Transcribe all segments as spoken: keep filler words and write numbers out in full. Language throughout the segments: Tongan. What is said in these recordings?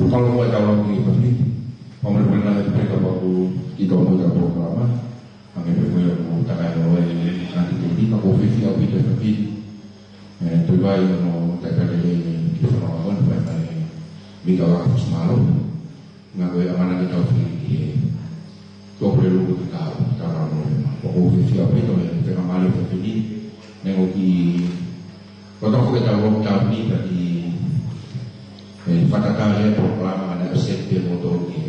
Kalo ko e tau lau ki he fafine, pamole pena e peka paku ki tau mo e tau polokalama, ange pē ko ia ʻoku takai ʻo e kanititeiti, ka ʻoku ou fiefia ʻaupito he fafine. ʻE, toe vai ʻo no takai lelei ki he fonua ko eni, fai mai mika wa kusi malo. Nga ko e ʻamanaki ke tau fili ki he tokole luku ki kau, tau rau no e ma. ʻOku ou fiefia ʻaupito he faingamālie ʻo e fafine. Neongo ʻoku ʻikai ko e tau foki ʻetau lockdown ni, ka ʻi he fakatatau ʻa e polokalama naʻe ʻosi pē mo tau ke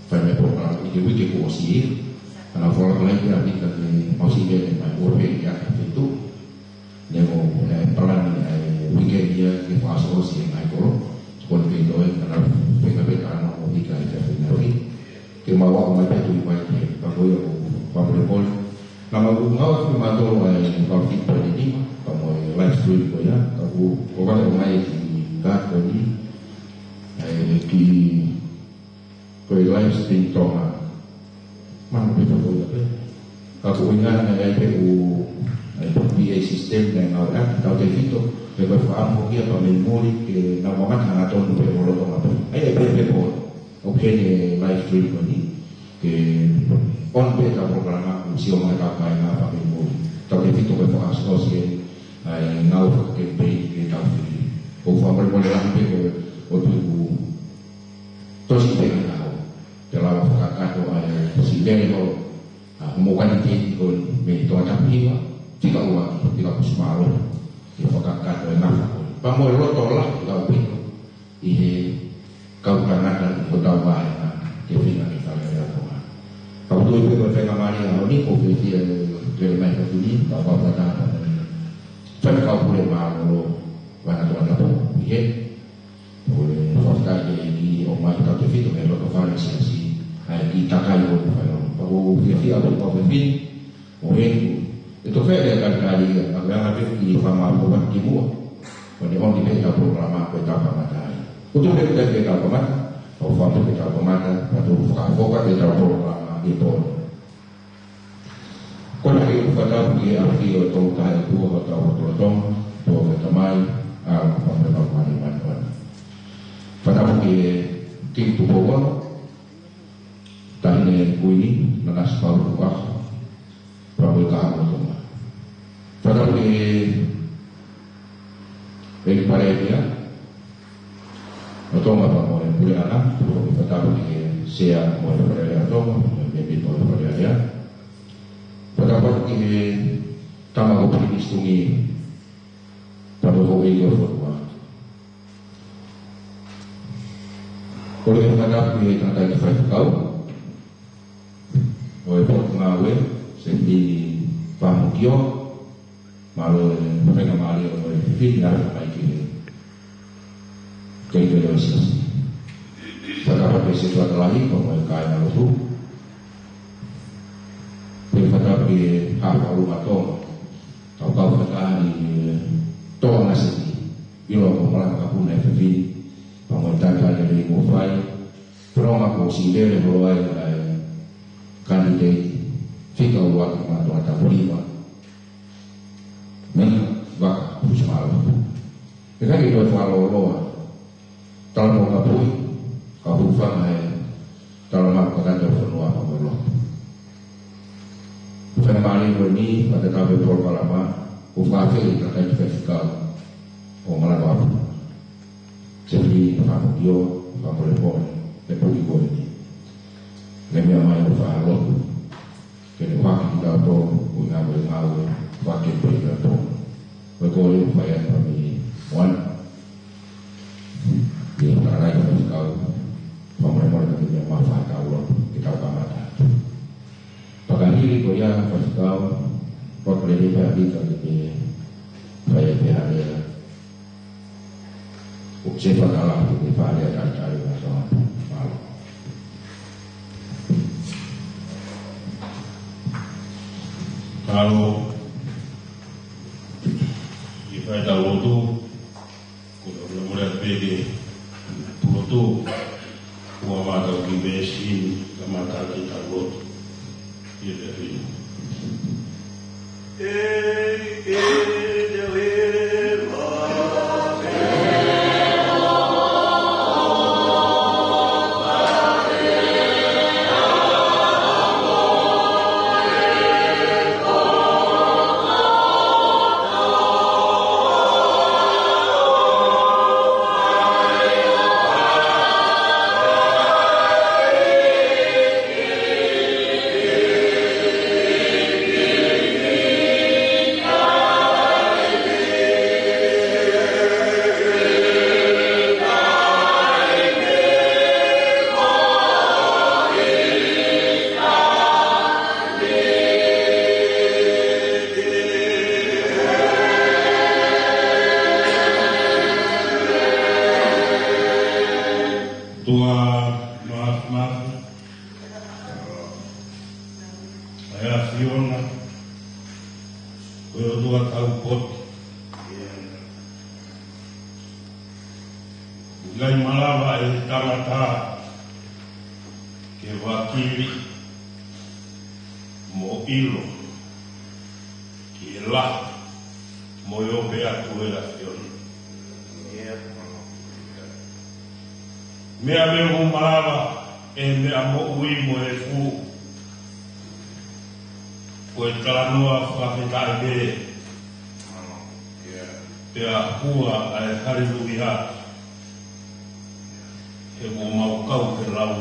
fai mai polokalama ʻi he uike kuo ʻosi ia. Ka naʻa ku folofola ki he ʻapi ka ke mau sio mai ʻo pehē ki he ʻapi feituʻu. Neongo ʻoku ʻi ai e palani ʻa e uike ni ia ke fakaʻosiʻosi e ngaahi kolo. Ko eni ke toe, ka naʻa ku feinga pē ke ʻalu ʻo hiki ʻa e fefine ni. Ke mau aʻu mai pē atu mai ki he pako ia ʻo fakamolemole. Naʻa mau ngāue atu kimautolu ʻa e fakamolemole ni, pea mo e live stream ko ia, ka ʻoku, ʻoku ʻomai ʻe he kiʻi kato ni, ʻa e kiʻi ko e live stream Tonga. Mahalo pē ko ia pē. Ka ko e ʻuhinga naʻe ʻi ai pē ʻū, ʻa e P A system naʻe ngāueʻaki, tautefito, pe ko e fakaʻamu kia pea mei muli ke nau mamata hangatonu pē ʻo Tonga pē. ʻA ia pē pē ko ē. ʻOku ʻi heni e live stream ko eni. Ke on pē ʻetau polokalama ʻoku sio mai ʻetau kāinga pea mei muli. Tautefito ko e fakaʻosiʻosi eni ʻa e ngāue fakakemipeini ke tau fili. ʻOku ou fakamolemole lahi pē ko e ʻoku ou tosi pē ʻa e ʻaho. Te lava fakakakato ʻa e siʻi lele ʻo, ʻa, mo e kanititeiti ko eni mei Tongatapu hiva, fika ua, fika kusi malo. Ke fakakakato e ngafa ko eni. Pea mo e loto lahi ʻaupito ʻi he kau tangata ʻi hotau vāhenga ke feinga ke fale ʻa e ʻOtua. Ka ʻoku ou tui pē ko e faingamālie ʻo e ʻaho ni, ʻoku ou fiefia ke lele mai ʻa e fafine, kau fakataha pea mo e Faifekau Pule Mālōlō Vahe Tongatapu, ʻi he ʻOku ou fakafetaʻi ki he ʻEiki ʻo ʻomai tautefito mei he loto fale ʻo e Siasi, ʻa e kiʻi takai ʻo e fale. Pea ʻoku ou fiefia ʻaupito kau fefine, ʻo heni, ʻe toki fai e talitali ia, ka ko e anga pē kiʻi fakamālō atu ki muʻa, ʻo ne ʻomi pē ʻetau polokalama ko e tau kamata ai. ʻOku tuʻu pē ʻetau kamata, ʻo fakaʻamu pē ʻetau kamata, pea tau fakafoki ʻetau polokalama ki he pō ni. Ko ena ke u fakatapu ki he ʻafio ʻo e Tolu Tahaʻi ʻOtua, ʻOtua ʻo e Tonga, ʻOtua ko e Tamai, ʻAlo pea mo e Laumālie Māʻoniʻoni. Fakatapu ki he Kingi Tupou Ono, Taʻahine Kuini Nanasipauʻu ʻUluaki, pea mo e Kahaʻu ʻo Tonga. Fakatapu ki he ʻEiki Palēmia ʻo Tonga pea mo e Puleʻanga, pea mo e fakatapu ki he Sea mo e Fale Alea ʻo Tonga, mo e mēmipa ʻo e Fale Alea. Fakatapu ki he Tama ko Pilinisi Tuʻi, pea mo e houʻeiki ʻo e fonua. Kole ke fakatapu ki he tangataʻeiki faifekau ʻo e potungāue, Sefilini Faʻamokio, mālō e faingamālie ʻo e fefine ʻo ʻalu mai ki he kelekele ʻo e Siasi. Fakatapu ki he Setuata Lahi, pea mo e kāingalotu. Pea fakatapu ki he Haʻa Fakalūkā Tonga, kau kau fakataha ʻi he Tonga City, ʻiloa ko Malanga Kapuna ʻa e fefine, pea mo e talitali lelei kuo fai, Tonga kuo ʻosi lele holo ai ʻa e kanititeiti fika ua ki mātuʻa tapu lima. Mei Vaka Fusimalo. ʻIkai ke toe fakalōloa. Tala mo kapui, ka hūfanga he tala mo e kakano ʻo e fonua pea mo e lotu. Faingamālie ko eni, fakatatau pē polokalama, ʻoku fakaafeʻi e tangataʻeiki faifekau ʻo Malanga Apu. Sefilini Faʻamokio, fakamolemole, he poʻuli ko eni. Ke meʻa mai ʻo fakalotu. Ke ne ʻohake kitautolu, ʻuhinga ko e ngāue fakakemipeini ʻa Tonga. Ko e kole ʻoku fai atu pea mei Moana. ʻI he tangataʻeiki faifekau, fakamolemole ka ke meʻa mai ʻo fakalotu, ke tau kamata atu. Pea ka hili ko ia faifekau, ko e kole Pea pika ke te fai e pehē lea. ʻO se fakalahi ke fai e talitali ma soa. Mālō. Mālō. ʻI he fai ʻetau lotu, ko e mole pē ke tuʻu atu, ʻo ʻomai ʻetau kiʻi veesi ni, kae ʻumaʻā ʻetau lotu. ʻI he pehē ni. ʻOtua Māfimafi, ʻa e ʻAfiona, ko e ʻOtua taupotu. ʻIkai malava ʻe he tangata ke vakili mo ʻilo ki he lahi mo e ope atu ʻa e ʻAfiona. Meʻa ʻoku malava ʻe he meʻa moʻui mo e efu, ko e talanoa fakafetaʻi pē, pea hua ʻa e haleluia, he kuo mau kau he lau,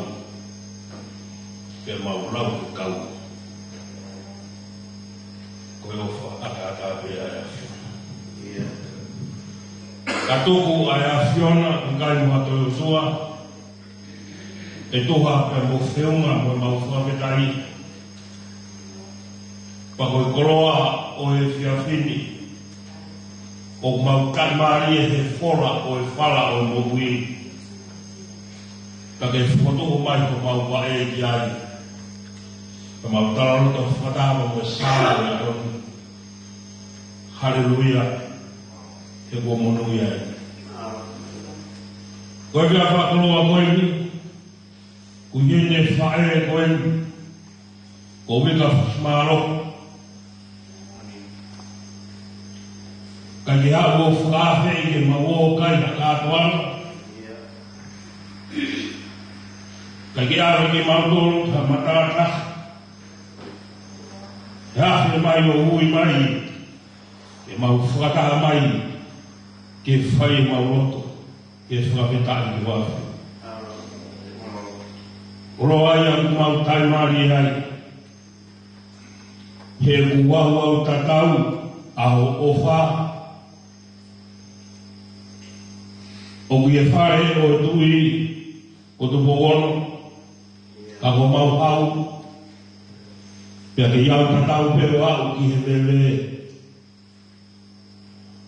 pea mau lau he kau. Ko e ʻofa ʻataʻatā pē ʻa e ʻAfiona. Ka tuku ʻa e ʻAfiona, ʻikai mo ha toe ʻOtua, ʻe tuha pea mo feʻunga mo ʻemau fakafetaʻi. Pea ko e koloa ʻo e efiafi ni, ʻoku mau taʻimālie he fola ʻo e fala ʻo e moʻui. Ka ke fokotuʻu mai homau vaʻe ki ai. Ka mau talaloto fakataha mo e sala ʻo e ʻaho ni. Haleluia. He kuo monūʻia ai. Ko e meʻa fakakoloa ko eni, ko eni e faʻē ko eni, ko Uika Fusimāloku. Ka ke haʻu ʻo fakaafe ke mau ō kai ha kātoanga. Ka ke ʻave ke mau tolo ha matātaha. He afe mai ʻo ui mai, ke mau fakataha mai, ke fai ʻemau loto, ke fakafetaʻi ki ho ʻAfio. Koloa ia ʻoku mau taʻimālie ai, he ʻoku ʻauʻau tatau ʻa hoʻo ʻofa. ʻOku ʻi he fale ʻo e tuʻi ko Tupou Ono, ka ko homau hau, pea ke ʻi ai tatau pē ʻo aʻu ki he veve,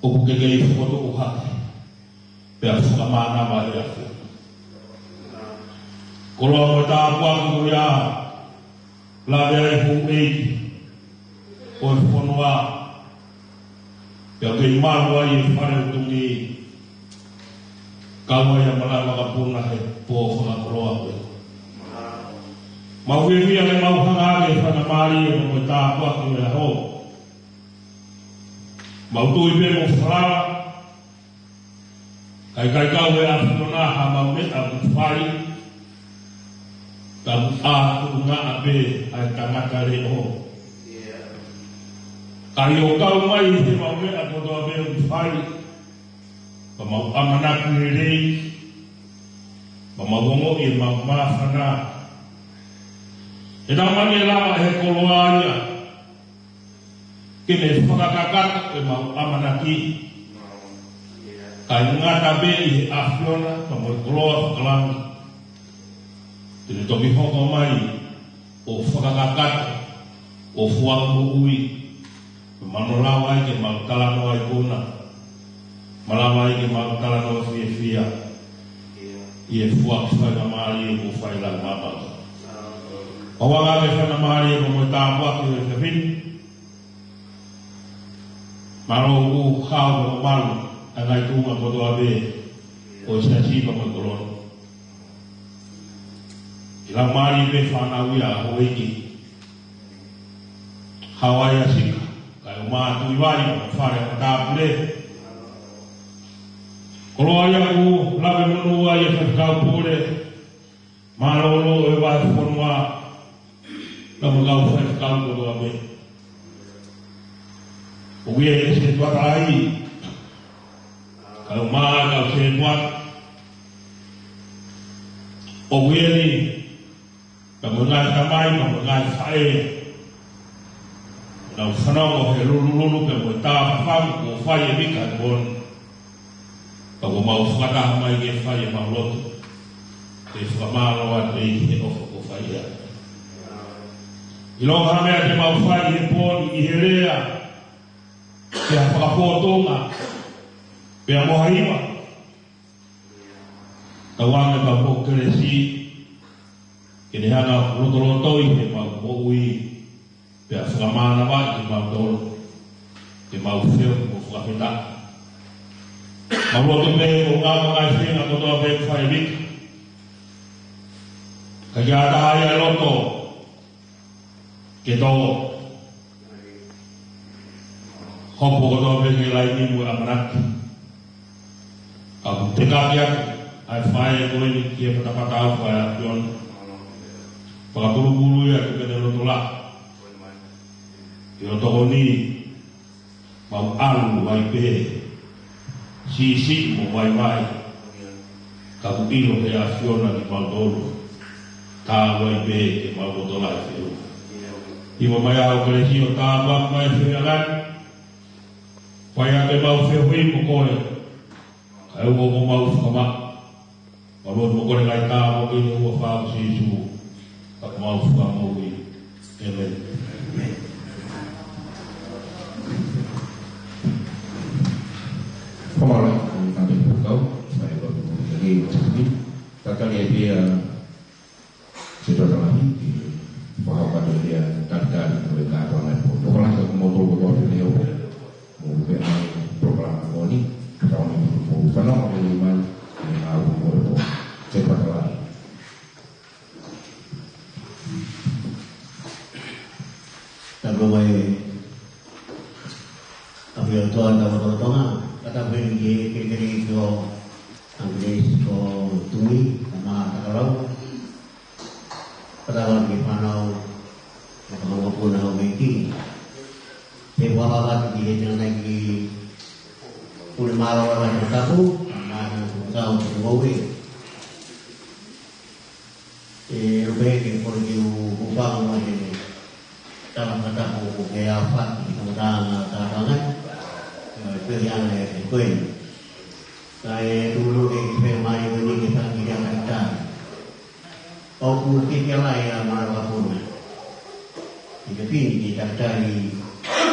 ʻoku ke kei fokotuʻu hake, pea fakamānava ʻe he ʻAfio. Koloa mo e tāpuaki ko ia, lave ai houʻeiki ʻo e fonua, pea kei malu ai e fale ʻutungi, kau ai ʻa Malaʻe Vakapuna he pō fakakoloa ko ē. Mau fiefia ke mau hanga ʻaki e faingamālie mo e tāpuaki ʻo e ʻaho. Mau tui pē mo falala, ka ʻikai kau ʻe he ʻAfiona ha mau meʻa ʻoku fai, ka ʻoku ʻā tuʻungaʻa pē ʻa e tangata leʻo. Ka ʻi hoʻo kau mai he mau meʻa kotoa pē ʻoku fai, ka mau ʻamanaki lelei, ka mau ongoʻi ʻemau māfana. He naʻa mani ʻe lava ʻe he koloa ia ke ne fakakakato ʻemau ʻamanaki. Kae ngata pē ʻi he ʻAfiona, ka mo e koloa fakalangi, te ne toki hoko mai ʻo fakakakato, ʻo foaki moʻui, Mo lava ai ke mau talanoa ʻi he kuonga. Mo lava ai ke mau talanoa fiefia ʻi he fuʻu faingamālie kuo fai ʻe he Laumālie Māʻoniʻoni. ʻOua ʻe faingamālie mo e tāpuaki ʻo e efiafi ni. Mālō ʻoku hao mo malu ʻa e ngaahi tuʻunga kotoa pē ʻo e siasi pea mo e kolo ni. ʻI he laumālie pē fānau ia ʻo e ʻEiki. Hawaii ʻa Sika, kae ʻumaʻā Tuʻivai, mo e fale ʻo e matāpule. Koloa ia ʻoku lave monū ai e faifekau pule mālōlō ʻo e vahefonua, pea mo e kau faifekau kotoa pē. ʻOku ʻi ai e sētuata lahi, kae ʻumaʻā e kau sētuata. ʻOku ʻi ai ni, pea mo e ngaahi tamai, pea mo e ngaahi faʻē, ʻoku nau fanongo he lulululu pea mo e tā fafangu kuo fai ʻe Mika he pō ni. Pea kuo mau fakataha mai ke fai ʻemau lotu, ke fakamālō atu ʻEiki he ʻofa kuo fai ʻe ia. ʻIlonga ha meʻa te mau fai he pō ni ʻi he lea, pe ha fakapōtunga, pea mo ha hiva, tauange pea mo e kelesi ke ne hanga ʻo lotolotoi ʻemau moʻui, pea fakamānavaʻi kimautolu ke mau feohi mo fakafetaʻi. Mau lotu pē ʻo ngāue ngaahi feinga kotoa pē ʻoku fai ʻe Mika. Ka ʻikai ha taha ia ʻe loto ke tō. Hopo kotoa pē ki he laini mo e ʻamanaki. Ka ʻoku tekaki atu ʻa e faʻē ko eni ki he patapata ʻoku ʻi ai ʻa ʻAfiona. Fakapulupulu ia ke ne loto lahi. ʻI hoʻo tokoni, mau ʻalu ai pē, siʻisiʻi mo vaivai. Ka ʻoku ʻilo ʻe he ʻAfiona kimautolu, tāu ai pē ke mau loto lahi feʻunga. Hiva mai ʻa hoʻo kelesi ʻo tāpuakiʻi mai e feohi ʻa e ngaahi. Fai ʻaki ʻemau feohi mo koe, kae ʻoua kuo mau fakamaʻa. Mau lotu mo kole ngaahi tāpuaki ni ʻi he huafa ʻo Sīsū, ko homau Fakamoʻui. ʻĒmeni. Fakamālō, ʻoku tau fai e lotu mo e ngaahi ʻo Sīsū. Tatali ai pē ʻa Sētuata Lahi, ke fakahoko atu e lea talitali ʻo e kātoanga e pō. Tokolahi ʻa kimoutolu kotoa pē ʻoku mou pehē mai polokalama ko eni, ka tau ʻomi mo fanongo lelei mai, ʻi he ngāue ko e pō. Sētuata Lahi. Tapu mo e ʻAfio ʻOtua ʻi hotau lotolotonga, ka tapu heni ki he kelekele ko ʻAngelesi ko Tumi, ʻa Mā Takalau. Ka tapu ki he fānau, mo e kau mokopuna ʻo e ʻEiki. Pea ʻoku ou ʻoatu atu ki he tangataʻeiki pule mālōlō ʻa Tongatapu, ʻa Mā Takalau, ʻoku ou ʻoatu atu ki he ʻE, ʻo pehē ke kole ke u hūfanga mo e tala fakatapu ʻoku ke aofaki ki he kamataʻanga ʻo e tātāngai. ʻE, pehē ange ʻe koe. Kae lūlū ke ke pehē mai ko eni ke taki lea talitali. ʻOku ke ke lai ʻa Mā Takalau. ʻI he pini ke talitali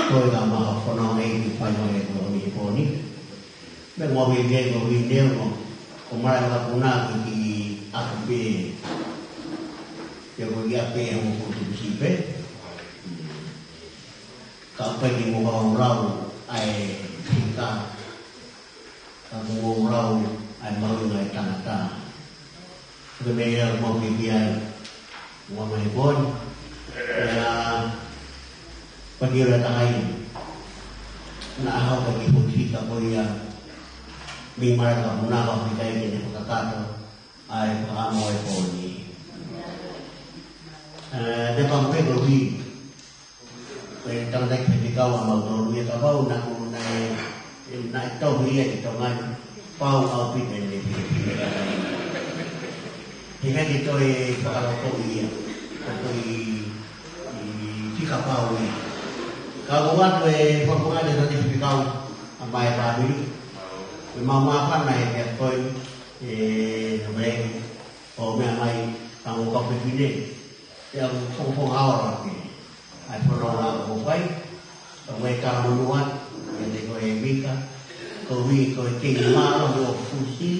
ko e ka maha fononga ʻi he fai mai ko e pō ni. Meʻa mo e meʻa ko e video mo, ko Mā Takalau ki ʻapi pē. Pea ko ia pē ʻa mo ko tu si pē. Ka ʻoku ʻikai ke mo hao lau ʻa e fika. Ka mo lau ʻa e mahuʻinga ʻo e tangata. Ko e meʻa ia ʻoku mau fiefia ai. Ua mai pō ni. Ia, paki ora taha ia. Naʻa hau ka ki he fika ko ia. Mei Mā Takalau ka fika ia ke ne fakakakato ʻa e fakaʻamu ʻo e pō ni. ʻE, ne pau pē ko ui. Ko e tangataʻeiki faifekau ʻa mautolu ia kapau naʻa ku naʻe, naʻe tohi ia ki Tonga ni, pau ʻaupito ʻene fika. He ʻikai ke toe fakalotoʻi ia, ko e, ʻi, fika pau ia. Ka ko atu e fakapuleʻanga ʻa e tangataʻeiki faifekau ʻa Mā Takalau. Ko e mau māfana he meʻa ko eni, ʻe, ʻo meʻa, ʻo meʻa mai, ka mo kau fefine. Pea ʻoku fongafonga ʻaupito ʻa e fononga ʻoku fai. Ka ʻoku ou talamonū atu, ʻiate koe Vika, koeʻuhi ko e kei mālohi hoʻo fusi,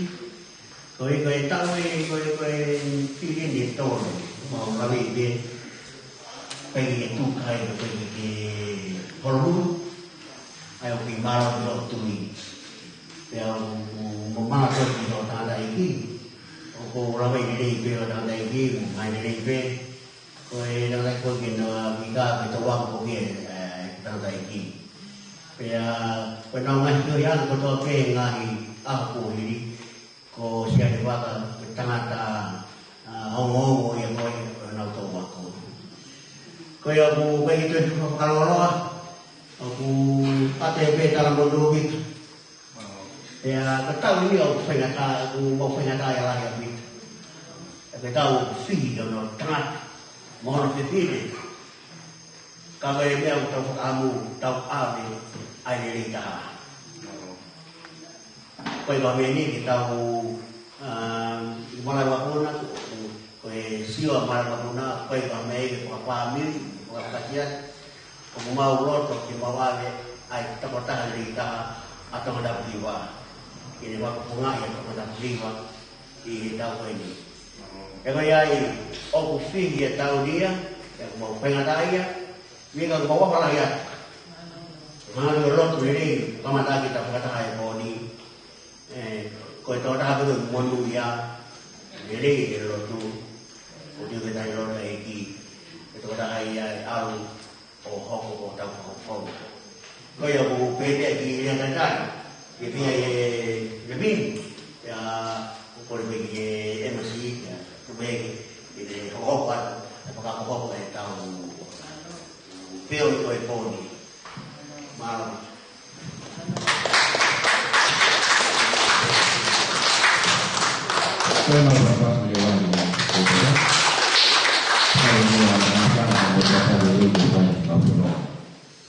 koeʻuhi ko e taʻu ē, ko e, ko e fili ni ʻe tolu, mau lave pē, pea ke tuku ai ko e ke holomui, ʻa ia ʻoku kei mālohi hoʻo tui. Pea ʻoku, ʻoku mamafa atu ki hoʻo tangataʻeiki, ʻoku ou lave lelei pē hoʻo tangataʻeiki, ʻoku ʻomai lelei pē, ko e tangataʻeiki ko ē ke na Vika ke tau ako ko ē, ē, tangataʻeiki. Pea, ko ʻenau ngaahi feohi ʻaʻana kotoa pē he ngaahi ʻaho kuo hili, ko Siale Vaka, ko e tangata, ā, ongoongo ia ko ē, ko ʻenau tō ako. Ko ia ʻoku ʻikai ke toe fakalōloa, ʻoku ʻoatu pē talamonū Vika. Pea ko e taʻu ni ʻoku faingataʻa, ʻoku mau faingataʻaʻia lahi ʻa Vika. Pea ko e taʻu ʻoku fihi hono tangata, mo hono fefine. Ka ko e meʻa ʻoku tau fakaʻamu, tau ʻave ʻa e lelei taha. Ko e meʻa ni ke tau, ā, ʻi Malaʻevakuna, ko, ko e sio ʻa Malaʻevakuna, ko e meʻa ke fakafāmili, fakafakatia, ʻoku mau loto ke mau ʻave ʻa e tokotaha lelei taha ʻa Tongatapu River. Ke ne fakafofongaʻi ʻa Tongatapu River ʻi he taʻu ko eni. He ko ia ai, ʻoku fihi e taʻu ni ia, ʻoku mau faingataʻaʻia, Vika, ʻoku mau ʻofa lahi atu. Mālō e lotu lelei, kamata ki he taʻu fakataha e pō ni. Ē, ko e tokotaha pē ʻoku monūʻia, lelei e lotu, ʻoku tui ke tau lotu ʻEiki, ko e tokotaha ia ʻe ʻalu ʻo hoko ko hotau Fakafofonga. Ko ia ʻoku pehē ki he lea tatau, ke pehē ʻe Levini, ia, ʻoku kole pē ki he M C, ia, ʻoku pehē ke, ke hokohoko atu, ʻe fakahokohoko ʻetau feohi ko e pō ni. Mālō. Ko e mau papa, ko e wai, ko e papa. Ko e mau papa, ko e wai, ko e papa.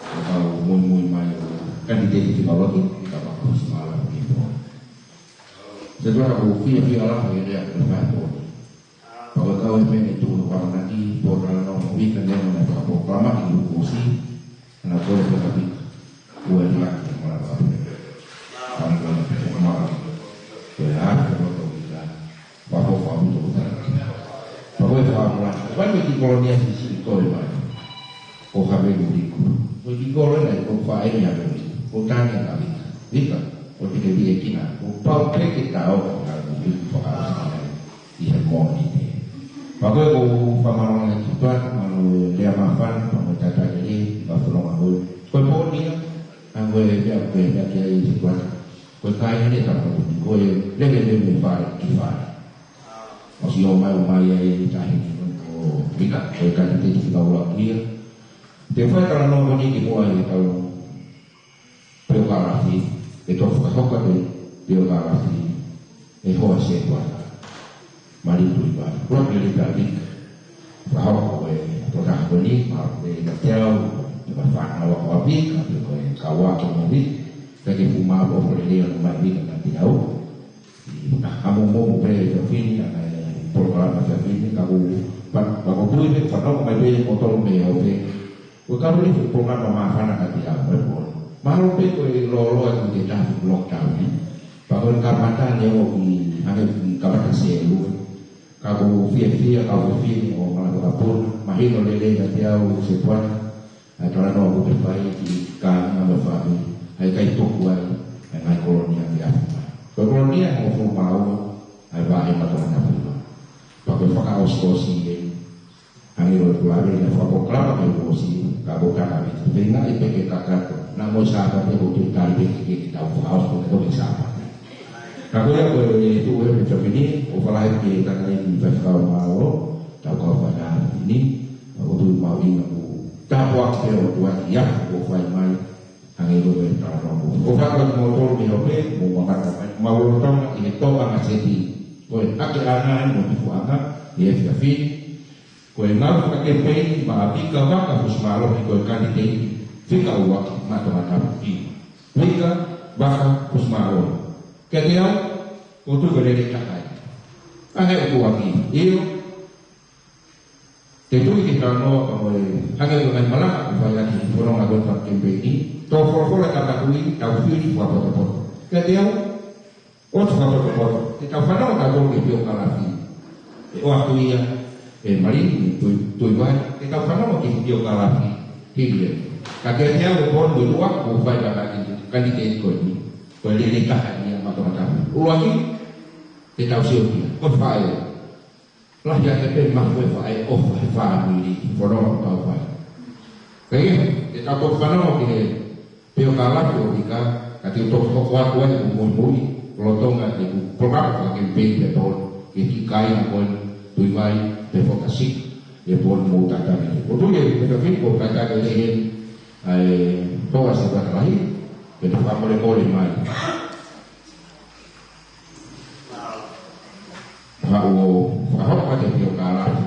Ko e mau muimui mai ʻo kanitēniti fika ʻuluaki, ka mau kusi mālō ki pō. Setuata, ʻoku ou fiefia lahi he lea kuo fai ʻe Pōni. Pea ko e kau ʻi he meʻa ʻe tuʻu ʻamanaki, pōtalanoa mo Vika, ne mo ne fakapolokalama ʻi he kuo ʻosi, naʻa ko e peka Vika, ua e laki mo la papa. Pea ko e peka Vika, ua e laki mo la papa. Pea ko e fakamolemole. Ko e kiʻi kolonia siʻisiʻi ko ē mai. Ko Havelu Liku. Ko e kiʻi kolonia ko Faʻeni Havelu Liku. Ko Tani Havelu Liku. Vika, ko e kiʻi kiʻi kina. Ko pau pē ke tau ko Havelu Liku fakaʻosi ʻi he Mōnite. Pea ko e ko fakamālō ange ki Tuʻa, mālō e lea māfana, pea mo e talitali lelei, pea fononga hoi. Ko e pō ni ia, ʻa ko e meʻa, ko e meʻa ki ai Tuʻa. Ko e kāinga ni e tama ko e lele lele fale ki fale. ʻOsi ʻomai, ʻomai ai e tahi ni ko Vika, ko e kanitēniti fika ʻuluaki ia. Te u fai talanoa ko eni ki muʻa he kau piokalafi, ʻe toki fakahoko atu e piokalafi ʻe Hoa Setuata Maliu Tuʻivai. Ua pele ta Vika. Fakahoko e tokotaha ko eni, ma e ka teau, e ka fānau ako ʻa Vika, pe ko e kau ako mo Vika, pea ke fuʻu maʻu ʻofa lelei ʻa e ʻomai Vika kiate au. ʻI he hamomomo pē ʻa e efiafi ni, ʻa e polokalama efiafi ni, ka ʻoku pa-, ka ʻoku ou tui pē fanongo mai pē ʻo tolu mei hope. Ko e kaveinga e polokalama māfana kiate au, ʻa e pō ni. Mahalo pē ko e lōloa atu ki he taha lockdown ni. Pea ko e kamata ni ʻo ʻi hangē ko e kamata sēlue. Ka ʻoku ou fiefia, kau efiafi ni ʻo Malaʻevakuna, mahino lelei kiate au Setuata, ʻa e talanoa ʻoku ke fai ki he kāinga mo e fāmili, ʻa e ʻikai tuku ai ʻa e ngaahi kolonia ke afe mai. Ko e kolonia hongofulu mā ua, ʻa e vaʻe Maʻa Tongatapu River. Pea ko e fakaʻosiʻosi ē, hangē ko e lave ʻa e fakapolokalama kuo ʻosi, ka ko e tangataʻeiki, feingaʻi pē ke kakato, naʻa mo e Sāpate ʻoku tau tali pē ke, ke tau fakaʻosi, ko e Sāpate. Ka ko ia ko e tuʻu he efiafi ni, ʻofa lahi ki he tangataʻeiki faifekau mālōlō, tau kau fai ʻa e efiafi ni, ʻoku ou tui mahuʻinga kuo tāpuaki pē ʻOtua ʻi he ʻaho kuo fai mai, hangē ko e talanoa ko ē. ʻOfa atu kiate kimoutolu mei hope, mou mamata mai, mou lolotonga ʻi he tōʻonga seti. Ko e hake ʻa e ngaahi mo e kifuʻanga, ʻi he efiafi ni, ko e ngāue fakakemipeini maʻa Vika Vaka Fusimālohi ko e kanitēniti fika ʻuluaki maʻa Tongatapu River. Vika Vaka Fusimālohi. Kiate au, ʻoku ou tui ko e lelei taha ia. Hangē ko e ʻuhinga, ʻio, te u tui ki he Talanoa pea mo e hangē ko e ngaahi malanga kuo fai ʻaki ʻi he fononga ko eni fakakemipeini. Tō folofola ʻa e tangata kui, tau fili fakapotopoto. Kiate au, ʻosi fakapotopoto. Te tau fanongo tautolu ki he piokalafi. ʻE ʻoatu ia ʻe Malini Tui-, Tuivai. Te tau fanongo ki he piokalafi. Hili ia. Ka kiate au ʻe Polu ʻe ua, kuo fai ʻa e kanititeiti ko eni. Ko e lele taha ia maʻa Tongatapu. ʻUluaki, te tau sio ki ai. Ko e faʻē. Lahi ange pē mafu e faʻē ʻofa he fāmili, fononga ʻoku tau fai. Ka ia, te tau toki fanongo ki he piokalafi ʻo Vika, ka te u toki hoko atu ai ʻeku muimui, lolotonga ʻeku polokalama fakakemipeini pē Polu, ki he kiʻi kāinga ko eni, Tuivai, pea fokasi, ʻe Polu mo tata ni. ʻOku ou tui ʻe Mika Filipo, ka tata ni he, ʻa e, toa se kata lahi, pea te fakamolemole mai. Haʻu ʻo fakahoko atu e piokalafi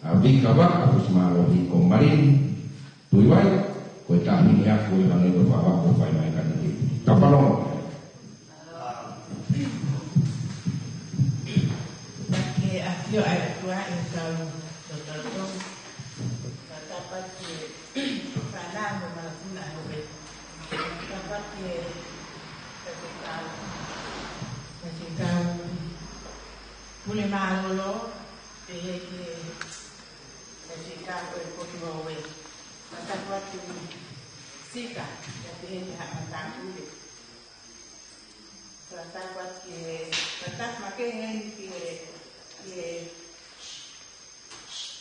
ʻa Vika Vakafusimālohi ko Malini Tuivai, ko e taʻahine ako ʻi he hangē ko e fakahoko fai mai ka ni. Tau fanongo. Ke ʻafio ʻa e ʻOtua ʻi hotau lotolotonga. Fakatapu ki he fānau mo e malanga ʻa e ʻOtua. Fakatapu ki he faifekau, faifekau Pule Mālōlō, pehē ki he faifekau ʻo e Potungāue. Fakatapu atu Sika, pea pehē ki he haʻa matāpule. Fakatapu atu ki he, fakatapu makehe heni ki he, ki he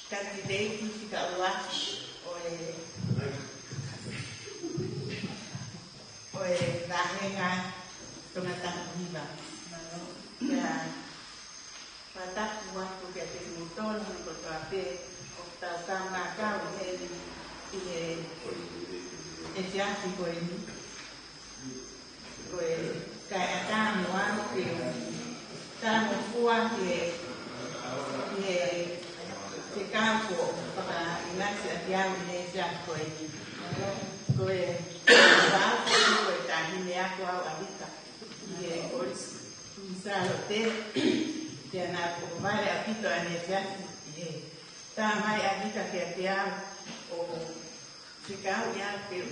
kanititeiti fika ʻuluaki ʻo e, ʻo e vāhenga Tongatapu Hiva. Pea fakatapu atu kiate kimoutolu hono kotoa pē ʻoku tau tau ngākau heni ʻi he efiafi ko eni. Ko e kae ʻatā mo au ke talangofua ki he, ki he fekau kuo fakaʻinasi ʻaki au ʻi he efiafi ko eni. Ko e fekau ko e taʻahine ako au ʻa Vika ʻi he Kolisi Kuini Sālote. Pea naʻe ʻohovale ʻaupito ʻene efiafi ʻi he tā mai ʻa Vika kiate au ʻo fekauʻi au ke u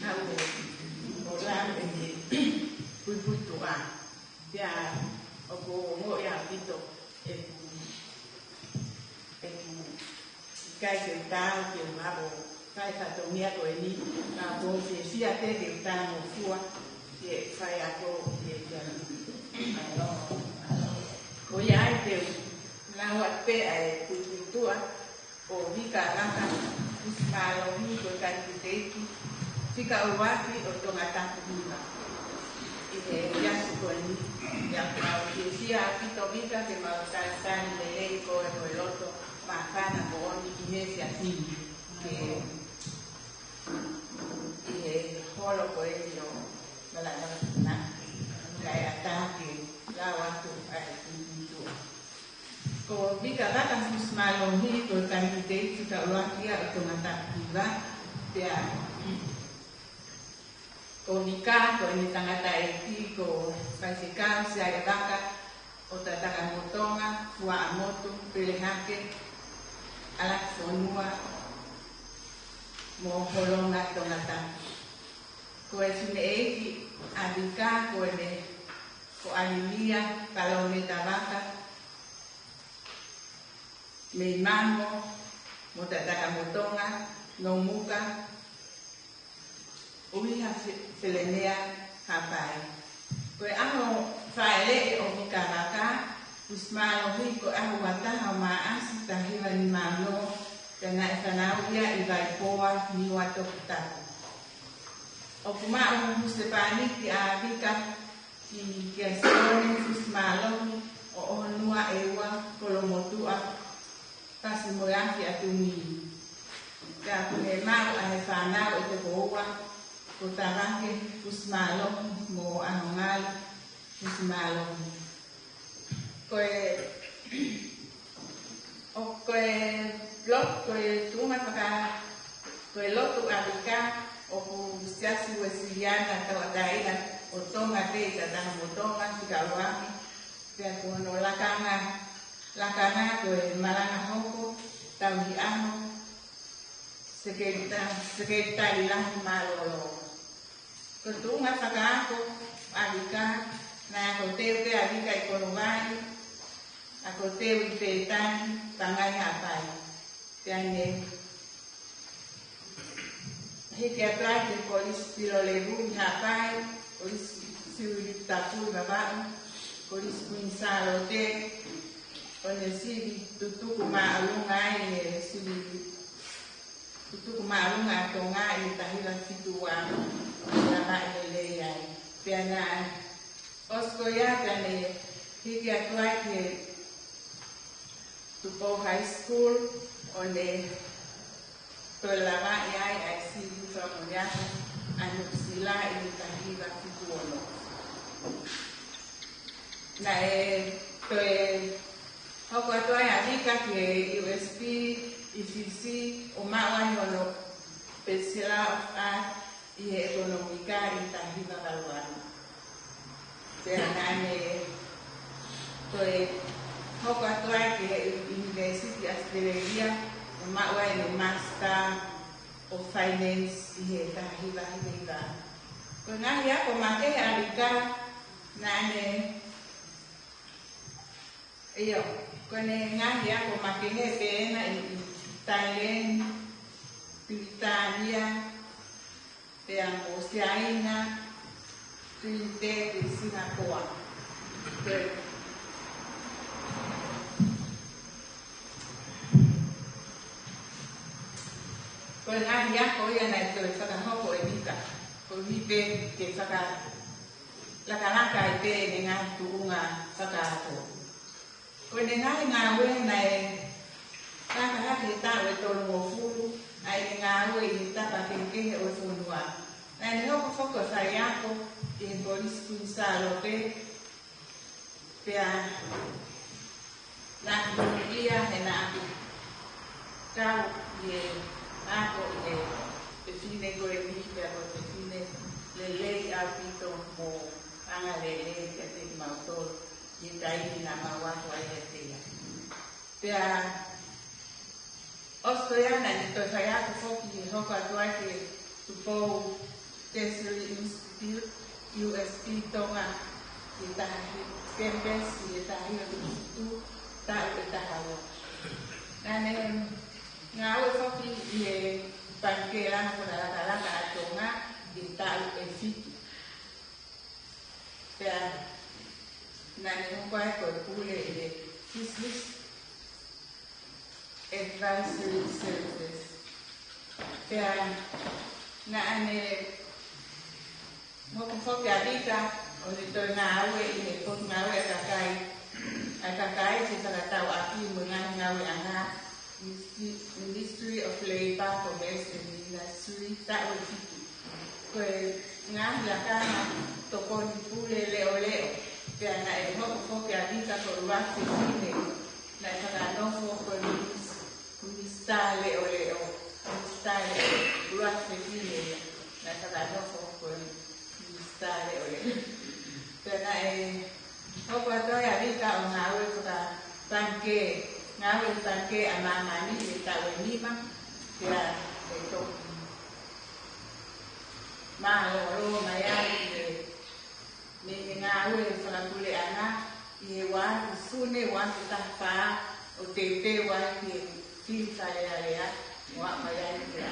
haʻu ʻo, ʻo lau ʻene puipuituʻa. Pea ʻoku ou ongoʻi ʻaupito ʻeku, ʻeku ʻikai ke u taau ke u haʻu ʻo fai e fatongia ko eni, ka ʻoku ou fiefia pē ke u talangofua ke faiako ʻi he efiafi ni. Ko ia ai te u lau atu pē ʻa e puipuituʻa ʻo Vika Vakafusimālohi ko e kanititeiti fika ʻuluaki ʻo Tongatapu Hiva ʻi he efiafi ko eni. Pea ʻoku ou fiefia ʻaupito Vika ke mau talitali lelei koe mo e loto māfana moʻoni ʻi he efiafi ni. Ke ʻi he holo ko eni ʻo Malanga Funaki, kae ʻatā ke lau atu ʻa e puipuituʻa. Ko Vika Vakafusimālohi ko e kanititeiti fika ʻuluaki ia ʻo Tongatapu Hiva, pea ko Vika ko ʻene tangataʻeiki ko Faifekau Siale Vaka ʻo Tatakamotonga, Fuaʻamotu, Pelehake, ʻAlakifonua mo Holonga Tongatapu. Ko e fineʻeiki ʻa Vika ko ʻene, ko ʻAlilia Palōmeta Vaka, mei Mango mo Tatakamotonga, Nomuka, ʻUhiha Fe-, Felemea, Haʻapai. Ko e ʻaho fāʻeleʻi ʻo Vika Vakafusimālohi ko e ʻaho ua taha ʻo Maʻasi taha hiva nima ono, pea naʻe fanauʻi ia ʻi Vaipoa, Niua Toputapu. ʻOku maʻu husepāniti ʻa Vika kia Sione Fusimālohi ʻo ʻOhonua ʻEua, Kolomotuʻa, Pasimoeafi ʻa Tumi. Pea ʻoku ne maʻu ʻa e fānau ʻe toko ua, ko Tavake Fusimālohi mo ʻAhongalu Fusimālohi. Ko e, ʻo, ko e lo-, ko e tuʻunga faka-, ko e lotu ʻa Vika ʻoku Siasi Uēsiliana Tauʻatāina ʻo Tonga pē ʻi Tatakamotonga, fika ʻuluaki, pea ko hono lakanga, lakanga ko e malanga hoko, tauhi ʻaho, Sekelita-, Sekelitali Lahi Mālōlō. Ko e tuʻunga fakaako ʻa Vika, naʻe ako teu pē ʻa Vika ʻi Kolovai, ako teu ʻi Pētani, Pangai, Haʻapai. Pea ne hiki atu ai ki he Kolisi Pilolevu ʻi Haʻapai, Kolisi Siuʻilikutapu ʻi Vavaʻu, Kolisi Kuini Sālote, ʻo ne sivi tutuku māʻolunga ai he sivi tutuku māʻolunga ʻa Tonga ʻi he taha hiva fitu ua, lavaʻi lelei ai. Pea naʻe ʻosi ko ia pea ne hiki atu ai ki he Tupou High School, ʻo ne toe lavaʻi ai ʻa e sivi fakamoʻoni ako ʻa Nuʻusila ʻi he taha hiva fitu ono. Naʻe toe hoko atu ai ʻa Vika ki he U S P ʻi Fisi ʻo maʻu ai hono Bachelor of Arts ʻi he ʻekonōmika ʻi he taha hiva valu valu. Pea naʻa ne toe hoko atu ai ki he ʻUnivēsiti ʻAositelēlia ʻo maʻu ai hono Master of Finance ʻi he taha hiva hiva hiva. Ko e ngaahi ako makehe ʻa Vika, naʻa ne, ʻio, ko ʻene ngaahi ako makehe pē ena ʻi, ʻi Thailand, Pilitānia, pea mo Siaina, Trinidad, Singapore. Ko e, ko e ngaahi ako ia naʻe toe fakahoko ʻe Vika, koeʻuhi pē ke fakalakalaka ai pē ʻene ngaahi tuʻunga fakaako. Ko ʻene ngaahi ngāue naʻe laka hake he taʻu ʻe tolungofulu ʻa ʻene ngāue ʻi he tapa kehekehe ʻo e fonua. Naʻa ne hoko foki ko e faiako ʻi he Kolisi Kuini Sālote, pea naʻa ku ia he naʻa ku kau ʻi he ako ʻi he fefine ko eni, pea ko e fefine lelei ʻaupito mo angalelei kiate kimautolu ʻi he taimi naʻa mau ako ai kiate ia. Pea ʻosi ko ia naʻa ne toe faiako foki he hoko atu ai ki he Tupou Tertiary Institute, U S P Tonga, ʻi he taha hi-, campus ʻi he taha hiva fitu fitu, taʻu ʻe taha ua. Naʻa ne ngāue foki ʻi he Pangikē Langa Fakalakalaka ʻa Tonga ʻi he taʻu ʻe fitu. Pea naʻa ne hoko ai ko e pule ʻi he Business Advisory Services. Pea naʻa ne hoko foki ʻa Vika ʻo ne toe ngāue ʻi he potungāue ʻa e kakai, ʻa e kakai ke fakatau ʻaki mo e ngaahi ngāueʻanga, Ministry, Ministry of Labour, Commerce and Industry, taʻu ʻe fitu. Ko e ngaahi lakanga tokoni pule leʻoleʻo, pea naʻe hoko foki ʻa Vika ko e ʻuluaki fefine naʻe fakanofo ko e minis-, minisitā leʻoleʻo, minisitā leʻoleʻo, ʻuluaki fefine ia naʻe fakanofo ko e minisitā leʻoleʻo. Pea naʻe hoko atu ai ʻa Vika ʻo ngāue fakapangikē, ngāue ʻi he Pangikē ʻa Māmani ʻi he taʻu ʻe nima, pea ʻe toki mālōlō mai ai ʻi he meimei ngāue fakapuleʻanga ʻi he ua afe Sune ua afe taha fā ʻo teuteu ai ki he fili Fale Alea ʻo aʻu mai ai ki he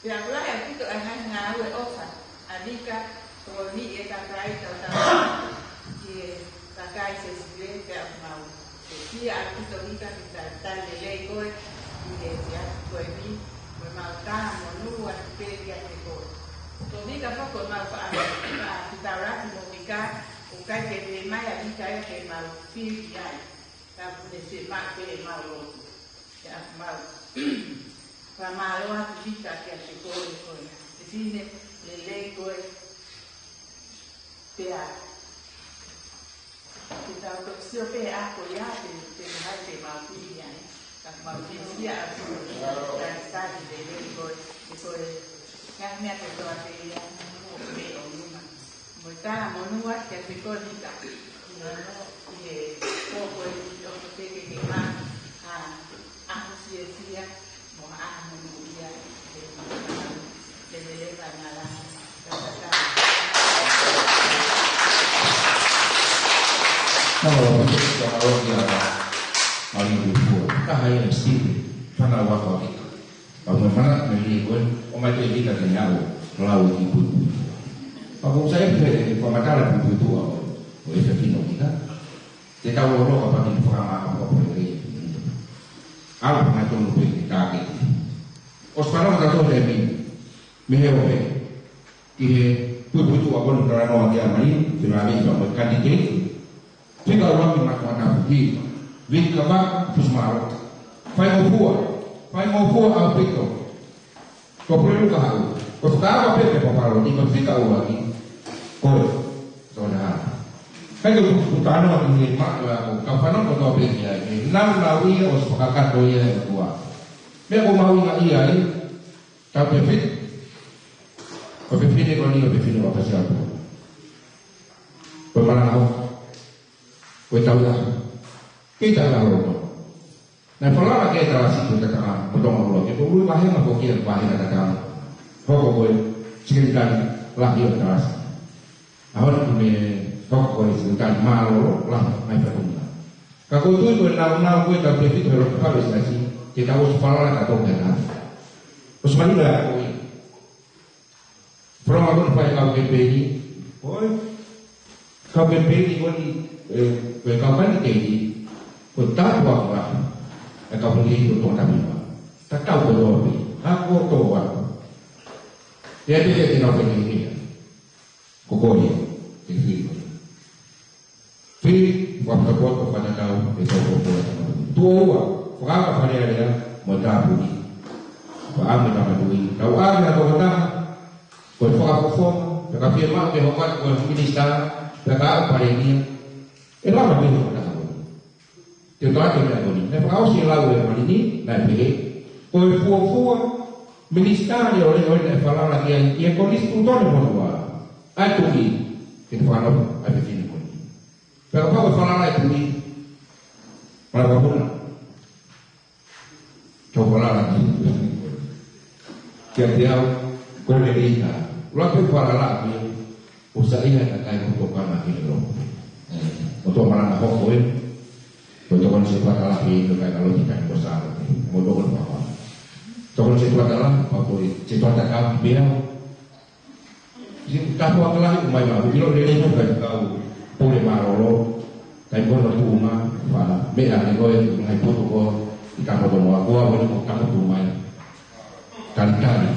Pea ʻoku lahi ʻaupito ʻa e ngaahi ngāue ʻofa ʻa Vika, tokoniʻi e kakai tautau ki he kakai Sesile, pea ʻoku mau fiefia ʻaupito Vika ke talitali lelei koe ʻi he efiafi ko eni, mo ʻemau talamonū atu pē kiate koe. Ko Vika foki ko ʻemau faʻa, faʻa fetaulaki mo Vika, ʻoku ʻikai ke pehē mai ʻa Vika ia ke mau fili ai, ka ʻoku ne fiemaʻu pē ʻemau lotu. Pea ʻoku mau fakamālō atu Vika kiate koe, ko e fefine lelei koe. Pea te tau toki sio pē ʻa ko ia te, te hai te mau pili ai. Ka ʻoku mau fiefia atu ko e talitali lelei koe, ʻi he ko e ngaahi meʻa kotoa pē ia ʻoku meʻa ʻo numa. Mo e talamonū atu kiate koe Vika. ʻI he pō ko eni ʻoku teʻeki ke maʻu ha ʻaho fiefia Tau ʻalu ki he Mali Puipuitua. Taha ia ʻa Steve, fānau ako ʻa Vika. Pea mo e manatu mei he ko ē, ʻomai pē ʻe Vika ke ne ʻalu ʻo lau e kiʻi Puipuitua. Pea ʻoku ou saiʻia pē he fakamatala Puipuitua ʻo, ʻo e fefine ʻo Vika. Te tau ʻalu kapau te ne fakamaʻa ʻa Puipuitua. ʻAlu pē mai tonu pē ki he tāketi. ʻOsi fanongo tautolu he mei, mei he ope. Ki he Puipuitua ko eni, talanoa ki ai Mali, te lave ia mo e candidate. Fika ʻuluaki Matuʻotapu, hiva. Vika Vaka, Fusimāloto. Faingofua, faingofua ʻaupito. Ko Puleluka Haʻu. Ko e fakaava pē pea papalo ni, ko e fika ʻuluaki. Ko e, Tō Nahā. Kai ko e kupu talanoa ki he ma-, ʻa, ko e kau fanongo kotoa pē ki ai. He naunau ia ʻosi fakakakato ia ʻe he ʻOtua. Meʻa ʻoku ou mahuʻingaʻia ai, tau pefit. Ko e fefine ko eni, ko e fefine ʻo e ʻAfio ʻOtua. Ko e malanga hoko. Ko e tauʻatāina. Kei tauʻatāina loto. Naʻe falala ki ai ʻa Talasi ko e tatanga, ko Tonga ʻUluaki, ko e ʻuluaki vāhenga ko ē ʻo e vāhenga tatanga. Hoko ko e sekelitali lahi ʻo Talasi. ʻAho ni kuo ne hoko ko e sekelitali mālōlō lahi mai fatunga. Ka ʻoku ou tui ko e naunau ko ē tau pefit he loto fale siasi, ke tau ʻosi falala kātoa ki ai. ʻOsi mahino ʻa e ako ia. From a good fight kau kempeini. ʻOi. Kau kempeini ko eni, ē, ko e kau kani keini. Ko e tāpuaki ʻa e kau kani keini ko Tongatapu. Tatau kotoa pē. Ako kotoa. Ia te te nau kani keini. Ko koe, te fili. Fili, fakapotopoto, fakatatau, ʻe tau potopoto. Tuʻo ua, fakaava Fale Alea mo e tāpuni. Fakaava Tama Tuʻi. Tau ʻave ʻa e tokotaha, ko e fakafofonga, pea ka fiemaʻu ke hoko atu ko e minisitā, pea ka ʻalu palēmia. ʻE lava pē tokotaha ko ē. Te u toʻa atu e meʻa ko eni. Naʻe fakaʻosi e lau ʻe Malini, naʻe pehē. Ko e fuofua minisitā leʻoleʻo naʻe falala ki ai, ʻi he konisitūtone motuʻa. ʻA e tuʻi, ke te fakanofo, ʻa e fefine ko eni. Pea kapau ʻe falala e tuʻi, malava muna. Tau falala ki. Kiate au, ko e lelei ka. Lava pē falala ki, ʻoku sai ia ka kai ko tokanga ki he loto. Ē, ʻo tō malanga hoko ē. Ko e tokoni setuata lahi ʻi he kai ka loti kai ko Sālote. Mo tokoni papa. Tokoni setuata lahi, pea ko e setuata ka pea. Siʻi tāpuaki lahi ʻoku mai maʻu, ʻilo lelei mo kai kau pule mālōlō, kai kono tuʻunga, fa, meʻa ne koe, ngaahi putu ko, ʻi Tamotomoa, ko au ni ko Tamotu mai. Talitali.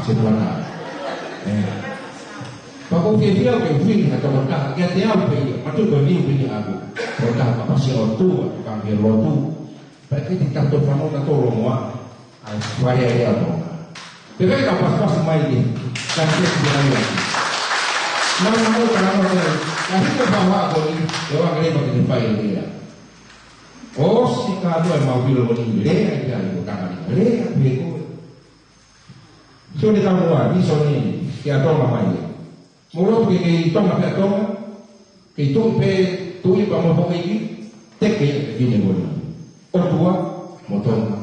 Setuata. Ē. Pea ʻoku ou fiefia au ke u fili ha tokotaha, kiate au pē ia, matu ko e niu pē ia ʻaku. Tokotaha kapasia ʻOtua, ka ke lotu. Pea ke te tato fano tato longoa, ʻa e Fale Alea ʻo Tonga. Pea ke tau pasipasi mai ni, ka te te ai. Nau nau ka nau nau, ka hiko pa wa ko ni, e wa kele ma ke te fai e lea. ʻOsi kātoa e mau pilo ko ni, lea i te ai ko Tanganyika, lea pē ko. Sio ne tau mua, ni so ni, ke a Tonga mai. Mo lotu ke kei Tonga pē ʻa Tonga, kei tuʻi pē, tuʻi pea mo houʻeiki, teke e fefine ko eni. ʻOtua, mo Tonga.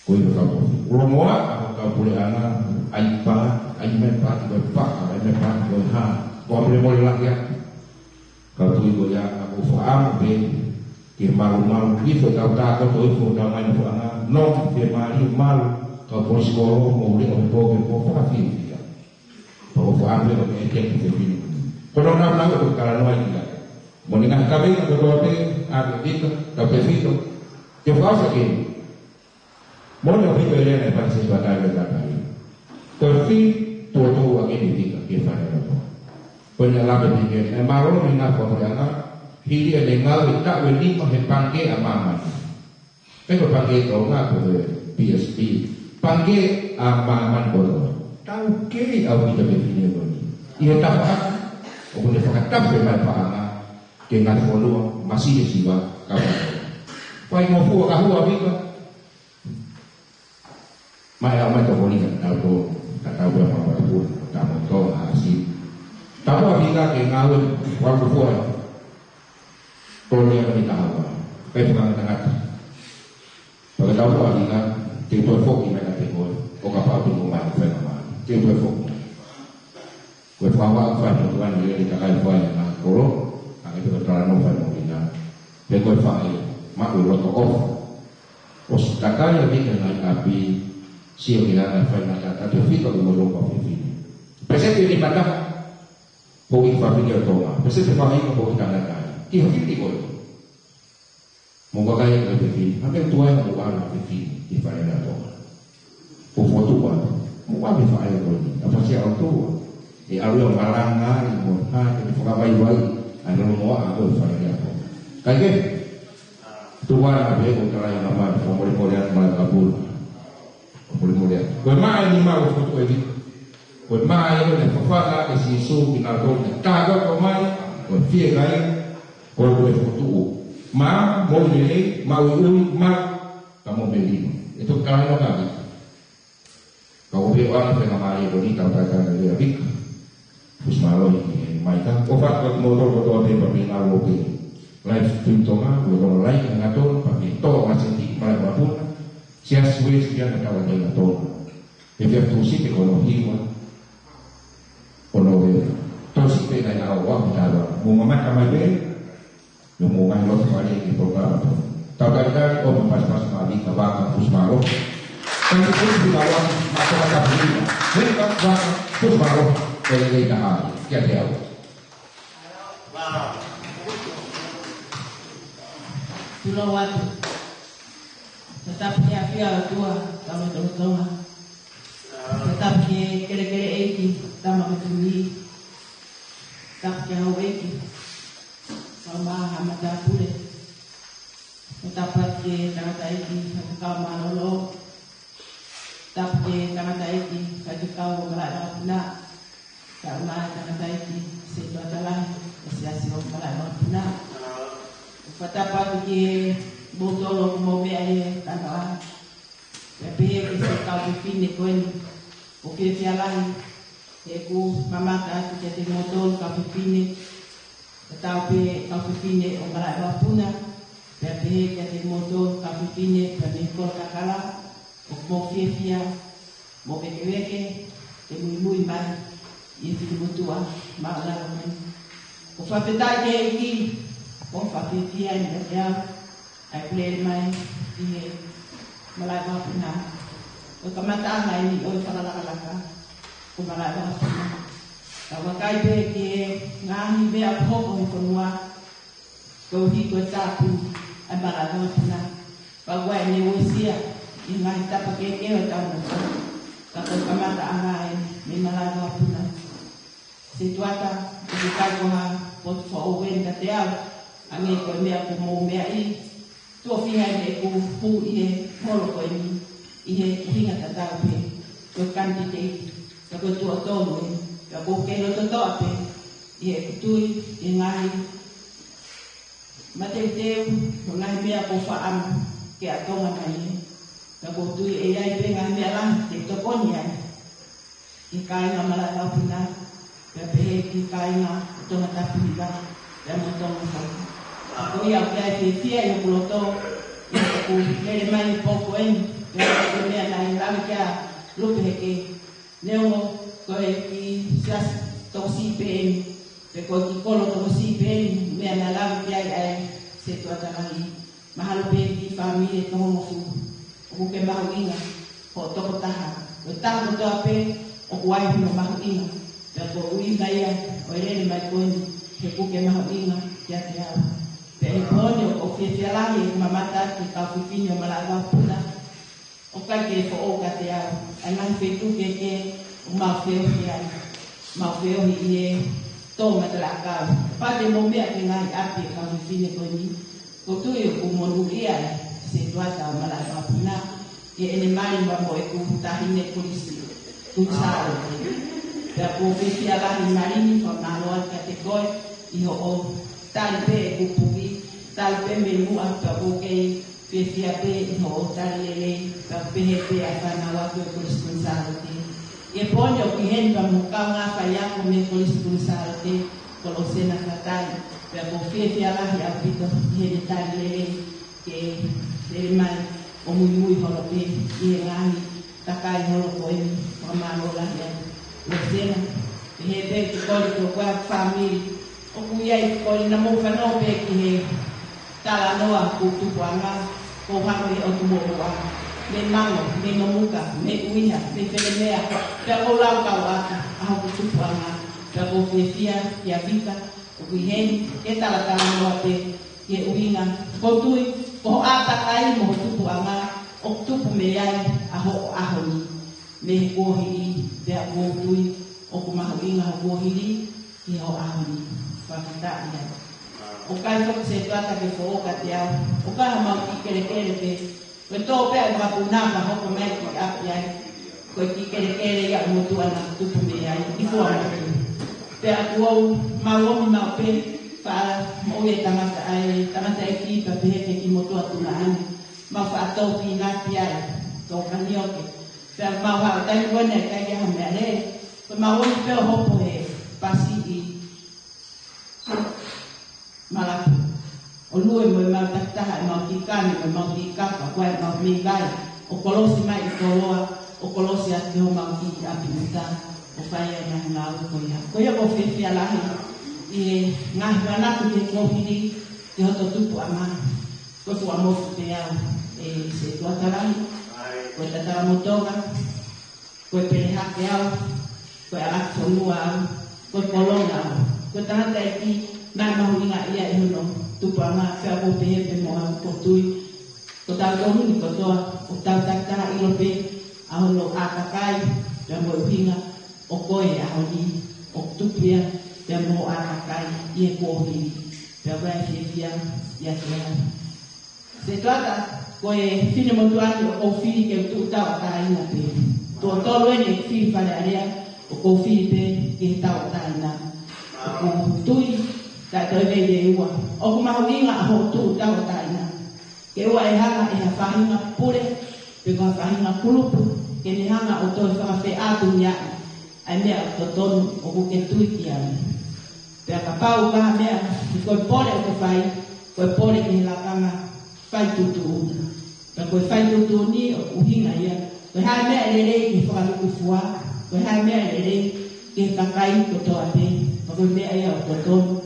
Ko ia kau. Longoa, ʻa kau puleʻanga, ʻai pa, ʻai mai pa, ko e pa, ʻai mai pa, ko e hā. Ko e mole mole lahi ia. Kau tui ko ia, ʻa ko fakaʻamu pē, ke malumalu, ʻi fo tau tā koto, ʻi fo tau mai na fo anga, no, ke mali, malu, kau posi ko lo, mo le o po, ke po, fakafiefia. Pea ʻoku ʻalu ʻo ʻeke ki he fefine. Ko hono naunau ʻo e talanoa ia. Mo e ngaahi kaveinga kotoa pē, ʻa e Vika, tau pefito. Ke fakaʻosi ki ai. Mo e ʻaupito e lea naʻe fai ʻe Setuata ʻi he takai. Ko e fili tuʻo tolu ange ʻeni Vika ki he Fale Alea. Ko ʻene lave pē ki ai. Naʻe mālōlō e ngaahi fakapuleʻanga, hili ʻene ngāue taʻu ʻe nima he Pangikē ʻa Māmani. Pea ko e Pangikē Tonga ko e P S B. Pangikē ʻa Māmani kotoa. Taukei ʻaupito e fefine ko eni. ʻI he tafaʻaki, ʻoku ne fakatafe mai e paʻanga, ki he ngaahi fonua, Masile, Siva, Kaukau. Faingofua ka hua Vika. Mai au mai tokoni ka tau tō, ka tau pea mau patu, tau mo tō, ha si. Tau pea Vika ke ngāue, faingofua. Tō ni ʻa ni ka hua. Kai fanga tangata. Pea ka tau pea Vika, te u toe foki mai ka te koe, ʻo kapau te u ʻomai fai mai. Te u toe foki. Ko e fakaʻamu fai mo tuan ni, ʻe te kakai fai na kolo, ka ke te ko talanoa fai mo Vika. Pea ko e faʻē, maʻu e loto ʻofa. ʻOsi takai ʻa Vika he ngaahi ʻapi, sio ki he anga e faingataʻa, tautefito ki he loto ʻa e fefine. Pēseti ʻe nima taha, poupou ki he fefine ʻo Tonga. Pēseti ʻe fā hiva, poupou ki he tangata. Ki he fefine ko ē. Mou vakai ki he fefine. Hangē ʻoku tuai ʻa e ʻalu ʻa e fefine ki he fale ʻa Tonga. Ko e fokotuʻu atu. Mou ʻave e faʻē ko eni. ʻA e fasi ʻa e ʻOtua. ʻE ʻalu ia ʻo malanga ai, mo hā, ke fakavaivai ʻa e lolomoaʻa ko ē ʻo e fale ʻa Tonga. Kae kehe, tuku ā naʻa pehē ko e kalai ʻa e mama, fakamolemole atu Malaʻevakapuna. Fakamolemole atu. Ko e maʻa eni maʻu e fokotuʻu ʻe Vika. Ko e maʻa eni naʻe fafanga ʻe Sīsū kinautolu naʻe tā ko ē mai, ko e fiekaia, ko e fokotuʻu. Maʻa, moʻui lelei, maʻuiʻui, maʻa, ka mo melino. ʻE toki kalai ʻa Vika. Ka ʻoku ou pehē ʻoku ʻaonga e faingamālie ko eni tau talitali lelei ʻa Vika. Fusi mālohi ki he maika. ʻOfa atu kiate kimoutolu kotoa pē pea mei he ngāue ʻoku live stream Tonga, ʻoku tau like ʻa Tonga, pea mei he tolo maseti Malaʻevakapuna. Siasi Uēsiliana Tauʻatāina Tonga. He efiafi Tūsite ko hono hiva ʻo Nōvema. Tausi pē nai nau ua mo tau ua. Mou mamata mai pē. Mou ngaahi loto fale ki he polokalama ko eni. Tau talitali ʻo mou pasipasi mai Vika, Vaka, fusi mālohi. Tau ki he fusi mālohi, ma toka tapu Vika. Vika, Vaka, fusi mālohi. Ko e lelei taha kiate au. Tulou atu. Tapu ki he ʻafio ʻa e ʻOtua, tau lotolotonga. Tapu ki he kelekele ʻeiki, tama motumi. Tapu ki he houʻeiki, tau maha matāpule. Tapu atu ki he tangataʻeiki, Faifekau Mālōlō. Tapu ki he tangataʻeiki, Faifekau ʻo Malaʻevakapuna. Tapu mo e tangataʻeiki, Setuata Lahi ʻo e Siasi ʻo Malaʻevakapuna. ʻOku fakatapu atu kimoutolu ʻoku mou meʻa he tangata. Pea pehē ki he kau fefine ko eni, ʻoku fiefia lahi heʻeku mamata atu kiate kimoutolu kau fefine, tatau pē kau fefine ʻo Malaʻevakapuna, pea pehē kiate kimoutolu kau fefine pea mei Kolokakala, ʻoku mou fiefia, mou vēkeveke, ke muimui mai ʻi he finemotuʻa māʻulalo ko eni. ʻOku fakafetaʻi ki he ʻEiki, ʻoku fakafetaʻi ʻiate au, ʻa e lele mai ki he Malaʻevakapuna. Ko e kamataʻanga eni ʻo e fakalakalaka ko Malaʻevakapuna. Ka vakai pē ki he ngaahi meʻa ʻoku hoko he fonua, koeʻuhi ko e tāpuni ʻa e Malaʻevakapuna. Pea ʻoku ʻi ai ʻene uesia ʻi he ngaahi tapa kehekehe ʻo e tau nofo. Ka ko e kamataʻanga eni mei Malaʻevakapuna. Setuata, ʻoku ʻikai ko ha potu foʻou eni kiate au, hangē ko e meʻa ʻoku mou meaʻi, tuʻo fiha eni ʻeku hū ʻi he holo ko eni, ʻi he ʻuhinga tatau pē, ko e kanititeiti, ka ko e tuʻo tolu eni, ka ʻoku ou kei loto toʻa pē, ʻi heʻeku tui, ʻi he ngaahi mateuteu, mo e ngaahi meʻa ʻoku ou fakaʻamu ke ʻaonga mai ē, ka ʻoku ou tui ʻe ʻi ai pē ngaahi meʻa lahi ke tokoni ai ki he kāinga Malaʻevakapuna, pea pehē ki he kāinga ʻo Tongatapu Hiva, pea mo Tonga foki. Ko ia ʻoku ou fiefia ʻi hoku loto, ʻi hoku lele mai he pō ko eni, pea ko e meʻa naʻe lave ki ai ʻa Lupe Heke, neongo ko e kiʻi siasi tokosiʻi pē eni, pe ko e kiʻi kolo tokosiʻi pē eni, meʻa naʻe lave ki ai ʻa e Setuata Lahi. Mahalo pē kiʻi fāmili ʻe toko hongofulu. ʻOku ke mahuʻinga, hoʻo tokotaha. Ko e taha kotoa pē, ʻoku ʻi ai hono mahuʻinga. Pea ko e ʻuhinga ia ʻo e lele mai ko eni, he ʻoku ke mahuʻinga kiate au. Pea ʻi he pō ni ʻoku ou fiefia lahi ʻi heʻeku mamata ki he kau fefine ʻo Malaʻevakapuna. ʻOku ʻikai ke foʻou kiate au ʻa e ngaahi feituʻu kehekehe ʻoku mau feohi ai. Mau feohi ʻi he tō matalaʻakau. Pea te mou meʻa ki he ngaahi ʻapi ʻo e kau fefine ko eni. ʻOku ou tui ʻoku monūʻia ʻa e Setuata ʻo Malaʻevakapuna ʻi heʻene mali mo ʻeku taʻahine Kolisi Kuini Sālote. Pea ʻoku ou fiefia lahi Malini, fakamālō atu kiate koe ʻi hoʻo tali pē ʻeku puke, tali pē mei muʻa, pea ʻoku ou kei fiefia pē ʻi hoʻo tali lelei, pea pehē pē ʻa e fānau atu ʻo e Kolisi Kuini Sālote. ʻI he pō ni ʻoku ʻi heni pea mo e kaungā faiako mei he Kolisi Kuini Sālote, ko Losena Fatai, pea ʻoku ou fiefia lahi ʻaupito ʻi heʻene tali lelei ke lele mai ʻo muimui holo pē ʻi he ngaahi takai holo ko eni, fakamālō lahi atu. Losena, pehē pē ki he kole ko ē ʻa e fāmili, ʻoku ʻi ai e kole naʻa mou fanongo pē ki he talanoa hoku tupuʻanga, ko e hā mei ʻOtu Moʻua, mei Mango, mei Nomuka, mei ʻUiha, mei Felemea, pea ko e lau kau ata ʻa hoku tupuʻanga, pea ʻoku ou fiefia kia Vika, ʻoku ʻi heni, ke talatalanoa pē ki he ʻuhinga, ʻoku ou tui, ko hoʻo ʻātakai mo ho tupuʻanga, ʻoku tupu mei ai ʻa hoʻo ʻaho ni, mei he kuohili, pea ʻoku ou tui, ʻoku mahuʻinga hoʻo kuohili, ʻi hoʻo ʻaho ni. Fakafetaʻi ai. ʻOku ʻikai foki Setuata ke foʻou kiate au. ʻOku ʻikai ha mau kiʻi kelekele pē. Ko e tō pē ʻa e vakapunaka hoko mai ki ʻapi ai. Ko e kiʻi kelekele ia ʻo e motuʻa naʻa ku tupu mei ai. ʻI Fuaʻamotu. Pea ʻoku ou maʻu ʻomi maʻu pē. Faʻa moʻui e tangata ai, tangata e kipa pehē ki he kiʻi motuʻa tuʻunga ʻaʻani. Mau faʻa tō pinati ai. Tō kanioke. Pea mau haʻu taimi ko ē naʻe ʻikai ke ʻi ai ha meʻalele. Ko e mau ō pē ʻo hopo he pasi ʻi Malapu. ʻO lue mo e mau takitaha, e mau kiʻi kani, mo e mau kiʻi kapa, ko e mau meʻi vai. ʻO kolosi mai ʻi Koloa, ʻo kolosi atu ki homau kiʻi ʻapi ʻuta. ʻO fai ai e ngaahi ngāue ko ia. Ko ia ʻoku ou fiefia lahi. ʻI he ngaahi manatu ki he kuohili, ki hoto tupuʻanga. Ko e Fuaʻamotu pē au, ʻe Setuata lahi. Ko e Tataramotonga. Ko e Pelehake au, ko e ʻAlaki Fonua au, ko e Kolonga au. Ko e tangataʻeiki naʻe mahuʻinga ia ʻi hono tupuʻanga, pea ʻoku ou pehē pē mo au ʻoku ou tui. Ko tautolu ni kotoa, ʻoku tau takitaha ʻilo pē ʻa hono ʻātakai, pea mo e ʻuhinga ʻo ko e ʻaho ni, ʻoku tupu ia, pea mo hoʻo ʻātakai ʻi he kuohili, pea ʻoku ou fiefia ʻiate au. Setuata, ko e finemotuʻa ni ʻoku ou fili ke u tuʻu tauʻatāina pē. Tuʻo tolu eni ʻeku fili Fale Alea, ʻoku ou fili pē ki he tauʻatāina. ʻOku ou tui, ka toe vei le ua. ʻOku mahuʻinga ʻa hoʻo tuʻu tauʻatāina. Ke ʻoua ʻe hanga ʻe ha faʻahinga pule, pe ko ha faʻahinga kulupu, ke ne hanga ʻo toe fakafeʻātungiaʻi ʻa e meʻa ʻoku totonu ʻoku ke tui ki ai. Pea kapau ko ha meʻa, ko e pole ʻoku ke fai, ko e pole ki he lakanga fai tuʻutuʻuni. Pea ko e fai tuʻutuʻuni ʻoku ʻuhinga ia, ko e hā e meʻa ʻe lelei ki he fakalukufua, ko e hā e meʻa ʻe lelei ki he kakai kotoa pē, pea ko e meʻa ia ʻoku totonu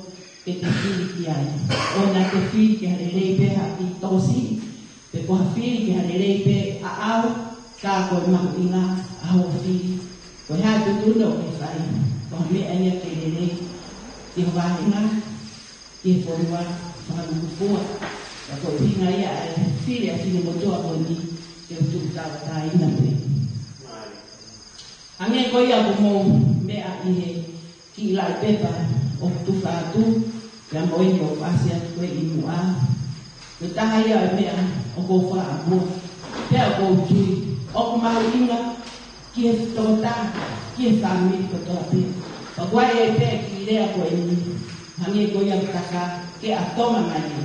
ke te fili ki ai. ʻOua naʻa ke fili ki ha lelei pē ha kiʻi tokosiʻi, pe ko ha fili ki ha lelei pē ʻaʻau, ka ko e mahuʻinga ʻa hoʻo fili. Ko e hā e tuʻutuʻuni ʻoku ke fai, ko ha meʻa ia ke lelei ki ho vāhenga, ki he fonua, fakalukufua. Ka ko e ʻuhinga ia ʻa e fili ʻa e finemotuʻa ko eni, ke u tuʻu tauʻatāina pē. Hangē ko ia ʻoku mou meʻa ʻi he kiʻi laʻi pepa ʻoku tufa atu, pea mo eni ʻoku ʻasi atu ko ē ʻi muʻa. Ko e taha ia ʻo e meʻa ʻoku ou fakaʻamua. Pea ʻoku ou tui, ʻoku mahuʻinga ki he tokotaha, ki he fāmili kotoa pē. Pea ʻoku ʻi ai pē kiʻi lea ko eni, hangē ko ia ʻoku taka, ke ʻatonga mai ia.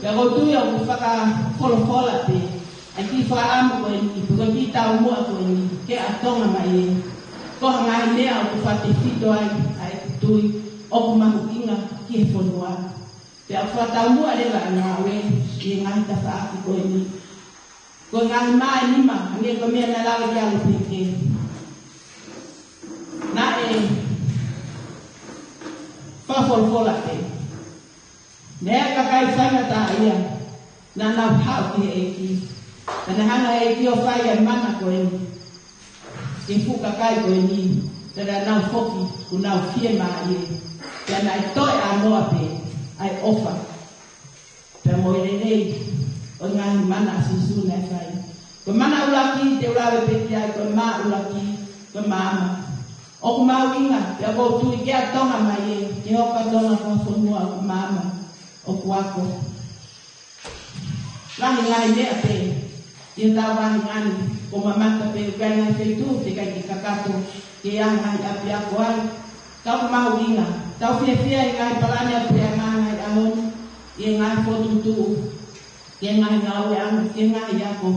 Pea ʻoku ou tui ʻoku fakafolofola pē, ʻa e kiʻi fakaʻamu ko eni, pe ko e kiʻi taumuʻa ko eni, ke ʻatonga mai ē. Ko e ngaahi meʻa ʻoku fakatefito ai, ʻa ʻeku tui, ʻoku mahuʻinga ki he fonua. Pea ʻoku fakataumuʻa leva ʻa e ngāue, ki he ngaahi tafaʻaki ko eni. Ko e ngaahi māʻi nima, hangē ko e meʻa naʻe lave ki ai ʻa Lupeke. Naʻe fakafolofola pē. Naʻe ʻi ai e kakai faingataʻaʻia, naʻa nau haʻu ki he ʻEiki. Pea naʻe hanga ʻe he ʻEiki ʻo fai ʻa e mana ko eni ki he fuʻu kakai ko eni, pea naʻa nau foki, kuo nau fiemālie. Pea naʻe toe ʻānoa pē ʻa e ʻofa, pea mo e lelei ʻo e ngaahi mana ʻa Sīsū naʻe fai. Ko e mana ʻuluaki te u lave pē ki ai, ko e mā ʻuluaki, ko e maama. ʻOku mahuʻinga, pea ʻoku ou tui ke ʻatonga mai ē, ke hoko ʻa Tonga ko ha fonua ʻoku maama, ʻoku ako. Lahi e ngaahi meʻa pē, ʻi hotau vāhenga ni, ʻoku mamata pē, ʻoku ʻi ai e ngaahi feituʻu, teʻeki ai ke kakato, ke ʻi ai e ngaahi ʻapiako ai. Ka ʻoku mahuʻinga, tau fiefia ʻi he ngaahi palani ʻa e puleʻanga he ngaahi ʻaho ni, ʻi he ngaahi fokotuʻutuʻu, ki he ngaahi ngāueʻanga, ki he ngaahi ako,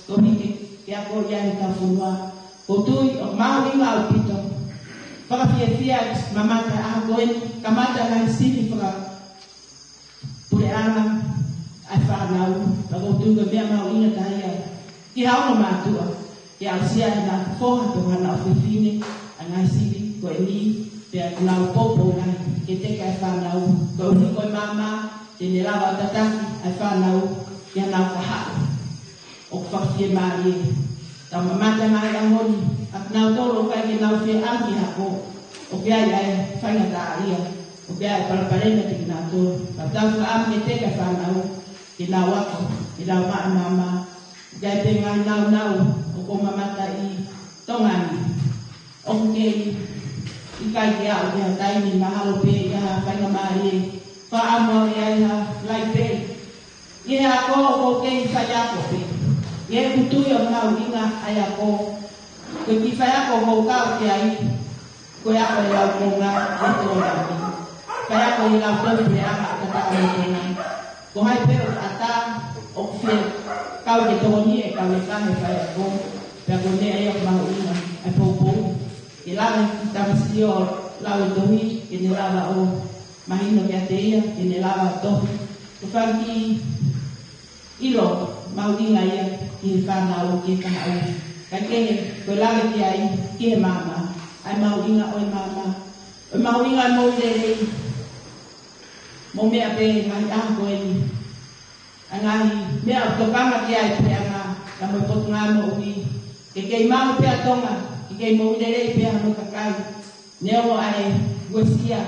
koeʻuhi ke, ke ako ia ʻi hotau fonua. ʻOku ou tui, ʻoku mahuʻinga ʻaupito. Fakafiefia, mamata ʻaho ko eni, kamata e ngaahi sivi faka- puleʻanga, ʻa e fānau, pea ʻoku ou tui ko e meʻa mahuʻinga taha ia ki he ongo mātuʻa, ke aʻusia ʻe he ngaahi foha pe ko haʻanau ʻofefine ʻa e ngaahi sivi ko eni, pea ʻoku nau poupou lahi ke teke ʻa e fānau, koeʻuhi ko e maama, Te ne lava ʻo tataki ʻa e fānau ki haʻanau kahaʻu. ʻOku fakafiemālie. Tau mamata mai ʻa e moʻoni, ʻa kinautolu ʻoku ʻikai ke nau fie ʻalu ki hako. ʻOku ʻi ai ʻa e faingataʻaʻia. ʻOku ʻi ai ʻa e palopalema kiate kinautolu. Ka tau fakaʻamu ke teke ʻa e fānau, ke nau ako, ke nau maʻa e maama. ʻOku ʻi ai pē ngaahi nāunau ʻoku ou mamata ʻi Tonga ni. ʻOku kei ʻikai ke aʻu ki ha taimi, mahalo pē ʻi ha faingamālie, fakaʻamu ʻe ʻi ai ha laipeli. ʻI he ako ʻoku ou kei faiako pē. ʻI heʻeku tui ʻoku mahuʻinga ʻa e ako. Ko e kiʻi faiako ʻoku ou kau ki ai, ko e ako ʻi he laukonga ʻo Tonga ni. Faiako ʻi he laukonga ʻo e anga ʻo e tataʻa ʻo Tonga ni. Ko hai pē ʻoku ʻatā, ʻoku fie kau ke tokoni ʻe kau e kakai he faiako. Pea ko e meʻa ia ʻoku mahuʻinga ʻa e poupou. Ke lava e kiʻi tamasiʻi ʻo lau e tohi, ke ne lava ʻo mahino kiate ia, ke ne lava ʻo tohi. Ko e fanga kiʻi ʻilo mahuʻinga ia ki he fānau, ki he kahaʻu. Kae kehe, ko e lave ki ai, ki he maama. ʻA e mahuʻinga ʻo e maama. ʻO e mahuʻinga ʻo e moʻui lelei. Mou meʻa pē ngaahi ʻaho ko eni. ʻA e ngaahi meʻa ʻoku tokanga ki ai e puleʻanga, ka mo e Potungāue Moʻui. Ke kei maʻu pē ʻa Tonga, ke kei moʻui lelei pē hano kakai. Neongo ʻa e uesia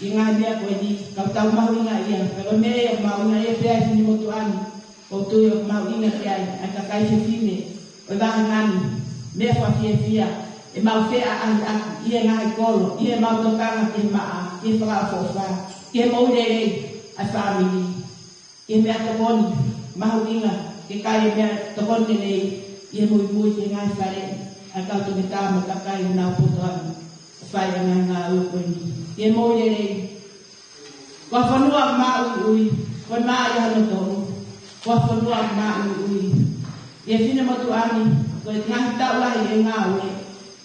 ʻi he ngaahi meʻa ko eni, ka ʻoku tau mahuʻingaʻia. Pea ko e meʻa ia ʻoku mahuʻingaʻia pē ai e finemotuʻa ni. ʻOku ou tui ʻoku mahuʻinga ki ai ʻa e kakai fefine ʻo e vahenga ni. Meʻa fakafiefia, ʻemau feʻaʻahiʻaki ʻi he ngaahi kolo, ʻi heʻemau tokanga ki he maʻa, ki he fakaʻofoʻofa, ki he moʻui lelei ʻa e fāmili. Ki he meʻatokoni mahuʻinga, ke kai e meʻatokoni lelei ʻi he muimui ki he ngaahi fale ʻa e kau toketā mo e kakai ʻoku nau poto atu ʻo fai ʻa e ngaahi ngāue ko eni. Ki he moʻui lelei. Ko ha fonua māʻuiʻui, ko e mā ia hono tolu. Ko ha fonua māʻuiʻui. ʻI he finemotuʻa ni, ko e ngaahi taʻu lahi ʻe ngāue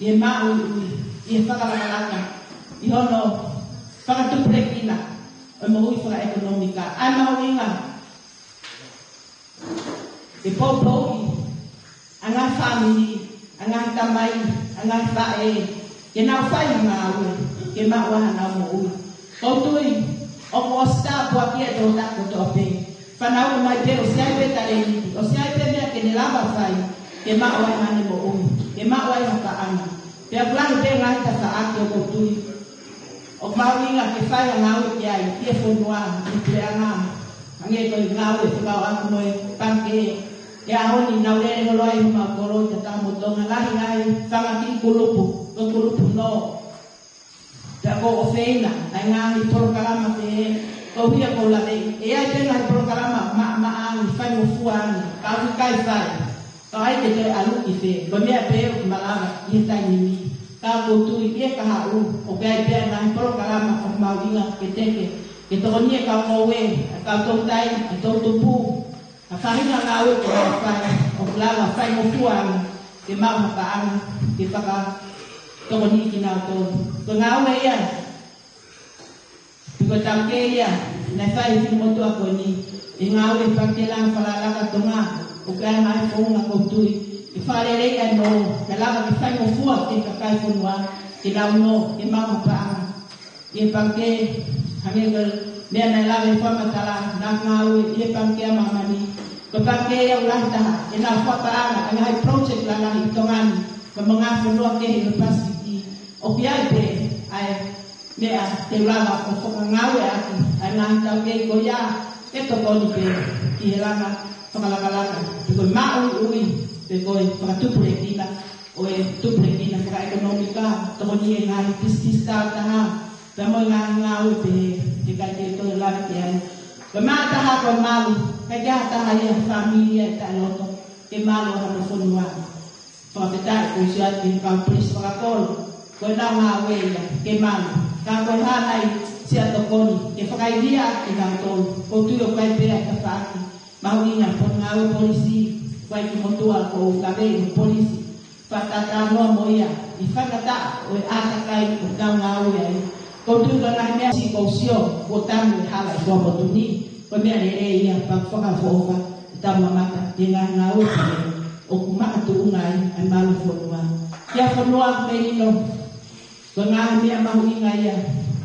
ʻi he māʻuiʻui, ʻi he fakalakalaka, ʻi hono fakatupulekina ʻo e moʻui fakaʻekonōmika. ʻA e mahuʻinga ke poupouʻi ʻa e ngaahi fāmili, ʻa e ngaahi tamai, ʻa e ngaahi faʻē, ke nau fai ha ngāue, ke maʻu ai haʻanau moʻui. ʻOku ou tui ʻoku ʻosi tāpuaki ia e toʻutangata kotoa pē. Fanauʻi mai pē, ʻosi ʻi ai pē talēniti, ʻosi ʻi ai pē meʻa ke ne lava ʻo fai, ke maʻu ai haʻane moʻui, ke maʻu ai ha paʻanga. Pea ʻoku lahi pē ngaahi tafaʻaki ʻoku ou tui ʻoku mahuʻinga ke fai ha ngāue ki ai ʻi he fonua, ʻi he puleʻanga. Hangē ko e ngāue fekauʻaki mo e pangikē. ʻI he ʻaho ni naʻa ku lele holo ai ʻi homau kolo ʻi Tatamo Tonga, lahi ngaahi fanga kiʻi kulupu, ko e kulupu nō. Pea ʻoku ou ʻofeina ʻa e ngaahi polokalama pehē, ko ia ʻoku ou laveʻi. ʻE ʻi ai pē ngaahi polokalama maʻamaʻa ange, faingofua ange, ka ʻoku ʻikai fai. Ka ʻai ke toe ʻalu ki fē, ko e meʻa pē ʻoku malava ʻi he taimi ni. Ka ʻoku ou tui ʻi he kahaʻu, ʻoku ʻi ai pē ngaahi polokalama ʻoku mahuʻinga ke teke, ke tokoni e kau ngoue, ʻa e kau toutai, ʻa e toutupu, ʻa e faʻahinga ngāue ʻoku nau fai, ʻoku lava faingofua ange, ke maʻu ha paʻanga, ke fakatokoniʻi kinautolu. Ko e ngāue ia, pe ko e taukei ia naʻe fai ʻe he finemotuʻa ko eni, ʻi he ngāue ʻa e Pangikē Langa Fakalakalaka ʻa Tonga, ʻoku ʻi ai e ngaahi founga ʻoku ou tui ke fakaleleiʻi ai mo, ke lava ke faingofua ki he kakai e fonua, ke nau nō, ke maʻu ha paʻanga. ʻI he pangikē, hangē ko e meʻa naʻe lave he fakamatala, naʻa ku ngāue ʻi he Pangikē ʻa Māmani, ko e pangikē ia ʻoku lahi taha ʻenau fakapaʻanga ʻa e ngaahi project lalahi ʻi Tonga ni, pea mo e ngaahi fonua kehe ʻi he Pasifiki. ʻOku ʻi ai pē ʻa e meʻa te u lava ʻo fakangāueʻaki ʻa e ngaahi taukei ko ia ke tokoni pē ki he langa fakalakalaka, pe ko e maʻuiʻui, pe ko e fakatupulekina ʻo e tupulekina fakaʻekonōmika, tokoni e ngaahi pisinisi tāutaha, pea mo e ngaahi ngāue pehē, he ʻikai ke toe lave ki ai. Ko e meʻa ʻe taha ko e malu, ʻikai ke ʻi ai ha taha ia, fāmili ia ʻe taʻeloto ke malu ʻa hono fonua. Fakafetaʻi ko e sio atu ki he kau polisi fakakolo, ko ʻenau ngāue ia ke malu. Ka ko e hā nai siʻa tokoni ke fakaivia kinautolu? ʻOku ou tui ʻoku ʻi ai pē ʻa e tafaʻaki mahuʻinga, Potungāue Polisi, ʻoku ʻi ai e kiʻi motuʻa ʻoku ou kaveinga, polisi, fakatātā noa mo ia ʻi he faingataʻa ʻo e ʻātakai ʻoku tau ngāue ai. ʻOku ou tui ko e ngaahi meʻa siʻi ʻoku ou sio, kuo tanu e hala ʻi Fuaʻamotu ni, ko e meʻa lelei ia, pea ʻoku fakaʻofoʻofa ʻetau mamata ki he ngaahi ngāue pehē ʻoku makatuʻunga ai ʻa e malu ʻo e fonua. Kia Fonuaʻa Melino, ko e ngaahi meʻa mahuʻinga ia,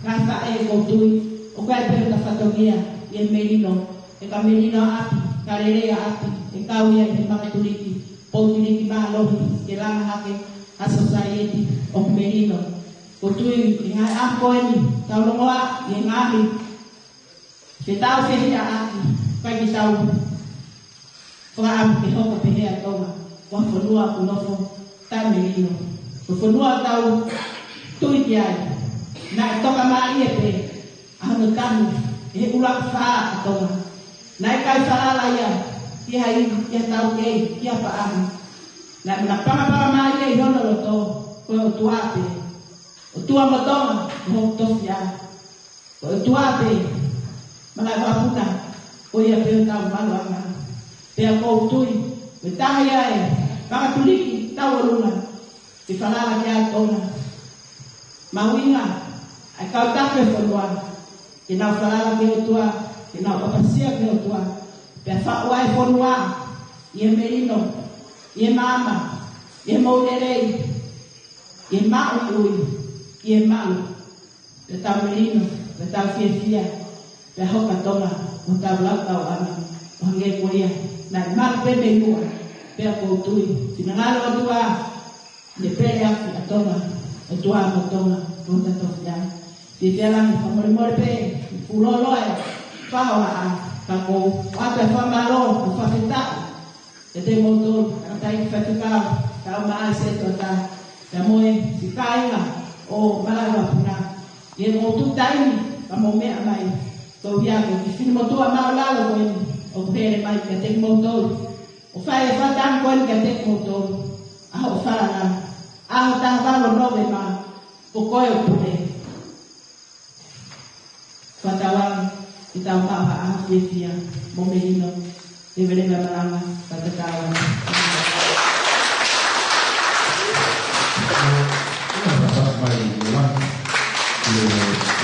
ngaahi faʻē, ʻoku ou tui ʻoku ʻi ai pē hota fatongia ʻe melino, ʻe ka melino ʻapi, ka lelei ʻapi, ʻe kau ia ʻi he makatuliki, poutuliki mālohi, ke langa hake ʻa e sōsaieti ʻoku melino. ʻOku ou tui ʻi he ngaahi ʻaho ko eni, tau longoaʻa ʻi he ngaahi fetau fehiʻa ʻaki, ʻikai ke tau fakaʻamu ke hoko pehē ʻa Tonga, ko ha fonua ʻoku nofo taʻemelino. Ko e fonua tau tui ki ai, naʻe tokamālie pē ʻa hono tanu ʻe he ʻuluaki fā ʻa Tonga. Naʻe ʻikai falala ia ki ha ivi, ki ha taukei, ki ha paʻanga. Naʻe manapangapanga mālie ʻi hono loto, ko e ʻOtua pē. ʻOtua mo Tonga, ko hoku tofiʻa. Ko e ʻOtua pē, Malaʻevapuna, ko ia pē hotau maluʻanga. Pea ʻoku ou tui, ko e taha ia e makatuliki tauʻolunga, ke falala ki ai ʻa Tonga. Mahuʻinga ʻa e kau taki ʻo e fonua, ke nau falala ki he ʻOtua, ke nau ʻapasia ki he ʻOtua. Pea faʻu ʻa e fonua ʻi he melino, ʻi he maama, ʻi he moʻui lelei, ʻi he maʻuiʻui, ʻi he malu. Pea tau melino, pea tau fiefia, pea hoko ʻa Tonga ko hotau laukau ʻana, ʻo hangē ko ia naʻe malu pē mei muʻa. Pea ʻoku ou tui, finangalo ʻOtua, ne pele ʻaki ʻa Tonga, ʻOtua mo Tonga, ko hota tofiʻa. Fiefia langi, fakamolemole pē, fuʻu lōloa e faʻahinga, ka ʻoku ou ʻoatu e fakamālō, mo e fakafetaʻi kiate kimoutolu, tangataʻeiki faifekau, tau maʻa e setuata, pea mo e siʻi kāinga ʻo Malaʻevapuna. ʻI heʻemou tuku taimi, pea mou meʻa mai, koeʻuhi ko e kiʻi fefine motuʻa māʻulalo ko eni, ʻoku hele mai kiate kimoutolu, ʻo fai e fakatangi ko eni kiate kimoutolu, ʻa hoʻo falala, ʻa hoʻo taha valu Nōvema, ko koe ʻoku pule. Fakatauange ke tau maʻu ha ʻaho fiefia mo melino. Leveleva e malanga, fakatauange. Ina fakafasi mai ʻi he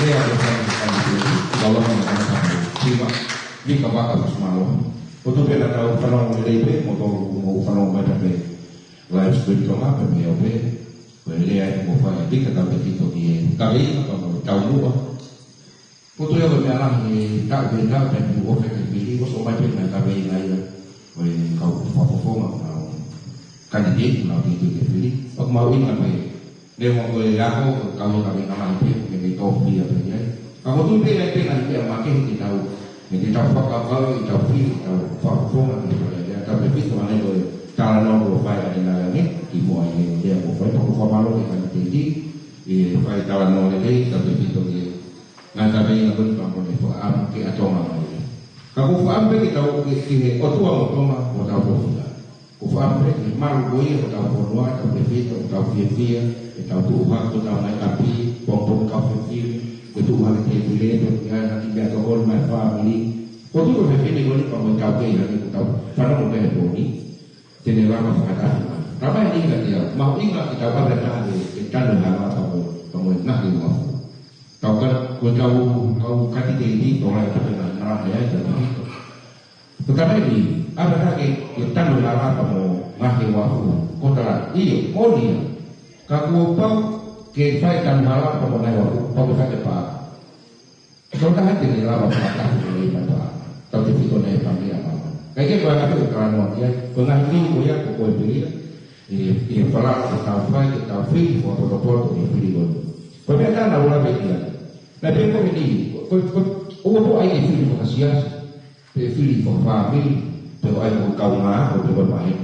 lea ʻo e fakamolemole, ʻi he lea ʻo e fakamolemole, ʻi he lea ʻo e fakamolemole, ʻi he lea ʻo e fakamolemole, ʻi he lea ʻo e fakamolemole. Ko e tuʻu pē naʻa tau fanongo lelei pē, mo tau mo fanongo mai pē mei he live stream Tonga pē mei ʻo pē. Ko e lea ʻoku fai ʻe Lika, tautefito ki he kaveinga pea mo e taumuʻa. Ko e tuʻu ia ko e meʻa lahi, taʻu pē taʻu pē ʻoku ʻofa ke fili, ʻoku ʻomai pē ngaahi kaveinga ia. Ko e kau fakafofonga, kau kanitēti, kau tui ke fili. ʻOku mahuʻinga pē. Neongo ko e ako, kau ia kaveinga lahi pē, ke kei tō pia pē ia. Ka ʻoku ou tui pē ʻe ʻi ai pē ngaahi meʻa makehe ke tau, ke tau fakakaukau, ke tau fili, ke tau fakafofonga, ke tau lea, tautefito ange ko e talanoa kuo fai ʻanenai ange, ki muʻa ʻi he lea kuo fai, pea ʻoku ou fakamālō ki he kanitēti, ʻi he fai talanoa lelei, tautefito ki he ngaahi kaveinga ko eni pea mo e fakaʻamu ke ʻa Tonga mai. Ka ʻoku ou fakaʻamu pē ke tau, ki, ki he ʻOtua mo Tonga, mo hotau tofiʻa. ʻOku ou fakaʻamu pē ke malu ko ia hotau fonua, tautefito, tau fiefia, ke tau tuʻu hake hotau ngaahi ʻapi, pongipongi kau fefine, ke tuʻu hake tēpile, pea ʻi ai ha kiʻi meʻatokoni maʻa e fāmili. ʻOku ou tui ko e fefine ko eni pea mo e taukei hake ʻoku tau fanongo pē he pō ni, te ne lava fakataha mai. Talamai ʻe Lika kiate au, mahuʻinga ke tau ʻave ʻa e taha ke, ke tanu e hala pea mo, pea mo e ngaahi uafu. Tau ka, ko e kau, kau kanitēti, tau lava ke tau ngaahi hala, ʻe ʻi ai e tautefito. Ko e talamai ʻe Lika, ʻave ʻa e taha ke, ke tanu e hala pea mo e ngaahi uafu. Ko e tala, ʻio, moʻoni ia. Ka kuo pau ke fai e tanu hala pea mo e ngaahi uafu, pau ke fai e pā. Ko e taha te ne lava fakataha mo e pā. Tautefito ʻene pā mei ʻa māmani. Kae kehe ko e anga pē ʻoku talanoa ki ai, ko e ngaahi fili ko ia, ko koe pē ia. ʻI he, ʻi he falala ke tau fai, ke tau fili fakapotopoto ʻi he fili ko eni. Ko e meʻa ʻe taha naʻa ku lave ki ai. Naʻe pehē ko eni, ko, ko, ko, ʻoua ʻe ʻai ke fili fakasiasi, pe fili fakafāmili, pe ʻai ko e kaungā ako, pe ko e maheni.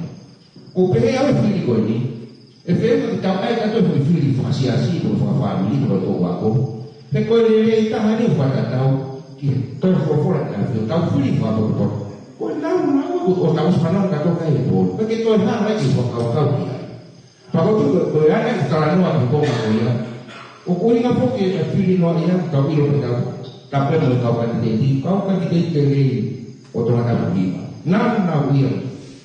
ʻOku ou pehē au e fili ko eni, ʻe feʻunga ke tau ʻai kātoa e foʻi fili fakasiasi, pe fakafāmili, pe ko e tō ako. He ko e lelei taha eni ʻoku fakatatau ki he toe folofola ʻa e ʻAfiona, tau fili fakapotopoto. Ko e nāunau ʻoku, ʻoku tau ʻosi fanongo kātoa ki ai he pō ni. Ko e ke toe hanga ʻo fakakaukau ki ai. Pea ʻoku ou tui ko e anga e talanoa ki he konga ko ia. ʻOku ʻuhinga foki e fili noa ia, tau ʻilo pē tau, tau pehē mo e kau kanitēti, kau kanitēti lelei ʻo Tongatapu hiva. Nāunau ia.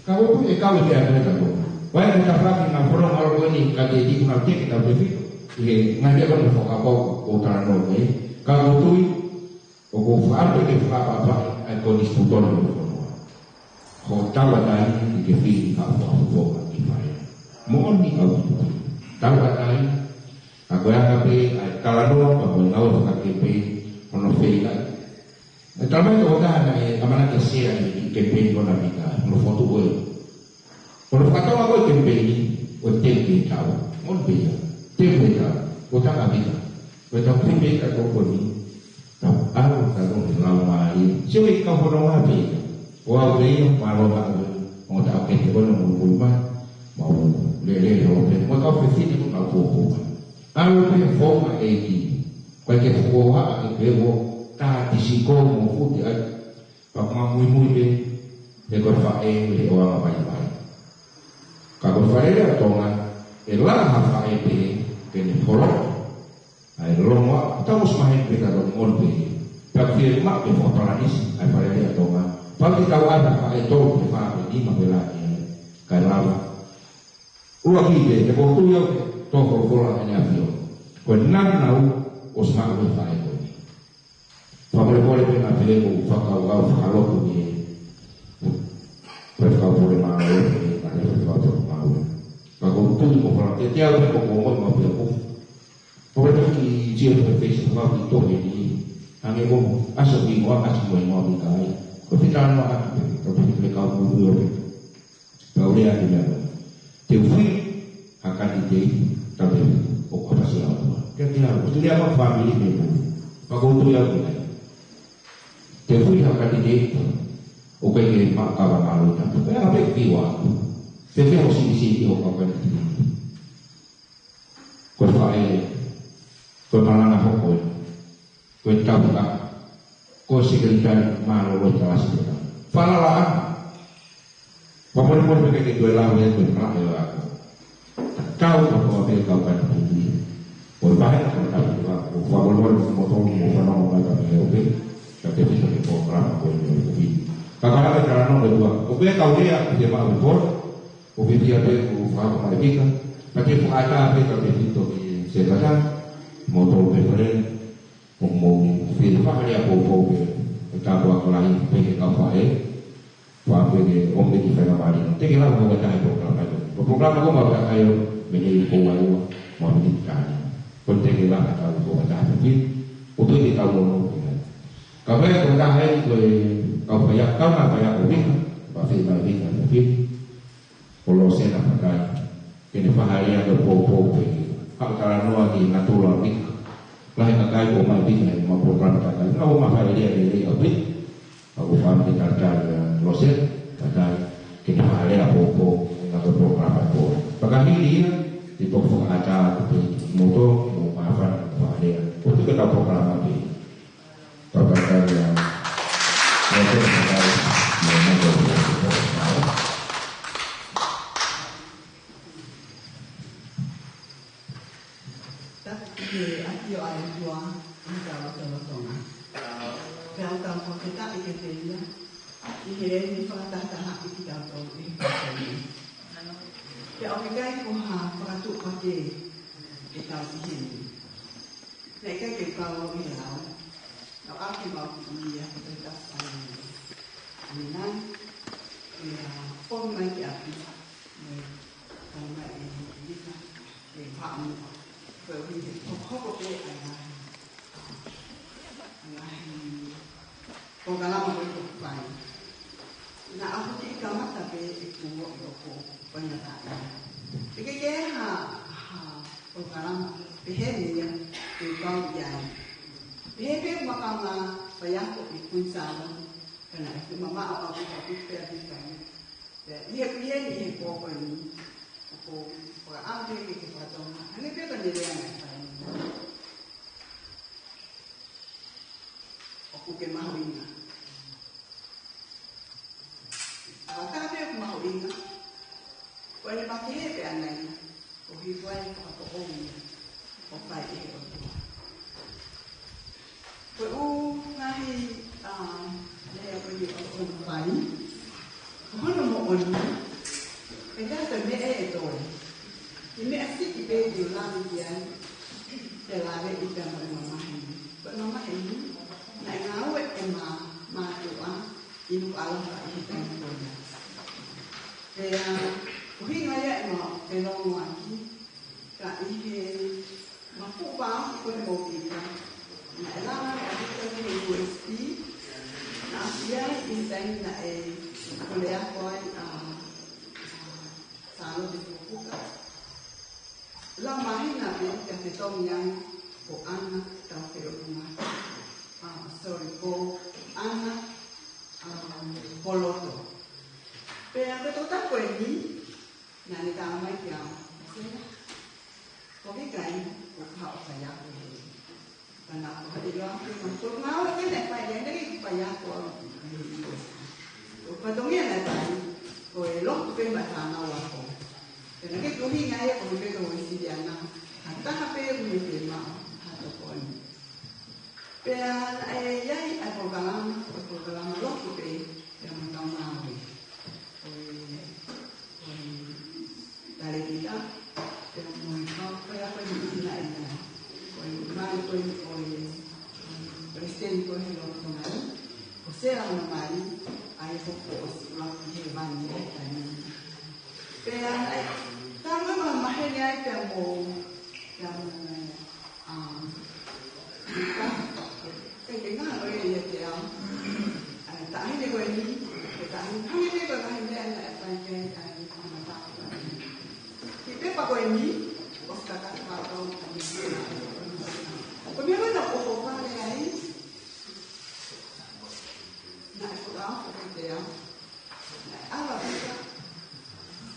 Ka ʻoku ou tui ʻe kau e meʻa ko ē kātoa. Vakai ki he tafaʻaki naʻa ku fanongo ʻalu ko eni kanitēti kuo nau teke tautefito. ʻI he ngaahi meʻa ko eni fakakaukau ʻoku talanoa ki ai. Ka ʻoku ou tui, ʻoku ou fakaʻamu ke fakaʻapaʻapaʻi ʻa e konisitūtone ʻo e fonua. Ko e tauʻatāina ke fili ha fakafofonga ki fale. Moʻoni ʻaupito. Tauʻatāina, ka ko e anga pē ʻa e talanoa, ka ko e ngāue fakakempeini, hono feinga. ʻE talamai ʻe he Sea ʻi he kemipeini ko ena Vika, mo e fokotuʻu ko ē. Ko e fakatonga ko ē kemipeini, ko e teu ki he tau. Mo e pea, teu ki he tau. Ko e tangata Vika. Ko e tau kemipeini ka ko eni. Tau ʻalu, tau ʻalu he laumālie. Sio ki he kau fononga pē ia. Ko au pē ia, mālō maʻu. Mo tau kete ko ena mo mui mai. Mau lele o pē. Mo kau fefine mo kau pōpō mai. ʻAlu pē he founga ʻEiki. Ko e ke fokoa ake pē mo tā tisiko mo futi ai. Pea ko e muimui pē, he ko e faʻē ʻi he ʻoange vaivai. Ka ko e Fale Alea ʻo Tonga, ʻe lava ha faʻē pē, ke ne holo. ʻAi longoaʻa, tau ʻosi maheni pē ka ko e ngolu pē. Pea ko e fiemaʻu ke fakapalanisi, ʻa e Fale Alea ʻo Tonga. Pea ke tau ʻai ha faʻē tolu, pe fā, pe nima, pe lahi, kae lava. ʻUluaki pē, he ʻoku ou tui au, tō folofola ʻEne ʻAfio. Ko e nāunau, ʻosi maʻu e faʻē ko eni. Fakamolemole pē ngā pele ko fakakaukau fakalotu ni. Pea fakapole mālō pē ngā pele fakapole mālō. Ka ko tui ko fala te te au pē ko ko mo pē ko. Ko pē ki tia pē pē se fakapole to he ni. Ange ko aso ki mo aso mo mo ki kai. Ko te tano a ki pē, ko pē pē kau mo mo pē. Pea u lea atu meʻa ko. Te u fili ha kanititeiti, ka te u ʻoku ʻapasia ʻOtua. Ke te lau, te lea ma fāmili me mo. Pea ko u tui au ki ai. Te u fili ha kanititeiti, ʻoku ʻikai ke maʻu kava mālō tapu. Pea ka pē ki ua. Te te o sini sini o ka kanititeiti. Ko e faʻē, ko e malanga hoko ē. Ko e tapu ka, ko e sekelitali mālōlō e kalasi pē ka. Falala ʻa. Fakamolemole pē ke toe lau ē ko e malaʻe ʻo ako. Tau ka ko pē kau kanititeiti. Ko e vahe ka ko e tapu ka, ko fakamolemole mo tō mo fanongo mai ka me o pē. Ka te pita ke polokalama ko e me o pē. Ka ka la ke talanoa ko e ua. Ko pē kau lea, ke te maʻu pē. Ko pē pia pē ko fakamolemole pika. Ka te fakaʻatā pē ka te pito ki se kata. Mo tō pē pale. Mo mo fili fakalea poupou pē. Ko tāpuaki lahi pē ke kau faʻē. Faʻē pē ke ʻomai ki faingamālie. Te ke lau mo ka tahi polokalama ko. Ko polokalama ko mau takai ʻo mene i ko wai ua. Mau mene ki tāne. Ko te ke lau ka tau ko ka tahi pē. Ko pē ke kau lono pē. Ka pē ko ka tahi ko e kau faia, kau na faia ko pika. Pea fili mai pika, pea fili. Ko Losena Pakai. Ke ne fakalea ko poupou pē. Haʻu talanoa ki natula pika. Lahi kakai ko mai pika, ma polokalama kakai. Ka o ma fakalea lelei au pē. Ka ko fāmili talitali ʻa Losena Pakai. Ke ne fakalea poupou, na ko polokalama ko. Pea ka hili ia, te toki fakaʻatā atu pē kimoutolu, mo māfana fakalea. Ko tuku ke tau polokalama pē. Tau talitali ʻa Losena Pakai, mo na ko polokalama. Tapu ki he ʻafio ʻa e ʻOtua ʻi hotau lotolotonga. Pea ʻoku tau fakafetaʻi kiate ia, ʻi heʻene fakatahatahaʻi kitautolu ʻi he pō ko eni. Pea ʻoku ʻikai ko ha fakatuʻupakē ʻetau ʻi heni. Naʻe ʻikai ke u kau au ʻi he lau, naʻa ku ʻalu ke mau kiʻi ia, ko e tasi ʻa e ʻanenai, ʻe a, foki mai ki ʻapi, mo e tau mai ʻe Lika, ʻe haʻamu, koeʻuhi he hokohoko pē ʻa e ngaahi, ʻa e ngaahi polokalama ko ē ʻoku fai. Naʻa ku kiʻi kamata pē ʻeku ʻoku faingataʻaʻia. ʻIkai ke ha, ha polokalama pehē ni ia ʻe kau ʻi ai. Pehē pē ʻeku makaʻanga faiako ʻi Kuini Sālote, ka naʻe fuʻu mamaʻo au ʻi he ʻapi pē ʻapi fai. Pea ʻi he, ʻi he, ʻi he pō ko eni, ʻoku ou fakaʻamu pē ke ke fakatonga. Hangē pē ko ʻene lea naʻe fai. ʻOku ke mahuʻinga. ʻA ka pē ʻoku mahuʻinga. Ko ʻene makehe pē ʻana ia. Ko hifo ai fakapoʻou ia. ʻO fai ʻe he ʻOtua. Ko e ʻū ngaahi, um, lea ko eni ʻoku ou fai. Ko hono moʻoni. ʻE ka ko e meʻa ʻe toe. ʻI he meʻa siʻi pē ʻoku ou lave ki ai. Te lave ʻi pea mo e mamahi. Ko e mamahi. Naʻe ngāue ʻema mātuʻa ʻi Nukuʻalofa ʻi he taimi ko ia. Pea, ʻuhinga ia ʻema felōngoaki, ka ʻi he mapuʻa ko e mōpika. Naʻe langa ʻa Vika ki he U S P, naʻa ku ʻi ai ʻi he taimi Naʻe kole ako ai ʻa, ʻa Sālote Fukofuka. Lau māhina pē ka te tomi ai ko ʻAna Taupeʻotunga. Ah, sorry, ko ʻAna, um, Poloto. Pea ko e tokotaha ko eni, naʻa ne talamai kiate au, Sena, ko e ʻikai ke u haʻu ʻo faiako he. Pea naʻa ku haʻi loa ke ma ko ngā ora ke ne fai, ʻe ne ke faiako au. Ko e fatongia naʻe fai, ko e lotu pē maʻa e fānau ako. Pea naʻe ʻikai ke u hinga ia ko e pē ko e Uēsiliana. Ha taha pē ʻoku ne fiemaʻu ha tokoni. Pea naʻe ʻi ai ʻa e polokalama, ko e polokalama lotu pē, pea mo e kau ngāue. Ko e, ko e talēkita, pea mo e kau, ko e ako ʻi he ʻi he ʻi he. Ko e mali ko e, ko e, ko e palesiteni ko e he lotu ko eni. Ko Sela mo Mali, ʻa ia ko ko ʻosi ʻuluaki he vani ʻi he taimi. Pea naʻe, talu e ma maheni ai pea mo, pea mo, um, Mika, ke ke ngā ko ia ia te au. ʻA e taʻahine ko eni, ko e taʻahine, hangē pē ko e ngaahi meʻa naʻe fai ki ai ʻa e kamata. Ki he pepa ko eni, ʻosi kaka fakau ka ni. Ko e meʻa ko ena ʻoku ou fale ai, naʻe fakaʻaho ko te au. Naʻe ala Mika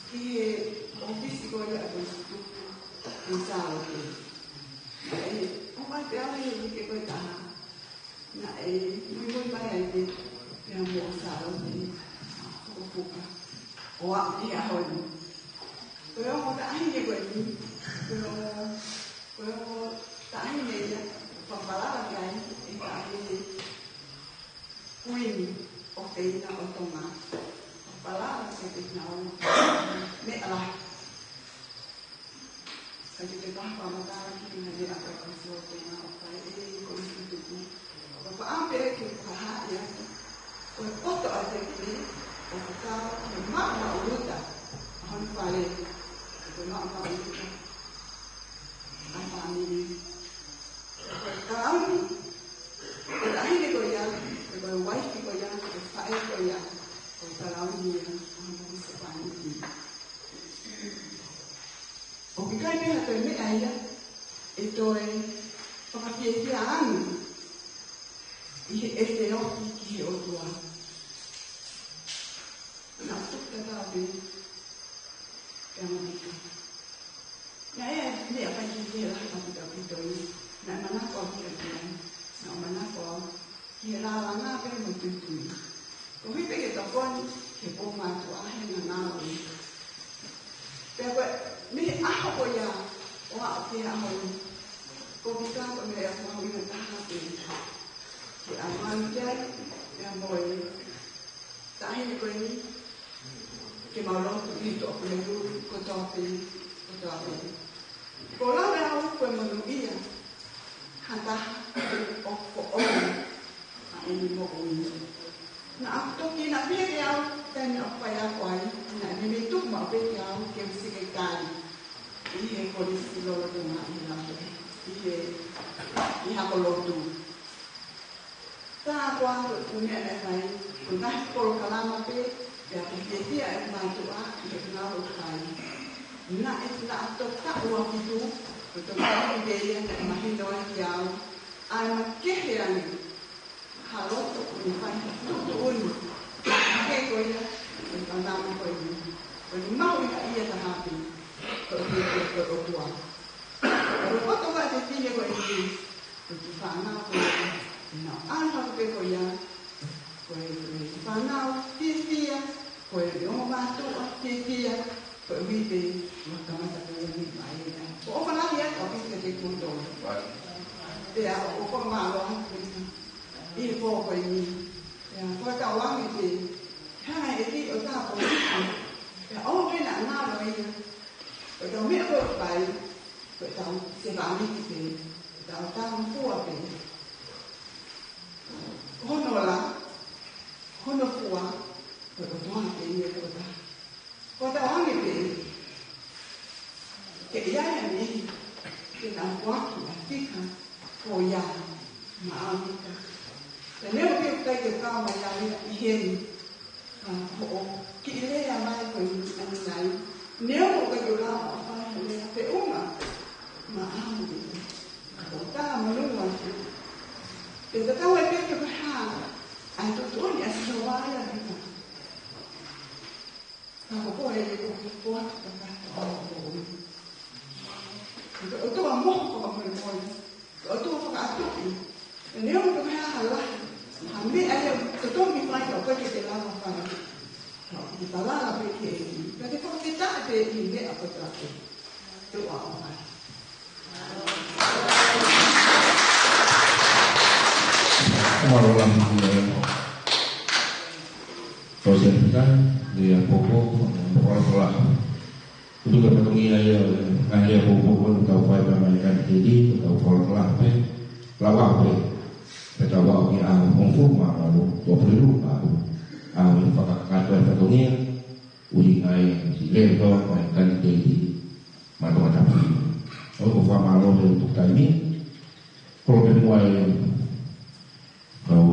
ki he ʻōfisi ko ia ʻa e Konisitūtone ʻi Sālote. Naʻe ʻomai pē au he uike ko ē ʻe taha. Naʻe muimui mai ai pē pea mo Sālote Fukofuka ʻo aʻu ki he ʻaho ni. Ko e ongo taʻahine ko eni, ko e ongo, ko e ongo taʻahine ia, fakafalala ki ai, ʻe taʻahine Kuini ʻo Teina ʻo Tonga. Fakafalala ki he Teina ʻo Tonga. Meʻa lahi. Ka te te paha fakamatala ki he ngaahi meʻa ko ē ʻoku sio Tonga ʻo fai ʻe he Konisitūtone. ʻO ka paʻa pē ke u fakahā ia. Ko e poto ʻa e teki, ʻoku tau ke maʻu maʻuluta ʻa hono fale. Ke maʻu maʻuluta ʻa e fāmili. Ko e kalauni, ko e taʻahine ko ia, ko e uaifi ko ia, ko e faʻē ko ia, ko e kalauni ia ʻo hono husepāniti. ʻOku ʻikai pē ha toe meʻa ia ʻe toe fakafiefia ange ʻi heʻete ofi ki he ʻOtua. Naʻa ku tuku tatau pē, pea mo Mika. Naʻe, naʻe ʻikai ke lahi ʻaupito ʻaupito ia. Naʻe manako au ki ai. Naʻe manako au ki he lālanga pea mo e tuitui. Koeʻuhi pē ke tokoni ki he pō mātuʻa he ngangalo ia. Pea ko e, mei he ʻaho ko ia ʻo aʻu ki he ʻaho ni, ko Mika ko e meʻa ʻoku mahuʻinga taha pē ke ʻamanaki ai, pea mo e taʻahine ko eni, ke mau lotu ʻi he Tuʻapulelulu kotoa pē, kotoa pē. Ko e lau ʻe au ko e monūʻia ha taha ʻoku foʻou ʻa ʻene moʻui. Naʻa ku toki, naʻe pehē kiate au, taimi naʻa ku faiako ai, naʻe meimei tuku maʻu pē kiate au ke u sekelitali ʻi he Kolisi Lolotonga ʻi Lahe, ʻi he, ʻi he ako lotu. Tā koā ko e meʻa naʻe fai, ko e ngaahi polokalama pē, pea ko e fiefia ʻa e mātuʻa ʻi he ngāue ʻoku fai. Naʻe, naʻa ku toki taʻu ua fitu, ko e toki taʻu pē ia naʻe mahino ai kiate au ʻa e makehe ange ha loto ʻoku ne fai tuʻutuʻuni. Makehe ko ia, ko e fānau ko eni. Ko e mahuʻinga ia taha pē, ko e, ko e, ko e ʻOtua. Ko e poto ko ē ʻa e fefine ko eni, ko e kiʻi fānau ko ia, naʻa ku ʻalu hake pē ko ia, ko e, ko e fānau fiefia, ko e ongo mātuʻa fiefia, koeʻuhi pē ʻoku kamata ko ia mei fē ia. ʻOku ou ʻofa lahi atu ʻaupito kiate kimoutolu. Pea ʻoku ou fakamālō atu pē ʻi he pō ko eni. Pea fakatauange pē, hanga ʻe he ʻEiki ʻo tāpuakiʻi. Pea ʻoua pē naʻa ngalo ia. Ko ʻetau meʻa ko ē ʻoku fai, ko ʻetau sevāniti pē, ko ʻetau talangofua pē. Ko hono ola, ko hono fua, ko e ʻOtua pē ia ko ē. Ko ʻetau ange pē, ke ʻi ai ha niʻihi ke nau foaki ʻa e fika ko ia maʻa Mika. Pea neongo pē ʻoku ʻikai ke u kau mai au ia ʻi heni, ʻa hoʻo kiʻi lea mai ko eni ʻanenai. Neongo ʻoku ʻikai ke u lava ʻo fai ha lea pē ʻuma maʻau ni. Ka ko e tā monū atu. Pea tatau ai pē pe ko e hā ʻa e tuʻutuʻuni ʻa Sihova ia ʻa Pita. Ka ko koe ʻe ko ko atu ka ka ʻo ko ui. Ko e ʻOtua moho ko ka moemoe. Ko e ʻOtua fakaʻatuʻi. Neongo pe ko e hā ha lahi ha meʻa ia ʻoku totongi fai ka ʻoku ʻikai ke te lava fai. Ka ʻoku te falala pē ki he ʻEiki. Ka te fakafetaʻi pē ʻi he meʻa ko ē ʻoku te tuʻa ʻo fai. Mālō lahi ki he Toketā Pita, ʻi he ʻapiako, ʻo e folofola. ʻOku tuku e fatongia ia ʻo e ngaahi lea poupou ko eni ʻoku tau fai pē mai ʻa e kanitēniti, ʻoku tau folofola pē, lau pē, pea tau aʻu ki he ʻaho hongofulu mā valu ʻo ʻApelila, ʻaho, ʻaho ʻe fakakakato ai e fatongia, ʻuhinga ia ʻi he lea ʻa e kanitēniti maʻa Tongatapu. ʻOku ou fakamālō he ʻoku tuku taimi, kole pē muʻa e kau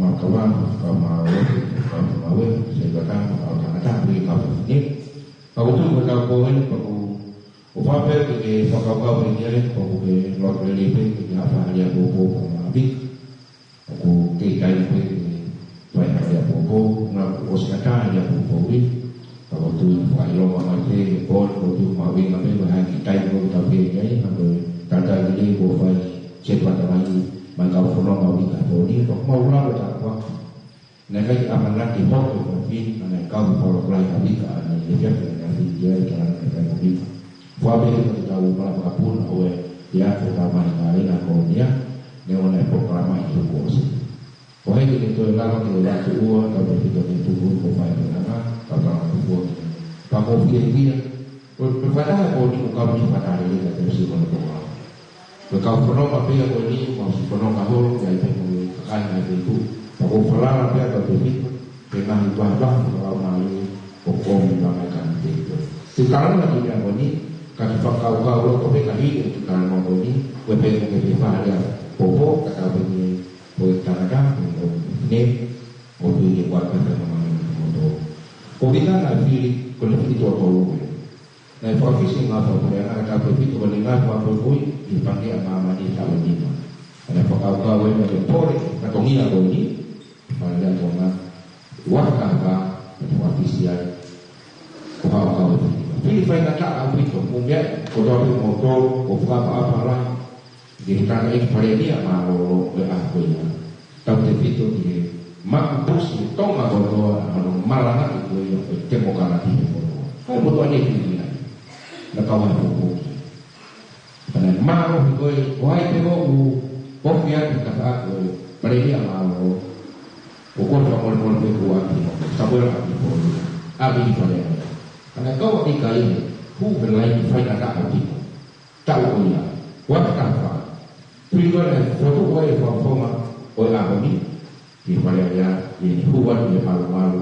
maʻu kava, kau maʻu lotu, kau maʻu ē, se kata, kau tangata, pē kau fafine. Kau tuku e kau ko eni, pea ʻoku ou fakaʻamu pē ke fakakaukau pē ki ai, pea ʻoku ke lotu lelei pē, ke ke hanga ʻo fai ha lea poupou pea mo Vika. ʻOku kei taimi pē ke fai ha lea poupou, naʻa ku ʻosi ʻatā ha lea poupou ē, ka ʻoku ou tui ʻoku fakaʻilonga mai pē, ʻoku ou tui ʻoku mahuʻinga pē, ko e hā e kiʻi taimi ʻoku tau pē ki ai, ka ko e talitali lelei kuo fai, se pata mai, mai kau fononga ʻo Vika he pō ni, ka ʻoku mau lava ʻo tāpuaki. Naʻe ʻikai ke ʻamanaki ke hoko e fefine, ka naʻe kau folofola ʻa Vika, ʻa ʻene efiafi naʻe fili ki ai, ka naʻe fai mo Vika. Fua pē ke tau malava ka puna ʻo e, ia ko tau mai ka ena ko nia, neongo naʻe polokalama ʻi he kuo ʻosi. Ko e hā ke toe lava ke ʻoatu ua, tau te fika ke tuku, ko fai pē lava, tau tau tuku ua. Pea ko fie fie, ko e fakataha ko eni ʻoku kau ni fakataha lelei ka te usi kono toa. Ko e kau fononga pē ia ko eni, mau siʻi fononga holo, ʻi ai pē mo e kakai ʻi he feituʻu. Pea ʻoku ou falala pē ʻa Toketā Pita, ke ngaahi vahevahe fakalaumālie, ʻoku ʻomi ʻe he kanitēniti. Te u talanoa ki he meʻa ko eni, ka te fakakaukau loto pē ka hili ʻeku talanoa ko eni, ko e pehē ʻoku ke fai ha lea poupou, ka tau pehē ni, ko e tangata, ko e fefine, ʻoku ou tui ke ʻoatu pē ʻa e māmani kotoa. Ko Vika naʻe fili, ko ʻene fili tuʻo tolu ē. Naʻe fakafisi e ngāue fakapuleʻanga ʻa Toketā Pita ko ʻene ngāue fakapuleʻanga ʻi he Pangikē ʻa Māmani taʻu ʻe nima. Naʻe fakakaukau ʻe ia ke pole, ka tongia ko eni, Māmani ʻa Tonga, ua ka ka, naʻe fakafisi ai, ko haʻo kau e fili. Fili faingataʻa ʻaupito, mou meaʻi, ko tau pē mo tau, ʻoku fakaʻapaʻapa lahi, ke tana e palēmia mālōlō ʻo e ʻaho ko ia. Tautefito ki he maʻu pusi Tonga kotoa ʻa hono malangaʻi ko ia ʻo e temokalati he fonua. Ko e motuʻa ni e fili ai. Naʻa tau ʻai poupou ki ai. Pea naʻe mālohi ko e, ko hai pē ʻoku, ʻoku ʻiate kitautolu ko e palēmia mālōlō. ʻOku ou fakamolemole pē kuo ʻalu ki hono, Samuela ʻalu ki he fonua. ʻAlu ki fale ai. Pea naʻe kau ʻa Vika ia, hū he laine faingataʻa ʻaupito. Taʻu ko ia, ua taha fā. Tui ko ē naʻe fokotuʻu ai e fakafofonga ʻo e ʻaho ni, ki he Fale Alea, ʻi heʻene hū atu ki he malumalu,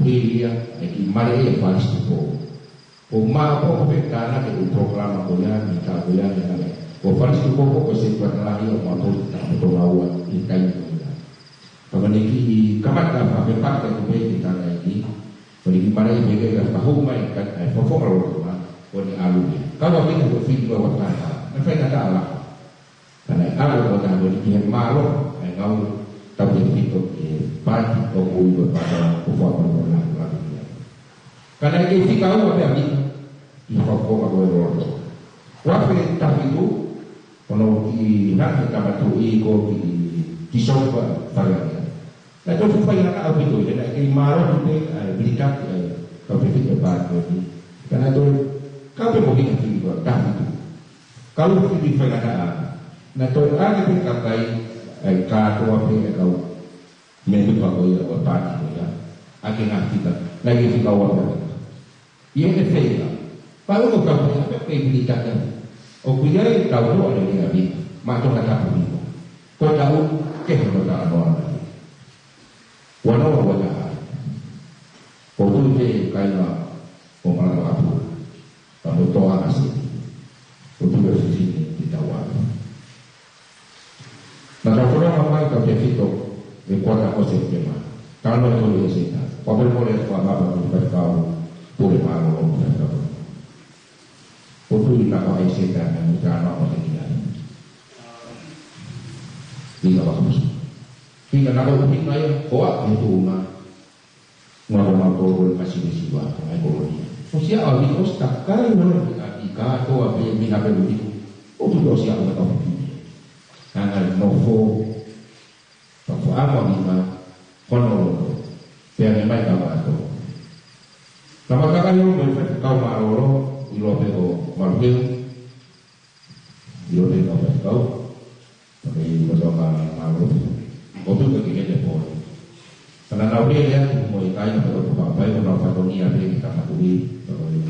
hili ia e kiʻi maleʻi ʻa Fālisi Tupou. ʻOku māʻopoʻopo pē ke tānaki e polokalama ko ia, ʻi he taʻu ko ia, ʻi he ngaahi. Ko Fālisi Tupou ko e setuata lahi ʻo mautolu ki he taʻu Tonga ua, ʻi he taimi ko ia. Pea ko ʻene kiʻi kamata fakapepa ke tupe ki he tangataʻeiki. Ko ʻene kiʻi maleʻi pē ke ka fakahū mai ka, ʻa e fakafofonga lolotonga, ko ʻene ʻalu ia. Kau ʻa Vika ko e fili ko e ua taha fā. Naʻe faingataʻa lahi. Ka naʻe ʻalu ʻo taha ko eni ki he mālohi, ʻa e ngāue tautefito ki he paati ʻoku ui ko e Paati ʻo Fakamolemole Lahi ia. Ka naʻe kei fika ua pē ʻa Vika, ʻi he fakafofonga ko ē lolotonga. Ua pē taha fitu, ko hono kiʻi hanga ʻe he tama tuʻi ko e kiʻi tīsofa Fale Alea. Naʻe toe fuʻu faingataʻa ʻaupito ia, naʻe kei mālohi pē ʻa e militaki ʻa e tautefito e paati ko eni. Ka naʻe toe kau pē mo Vika fili ko ē taha fitu. Kau fili faingataʻa. Naʻe toe ʻange pē kakai ʻa e kātoa pē ʻa e kau mēmipa ko ia ʻo e paati ko ia. ʻA e ngaahi fika, naʻe kei fika ua pē. ʻI heʻene feinga. Pea ʻoku tau feinga pē ke militaki. ʻOku ʻi ai e taʻu ʻo e lea ʻa Vika. Maʻa Tongatapu ni. Ko e taʻu ke hono talanoa mai. Ua noa ua taha. ʻOku ou tui pē kāinga ʻo Malava Kapu. Pea mo Toa Ngasi. ʻOku ou tui pē ʻoku fefine ʻi he taʻu ʻaho. Naʻa tau fononga mai tautefito he kuata ʻo Sepitema. Talanoa ʻe tolu ʻi he sētane. Ko e pole ko e fakamatala ʻa e faifekau, pule mālōlō ʻa e faifekau. ʻOku ou tui naʻa ko e ʻai se taimi mo e talanoa ko ē ki ai. Ni ka wakamusu. Ni ka nako ʻuhinga ia, ko e ʻuhinga. Ngā ko mau tō ko e kasi ni siva, ko e kolonia. ʻOsi ʻa ʻaho ni, ʻosi takai noa ki ʻAfilika, toa pē mei ha pē ʻuhi. ʻOku tui ʻosi ʻa ʻaho ni ka ʻuhi. Hanga nofo, Pea ko ʻAmelika, Honolulu, pea ne mai ka mātou. Ka mātou ka ʻilo ko e faifekau mālōlō, ʻilo pē ko Malu Heu, ʻilo pē ko e faifekau, ka mei ko e mālōlō. ʻO tuku ki he te pō. Ka naʻa nau lele atu mo e kāinga pē ʻo Tupou Papai, ko nau fai ko nia pē ki Tamatuʻi, ka ko e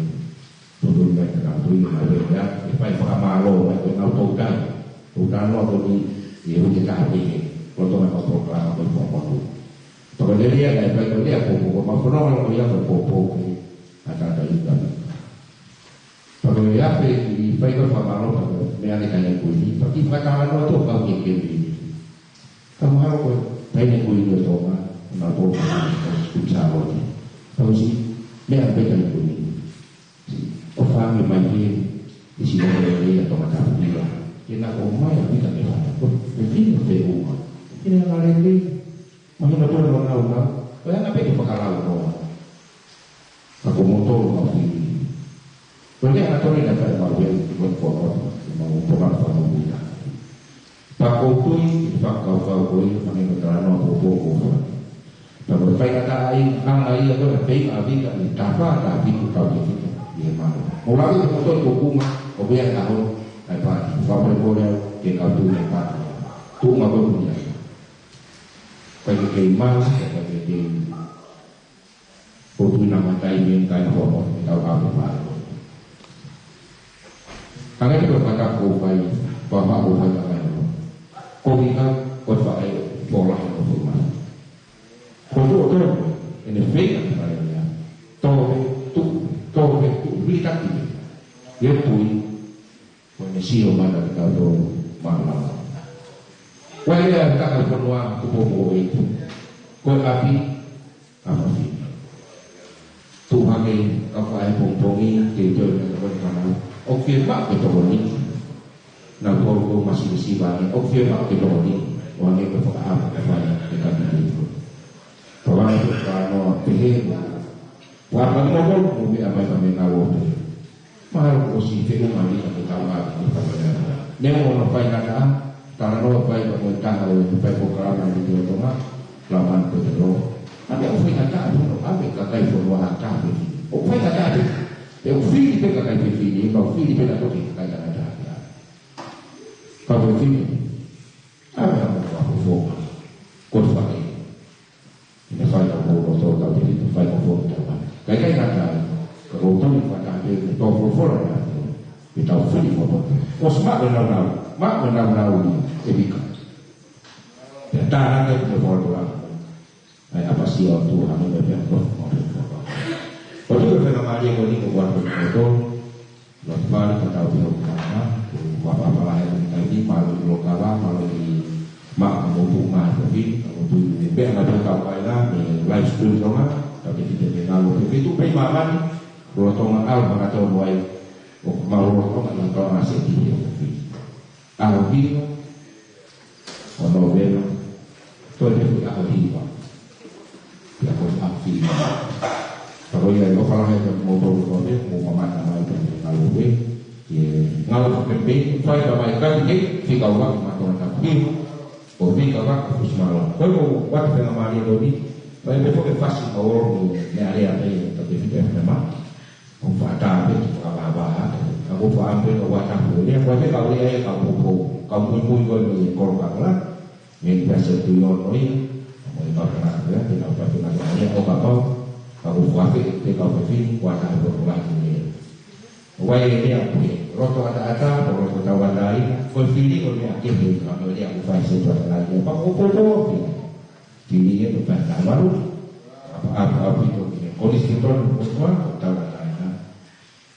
Tuʻu mai ka tau tui mai pē ia, ʻe fai fakamālō mai ko e nau toutai. Toutai noa ko eni, ʻi he uike taha pē, ko e tō mai ka polokalama ko e fua motu. Toko lelea, ʻe fai ko lea, ko, ko, ko, ma fono, ko ia, ko, ko, ko, ko, a tata i ka. Pea ko e ape, ʻi fai ko e fakamālō, pea ko e meʻa ne kai e kuini, pea ki fakatala noa tō kau ke ke ni. Ka mahalo ko e, kai ne kuini o Tonga, na ko, ko, ko, ko, Sālote. Ka ʻosi, meʻa pē kai kuini. ʻO fānge mai pē, ʻi si ʻo lele ia Tongatapu ia. Ke na ko mai a pita ke fana. Ko, ko pini pe uma. Ke na lele. Mahino tonu nau nau. Ko e anga pē ke fakalau noa. Ka ko moto ma fili. Ko e anga tonu na kai mau e, ko ko ko, mau pona fana muita. Pea ko e tui, ʻi he fakakaukau ko ia, mahino talanoa ko ko ko fana. Pea ko e faingataʻaʻia, anga ia ko e pei ʻa Vika ʻi he tafa, tafitu, tafitu, ʻi he mano. Mo lave ko toi ko kuma, ʻo pea ka ho, ai pati, fapre ko lea, ke kau tui ai pati. Tuʻunga ko e kunia. Kai ke kei mano, kai ke kei. Ko tui na matai mei kai ho mo, ke tau kau te mano. Hanga te ko kata ko fai, ko ma ko fai ka kai ho. Ko Vika, ko fai, ko la, ko fai mano. Ko tō tō, ʻene feinga ki mai ia. Tō, tō, tō, tō, rita ki. Ia tui, ko ʻene sio mana ki tau tō, mana. Ko e lea taka fonua, kupo mo e. Ko e ʻapi, ʻapi. Tuʻu hake, ka fai pongipongi, ke tō, ka fai mana. ʻOku ke maʻu ke tokoni. Nau tolu ko masi ke siva ange, ʻoku fiemaʻu ke tokoni, ʻo ange ko e fakaʻamu ke fai, ke kami ni. Pea ʻoku ou talanoa pehē mo, ua ka mo mo mo meʻa mai ka me ngalo pē. Mahalo ko si te ko mani ka ke tau ʻapi ke fai ʻa e. Ne mo no fai na ka, talanoa fai ka mo e taha ʻo e fai ko kalama ni te o Tonga, laman ko te lo. Ka meʻa ʻoku fai na ka, no, ʻave ka kai fo no ha ka pē. ʻOku fai na ka pē, ʻe ʻoku fili pē ka kai pē fili, ʻe mau fili pē na toki ka kai na ka pē. Ka ko e fili. ʻAve ha mo ka fofo. Ko e fai. ʻI he fai ka mo lo tō ka te fai ka fo ka ma. Kai kai ka kai. Ka ko tō ni ka ta te tō fofo la na. Ke tau fili fofo. Ko sma le nau nau. Ma le nau nau ni. E bika. Pea tā na ke te fo la. ʻAi ʻapasia ʻo tuʻu hano me pea kofi mo pea kofi. ʻO tuʻu pē ka mālie ko ni ko kuatu ko tō, lo te pāli ka tau pē ʻo kāna, ko kuapapala he ko ni kai ni, mālō ʻi lo kava, mālō ʻi ma mo tuʻu ngā he kofi, ka mo tuʻu ʻi me pea ngā pea kau kai na, me live stream Tonga, ka te kite me ngā lo te fitu, pei māmani, lo Tonga au maka tō mo ai, ʻo mālō lo Tonga na tō ngā se ki he kofi. ʻAho hiva, ʻo Nōvema, toe pē ko e ʻaho hiva. Pea ko e ʻaho hiva. Ka ko ia ʻe ʻofa lahi atu mo tolu ko pē, mo mamata mai pē ngalo pē. ʻE ngalo pē pē, fai ka mai kai ke, fika ua, ma tona ka hiva. ʻO fika ua, kusi malo. Ko e ko, watu pē ngā mālie ko ni. Mai pē ko e fasi ka oro, ne alea pē, ka te fika e fema. ʻO fata pē ki fakavavā, ka ko fā pē ka wata pē, lea ko e ka lea e ka popo, ka muimui ko e me kolo ka kola, me ni pea se tui o noi, ka mo e ka kana pē, pē na pea pē na ka lea, ʻo ka pau, ka ko fā pē, pē ka pē fini, wata pē ko la ki lea. Wai e lea ko e, roto ata ata, ko roto tau ata ina, ko e fili ko lea ke pē, ka mo lea ko fai se tua ka lea, pa ko popo, pē. Tili ia ko tahi na maru. Apa, apa, apa itu kini. Ko ni si tonu ko tua, ko tau na taina.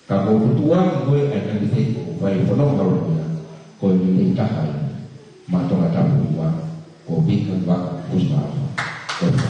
Ka ko tutua ko e ai kani te ko vai fono ka lo ko ia. Ko ni ni taha ia. Ma Tongatapu ua. Ko bika ba ko sa. Ko sa.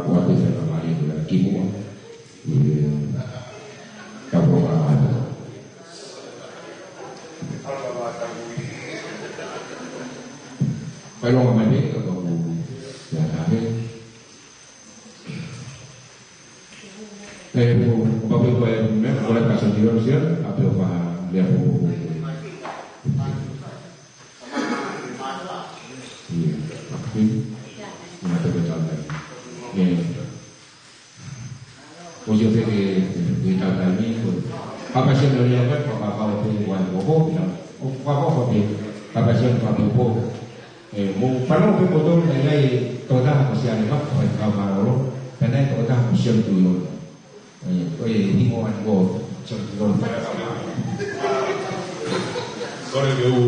ʻoatu e faingamālie ko ia ki muʻa. ʻI he tau polokalama atu. Kae ʻolunga mai pē, ka tau ia tahe. E, ko, ko, ko, ko, e, me, ko le kaso di lo sia, a pe o pa, le po, po, po. Ia, a pe, ia, te ke tau mai. Ia. Ko sio pe ke, ke tau mai ni, ko. Papa sio le, le, papa, papa, pe, wan, ko, ko, ia. Ko, papa, papa, pe, papa sio, papa, po. E, mo fanongo pē kimoutolu naʻe ʻi ai e tokotaha ko Siale Maka, ko e kau mālōlō, pea naʻe ʻi ai e tokotaha ko Sione Tuʻiloto. E, ko e hingoa ʻa e ko Sione Tuʻiloto. Kole ke u,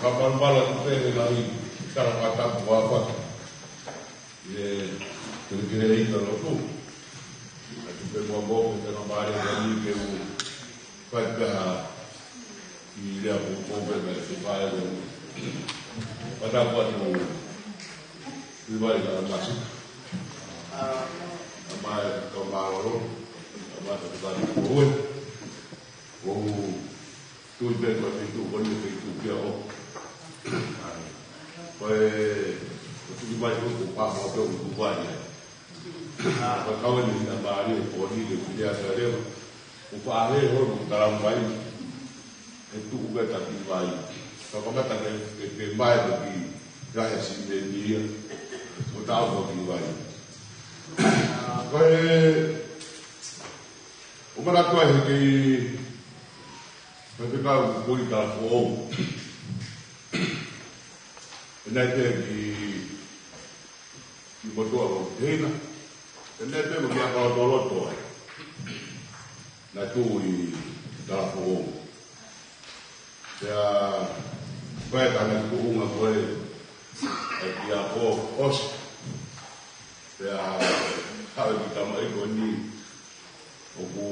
kapalapala tu pē he lahi, kala matapu ʻa faka. Ia, kele kele ʻi ka lotu. ʻA tu pē mo mo ke tena mare ka ni ke u fai pē ha i lea ko ko pē me se fai ko. Pata ko atu i vai ka masi. A mai ka mālōlō. A mai ka fai ko ue. Ko Tui pē ko e feituʻu, ko e feituʻu kia ʻo. Ko e, ko Tui mai ko ko pā ko tō Tui mai. Ko e kau ni na mari ko ni le kulia sa leva. Ko pā he ho no tala mai. E tuʻu pē ta Tui mai. Ka ko mata ke, ke, ke mai ko ki. Ka he si me ni ia. Ko tau ko Tui mai. Ko e, ʻo manatu ai he kei, ko e pekau ko i ka foʻou. ʻE nai te ki, ki motoa o Teina. ʻE nai te mo ki a kau toloto ai. Na tu i ka foʻou. Pea, ko e tana tuʻunga ko e, e ki a ko ʻosi. Pea, haʻu ki tama i ko ni, ʻoku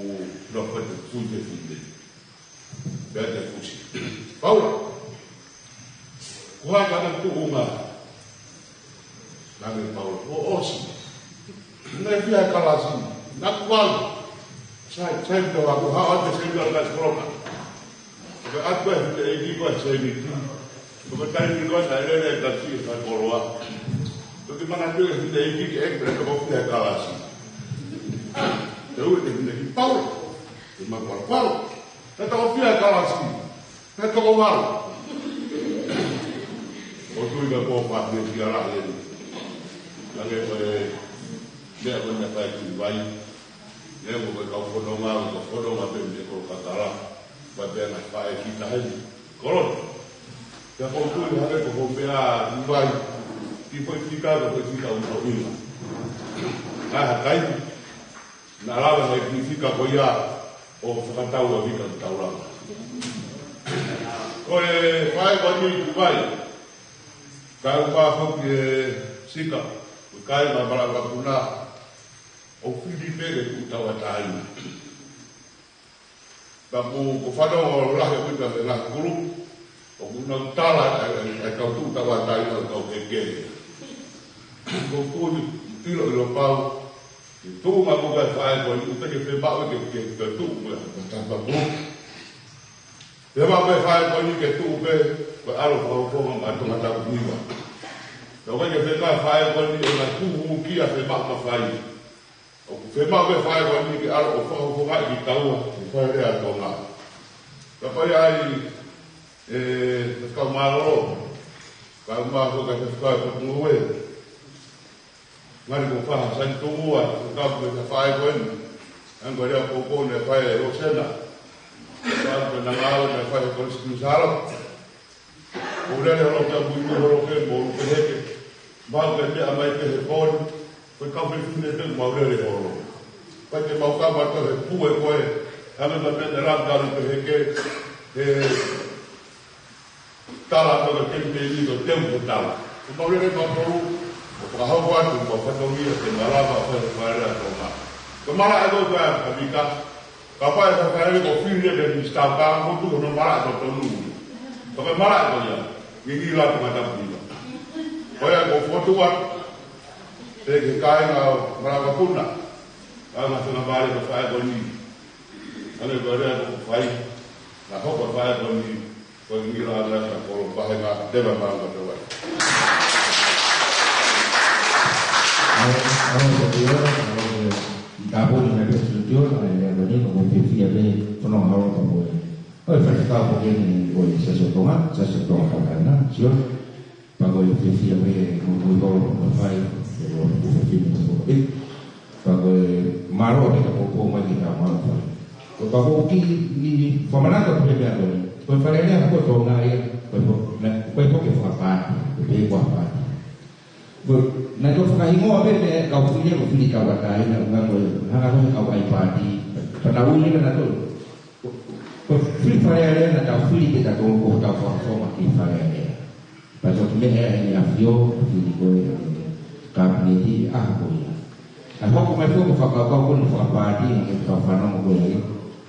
nofo te kui te fine. Pea te kusi. Paula, ko hai tana tuʻunga, Nane Paula, ʻo ʻosi. Nai fia kalasi, na kuvalu. Sai, sai tō aku, haʻu atu sai tō aku koloka. Ko e atu e te eki ko e sai ni tu. Ko e tai ni ko e sai lele e kasi e sai koloa. Ko e mana tu e te eki ke eki pe toko fia kalasi. Te u te fia ki Paula. Te ma Paula, Paula. Te toko fia kalasi. He toko valu. ʻO tui ka ko pa ne ki ala e. Lange ko e, mea ko ne fai ki vai. Ne ko e kau fononga, ko fononga pe ne ko kakala. Vai pe na fai ki tahe ni. Kolo. Te ko tui hale ko ko mea ki vai. Ki fai ki ka, ko ki ka un tau ina. Ka ha kai. Na lava he ki fika ko ia ʻo fakatau a fika ki taulanga. Ko e fai ko ni ku vai. Kai u pā hoki e sika. Kai ma mala ka kuna. ʻO fili pele ku tau a taina. Ka ku ko fano o lahi o fika he lahi kulu. ʻOku nau tala e, e, e kau tuʻu tau a taina o kau kekehe. Ko kuni tilo ʻilo pau. Ke tuʻu ma ko kai fai ko i uta ke pe pau ke, ke, ke tuʻu ko e tapa ko. Pe ma kai fai ko i ke tuʻu pe, ko alo ko ko ma ma to ma ta ku iwa. Ka kai ke pe kai fai ko i e ma tuʻu ki a pe ma ma fai. ʻOku pe ma kai fai ko i ke alo ko ko ma i taua, ko fai lea Tonga. Ka fai ai, e, ka malo, ka ma ko ka fai ko ngue. Ngari ko faha sai tōmua, ko ka ko ka fai ko eni. Ango rea ko ko ne fai e Rosena. Ka ko na ngalo ne fai e Kolisi Kumisalo. Ko lele holo ka bui bui holo ke mo lu ke heke. Mau ke te amai ke he poni. Ko ka pe fine te mau lele holo. Ko te mau ka ma to he pue ko e. Hame ma pe te ram ka lu ke heke. He Tala ko ka kemi te ni ko teu ko tala. Ko mau lele mau tolu, ko whakahau atu, ko fatongia te malava ko e whaere a Tonga. Ko mara e kau whaea ka mika, Kapau ʻe fakaʻamu ke fili e minisitā, ka ko e tuʻu hono malaʻe totonu. Ka ko e malaʻe ko ia, ngingila ko e ngataʻanga. Ko ia ko e fokotuʻu atu pē ki he kāinga ʻo Malaʻekapuna, ʻa e ngaahi ngāue ʻa e faʻē ko eni. ʻA e ngāue ko ē ʻoku fai, naʻe hoko e faʻē ko eni ko e ngingila ʻa e kolo pahenga teva manga tawai. ʻAo, ʻaupito, ʻaupito, tāpuni mai pē Sutiona, ʻa e lea ko eni, ʻoku ou fiefia pē, fanongo holo pea mo e, ʻo e faifekau ko eni ʻo e Siasi ʻo Tonga, Siasi ʻo Tonga Kaukauna, sio. Pea ko e fiefia pē mo, mo e holo ʻoku fai, ʻo e holo ʻoku fai, ʻo e holo ʻoku fai. Pea ko e mālō ʻaupito hoʻomou poupou mai ki heʻetau mālō fai. Ko e pea ko e kiʻi, kiʻi fakamanatu pē meʻa ko eni. Ko e Fale Alea ko Tonga ia, ko e po-, na-, ko e poke fakapaati, ko e pē ko e paati. Ko e, naʻe toki fakahingoa pē ʻe he kau fili, ko e fili tauʻatāina, ʻuhinga ko e, hanga ko e kau ʻai paati. Pea naʻa nau ui leva nautolu. Ko, ko e fili Fale Alea naʻa tau fili pē tautolu ko hotau fakafofonga ki Fale Alea. Pea toki meʻa ʻEne ʻAfio, fili ko ē ʻa e Kapineti, ʻa ko ia. Naʻe hoko mai foki e fakakaukau ko eni fakapaati, naʻa ke tau fanongo ko ē ai.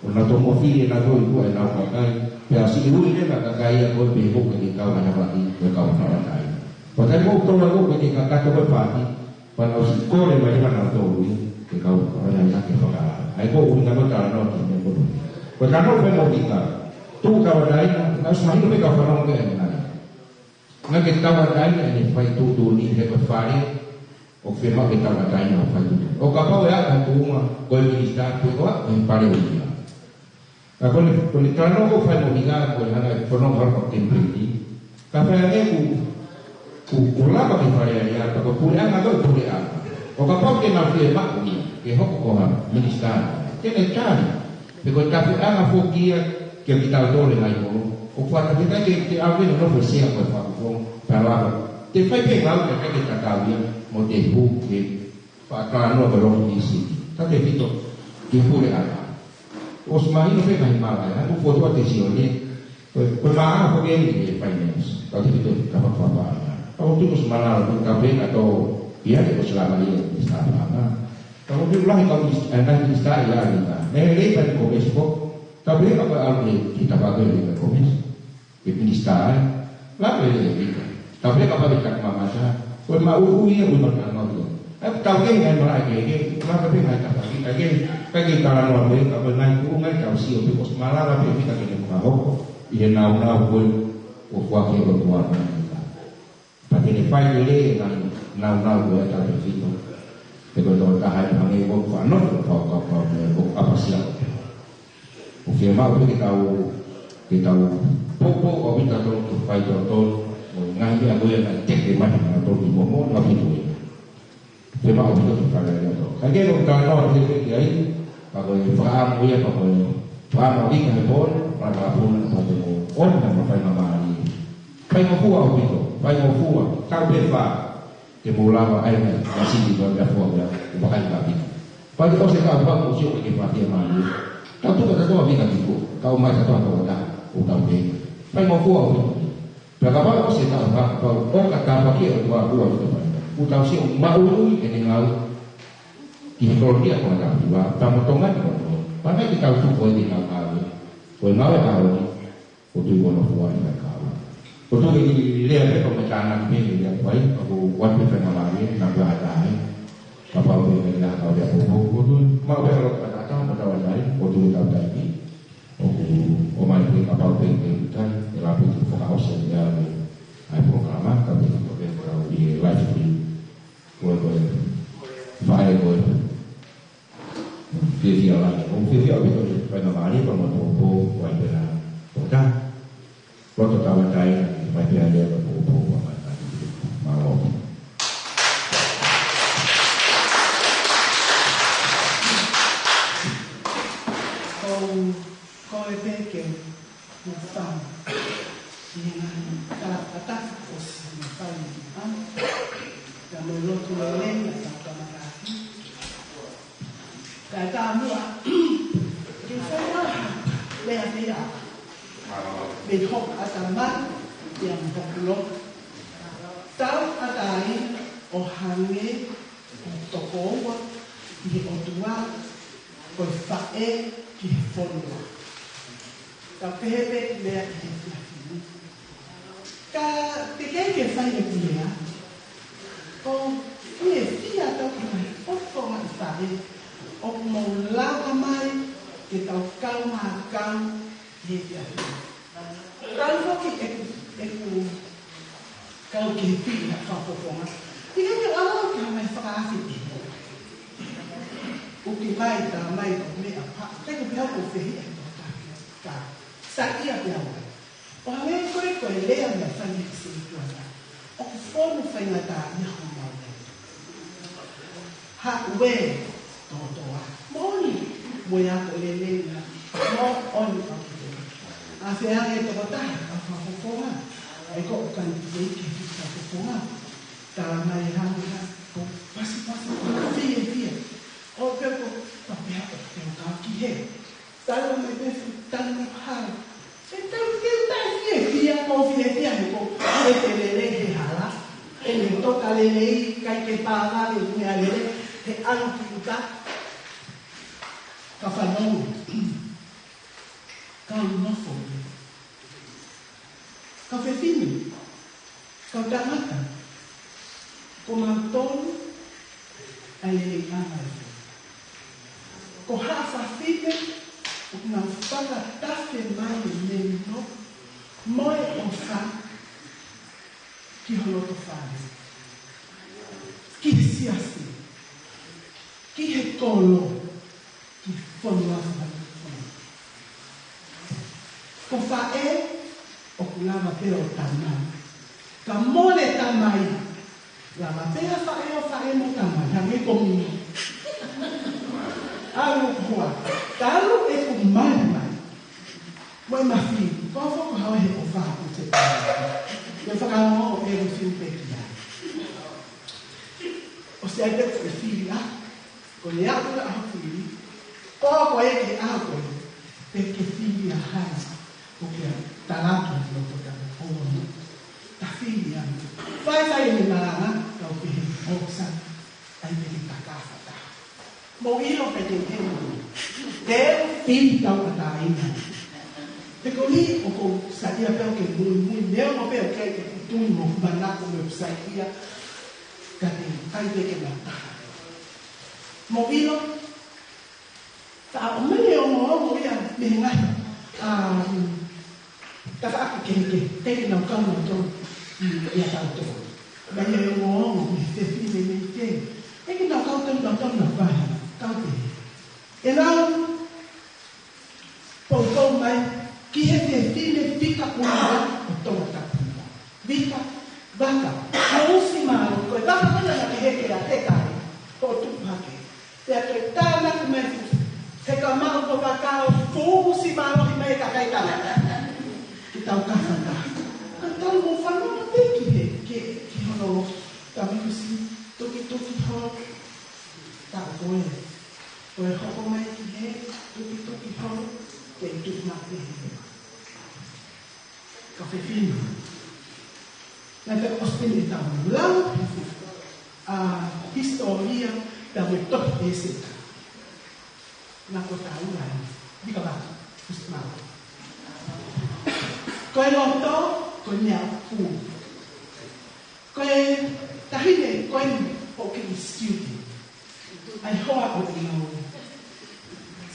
ʻO nau tomuʻa fili ʻe nautolu ʻi tuʻa ʻenau kakai. Pea siʻi ui leva e kakai ia ko ē pea hoko ke kau ʻa e hapaki, ko e kau tauʻatāina. Pea taimi ʻoku tō ai ko ē ke kakato ko ē paati, pea nau siʻi kole mai leva nautolu ia, ke kau ʻa e hake faka-. ʻA ia ko e ʻuhinga ko e talanoa ki he meʻa ko eni. Ko e talanoa pē mo e hika. Tuʻu tauʻatāina, naʻe ʻosi mahino pē kau fanongo ki ai. Naʻa ke tauʻatāina ʻene fai tuʻutuʻuni he ko e fale, ʻoku fiemaʻu ke tauʻatāina ʻo fai tuʻutuʻuni. ʻO kapau ʻe aʻu ha tuʻunga, ko e minisitā, ko e ʻoku ʻi he fale ʻo ia. Ka ko eni, ko eni talanoa ko ē fai mo e hika, ko e hanga ʻe fanongo holo ko e kemipeni. Ka fai ange ʻoku, ʻoku, ʻoku lava ke Fale Alea, ka ko e puleʻanga ko e puleʻanga. ʻO kapau ke nau fiemaʻu ia, ke hoko ko ha minisitā. Ke ne tali, pe ko e tapuʻanga foki ia, kia kitautolu e ngaahi mono. ʻOku fakafetaʻi ke, ke ʻave no nofo sea ko e fakafofonga, pea lava. Te fai pē ngāue ke ke tatau ia, mo te hu ke Fakatalanoa ko e loki isi. Tautefito ki he puleʻanga. ʻOsi mahino pē ngaahi malaʻe, ʻa ia ko e fokotuʻu ʻa e Sione, ko e, ko e maʻa ko eni ʻi he finance. Tautefito ki he kapa papaʻanga. Ka ʻoku tuʻu ʻosi malava, ko e tapu ʻe ngata ʻo ia ke ʻosi lava ia ʻi he sāpanga. Ka ʻoku tuʻu lahi kau ʻi, ʻa e ngaahi minisitā ʻi ʻAmelika. Naʻe lelei pē ʻa e Komesi ko, tapu ʻe ngata ko e ʻalu ki he, ki he tafaʻaki ʻo e Komesi. Ke minisitā ai, lava e lea ʻa e hika. Tapu ʻe ngata pē ke mamata, ko e maʻu ui ia, ui mata ange ia. ʻA ia, tau ke ngaahi malaʻe kehekehe, lava pē ngaahi tafaʻaki, ʻikai ke, ʻikai ke talanoa pē, ka ko e ngaahi kuonga ia tau sio pē, ʻosi malava pē e hika ke ne fakahoko, ʻi he nāunau ko ē, ʻoku foaki ʻe he ʻOtua maʻa e hika. Pea te ne fai lelei e ngaahi nāunau ko ē tautefito. He ko e tokotaha ia hangē ko e fānau, ko e fakakaukau ko e ʻapasia. ʻOku fiemaʻu pē ke tau, ke tau poupou ʻaupito ʻo tau fai totonu, ʻo ngaahi meʻa ko ia naʻe teke mai ʻe nautolu ʻi momo, naʻa pito ia. Fiemaʻu ʻaupito ke fai lelei ʻaupito. Ka ke ʻoku talanoa pē ki ai, pea ko e fakaʻamu ia, pea ko e fakaʻamu ʻa e hika he pō ni, pea ka puna, pea te mo, ʻo na mo fai mamālie. Faingofua ʻaupito, faingofua, tau pē fā. Ke mou lava ai na, na siti ko e meʻa fua meʻa, ʻo vakai ka piki. Pea ke ʻosi e taʻu fā, ʻosi ʻo ke fāfia mālie. Tau tuka tautolu ʻa e hika ki tuʻa, tau mai tautolu ʻa e tauʻatāina, ʻo tau pē. Faingofua ʻaupito. Pea kapau ʻosi e taʻu fā, kapau ʻoka tāpuaki ʻe he ʻOtua ʻa e hika mai. ʻOku tau sio maʻu ʻi heʻene ngāue. Ki he kolonia ko ē ʻa e Tonga, pea mo Tonga ni ko ē. Pea naʻe ʻikai ke tau tuku ʻi he ngāue. Ko e ngāue ʻa e ʻOtua. ʻOku tuʻu ʻi hono fua ʻi he kawa. ʻOku tuʻu ke lea pē ko e tānaki pē lea ko ē, ʻoku ʻoatu pē faingamālie, naʻa ku ʻatā ai. Kapau pē ke lea kau lea poupou, ʻoku tuʻu, maʻu pē ʻa e loto tatau, mo tauʻatāina, ʻoku tuʻu ke tau taimi. ʻOku, ʻomai pē kapau pē ke utai, ʻe lava pē ke fakaʻosi ʻa e, ʻa e polokalama, ka pē ke tau pē ko e lau ʻi he live stream. Ko e, ko e, faʻē ko e. Fiefia lahi. ʻOku fiefia ʻaupito he faingamālie pea mo e poupou, ʻoku ʻi ai pē ʻa e tokotaha. Loto tauʻatāina, fai pē ʻa e lea ko e poupou, pea mai ʻa e mālō. ʻOku ou kole pē ke u fai ʻi he ngaahi kalakata ʻosi mafai ni, ʻa? Ka mo e lotu lelei, ʻa e tau kamata ʻaki. Kae taumuʻa, ke fai ʻa e lea pē ia. Mei hoku ʻatamai, ia mo hoku loto. Tauʻatāina ʻo hangē ko e tokoua ʻi he ʻOtua. Ko e faʻē ki he fonua. Ka pehē pē ki lea ki he efiafi ni. Ka teʻeki ke fai ʻeku lea, ʻoku ou fiefia atu ki he ngaahi poto ngaahi faʻē ʻoku mou lava mai ke tau kaungā kau he efiafi ni. Kau foki ʻeku, ʻeku kau ki he fili ʻa e fakafofonga. ʻIkai ke ala ke hanga ʻe fakaafe ʻe he ʻuki mai, tā mai, ʻo meʻa pā, te ku pehē ʻoku fehiʻa ʻe he tokotaha ka saiʻia pē au. ʻO hangē ko e, ko e lea naʻe fai ʻe he setuata. ʻOku fonu faingataʻaʻia homau lea. Haʻu e tokotaha. Moʻoni, mo e ako lelei na. Moʻoni ʻaupito. ʻA e feange tokotaha, ʻa e fakafofonga. ʻA ia ko e kau kanititeiti he fakafofonga. Tala mai hanga, ko pasipasi, ko fiefia. ʻO pea ko, ko pea ko, pea ka ki he. Tala mai pē fu, tala mai hā. ʻE tau ke taʻe fiefia, ko fiefia he ko, ʻe te lelei he hala. ʻE ne toka lelei, ʻikai ke pālale, meʻa lelei, he ʻalu ki ʻuta. Ka fanongo. Kau nofo. Kau fefine. Kau tangata. Ko mautolu ʻa e lelei ʻanga e fo. Ko haʻa fafine ʻoku nau fakatafe mai e melino mo e ʻofa ki ho loto fale, ki he siasi, ki he kolo, ki he fonua, fonua. Ko faʻē ʻoku lava pē ʻo tamai. Ka mole tamai, lava pē ʻa faʻē ʻo faʻē mo tamai, hangē ko mino. ʻAlu hoa, talu ʻeku mali mai. Mo e mafi, ko fo ko hawa he ʻofa ʻoku te pā. Ia fakaongo e lu fin pe kia. ʻOsi ai pē ko e fili ʻa. Ko e aʻu ʻa ho fili, ko ko e ke aʻu ko e, pe ke fili ʻa hai, ko ke talatu no ko ta o no, ta fili ʻa. Fai fai e malanga, kau pehē, ʻo sa, ai pe ke takafata. Mo ʻilo pe ke he mo. Te fili tau ka taina. Pe ko ni, ʻoku ou saiʻia pē ʻoku ke mui, mui, neo mo pē ʻoku ke tui mo manako mo saiʻia, ka te kai pe ke mata. Mo ʻilo, ka ʻomai e ongoongo ia mei he ngaahi, ʻa, mm, tafaʻaki kehekehe, ʻikai ke nau kau nautolu, mm, ʻiate kitautolu. Mai e ongoongo mei he fefine mei te. ʻIkai ke nau kau tonu nautolu na pahi, kau te. ʻE nau poupou mai ki he fefine fika ʻuluaki ʻo Tongatapu. Vita, vaka, ko usi mālō, ko e vaka ko ena naʻe heke ʻa te kai, ko tupu hake. Pea toe tānaki mai fu, he ka maʻu ko vaka ʻo fusi mālohi mai e kakai tala. Ki tau kafata. Ka tau mo fanongo pē ki he, ki, ki hono, ka mikusi, tuki, tuki ho, ka ko e. Ko e hoko mai ki he, tuki, tuki ho, ke tuki mai ki he. Ka fefine. Naʻe fai ʻosi pē ʻetau lau, ʻa, hisitōlia, tau e tohi ʻEseta. Naʻa ko tau lau, ni ka vatu, ʻusi mau. Ko e loto, ko e meʻa pū. Ko e taʻahine, ko e ʻoku student. ʻAi hoa ʻo ʻilo.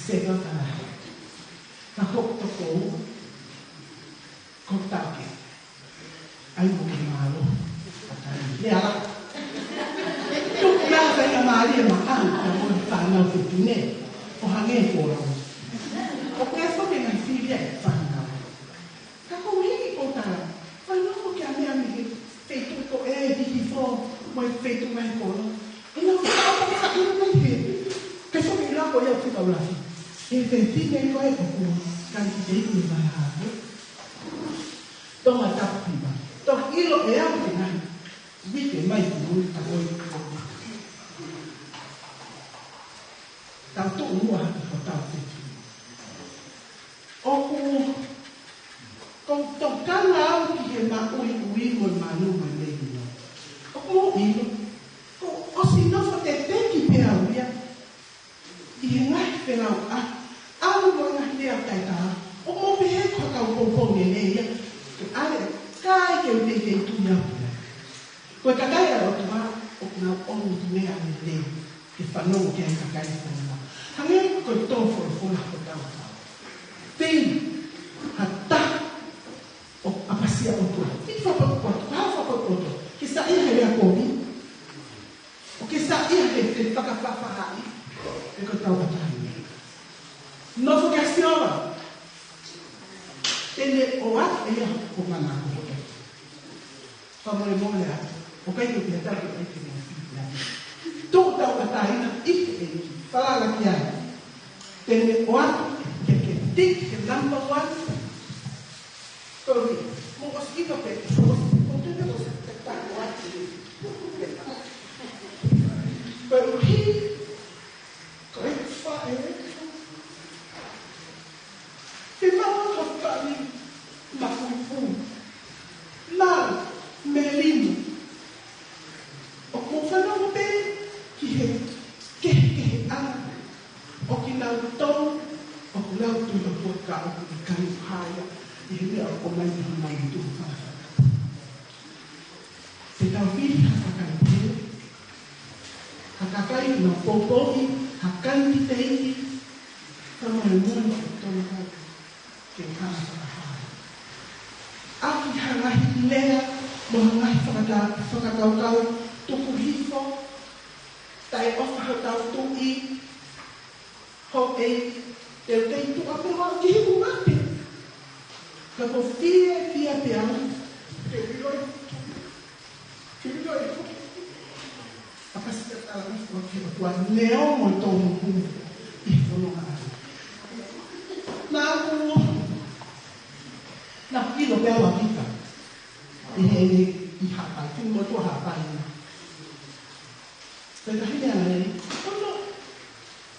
Sega ka. Ka ko toko. Ko take. ʻAi mo ke mālō. Ka kai. Lea la. Tuku la ka ina mālie ma au. Ka mo fānau ke tune. ʻO hangē ko au. ʻOku ke fo ke ngai fili ai fānau. Ka ko hiki ko tala, fanongo ki he meʻa mei he feituʻu ko ē, Hihifo, mo e feituʻu mai ko lo. ʻE nau fakaʻapaʻapa ʻi he mei he, ke fo ke ila ko ia fika ulafi. ʻE fefine ko ē ʻoku, kanititeiti mai hake. Tongatapu Hiva. Toki ʻilo ʻe au ke ngai. Vike mai ki mui ka oi ko. Tau tuʻu muʻa hake ko tau fefine. ʻOku, ko tokanga au ki he maʻuiʻui mo e manu mo e melino. ʻOku mou ʻilo, kuo ʻosi nofo teteki pē au ia, ʻi he ngaahi pelau poupou lelei ia. Ke ʻave, kae ke u teitei tui au pē. Ko e kakai ʻa e ʻOtua, ʻoku nau ʻomi e meʻa lelei ke fanongo ki ai e kakai ʻoku fanongo. Hangē ko e tō folofola ko e tau tau. Tei, ha taha ʻoku ʻapasia ʻOtua. Tei fakapotopoto, ha fakapotopoto. Ke saiʻia he lea kovi. ʻO ke saiʻia he, he fakafaʻafaʻahi. He ko e tauʻatāina. Nofo ke ʻasi ʻo ʻoua. Te ne ʻoatu ʻe ia hoʻo manako. Fakamolemole atu, ʻoku ʻikai ke u pehē atu ʻe ʻikai ke ne ʻasi ia. Tuku tauʻatāina ʻi he ʻEiki, falala ki ai. Te ne ʻoatu ke ke tiki ke number one. Koeʻuhi, mou ʻosi ʻilo pē, mou ʻosi, mou tui pē ʻosi, te ta ʻoatu. Koeʻuhi, ko e faʻē. Te mau hafani mafuifu. Mau melino. ʻOku mou fanongo pē ki he kehekeheʻanga ʻo kinautolu ʻoku lau tui ʻOtua ka ʻoku ʻikai hā ia ʻi he meʻa ʻoku ʻomai ʻe he mau tuʻu fakafaʻa. Te tau fili ha kakai pehē, ha kakai naʻa nau poupouʻi ha kanititeiti, ka mo e mono ʻo tonu kau ke hanga fakahā. ʻAki ha ngaahi lea, mo ha ngaahi fakata-, fakakaukau tuku hifo, taʻeʻofa hotau tuʻi, houʻeiki, te u kei tuʻa pē au ki heʻeku mate. Ka ʻoku ou fiefia pē au, ke u ʻilo, ke u ʻilo. ʻApasi tatala mai ko ke ʻOtua neongo e tōmuku ʻi he fononga ʻaʻana. Naʻa ku, naʻa ku ʻilo pē au ʻa Vika. ʻI he, ʻi Haʻapai, kini mo tua Haʻapai na. Pea tahi meʻa lelei, ko hono,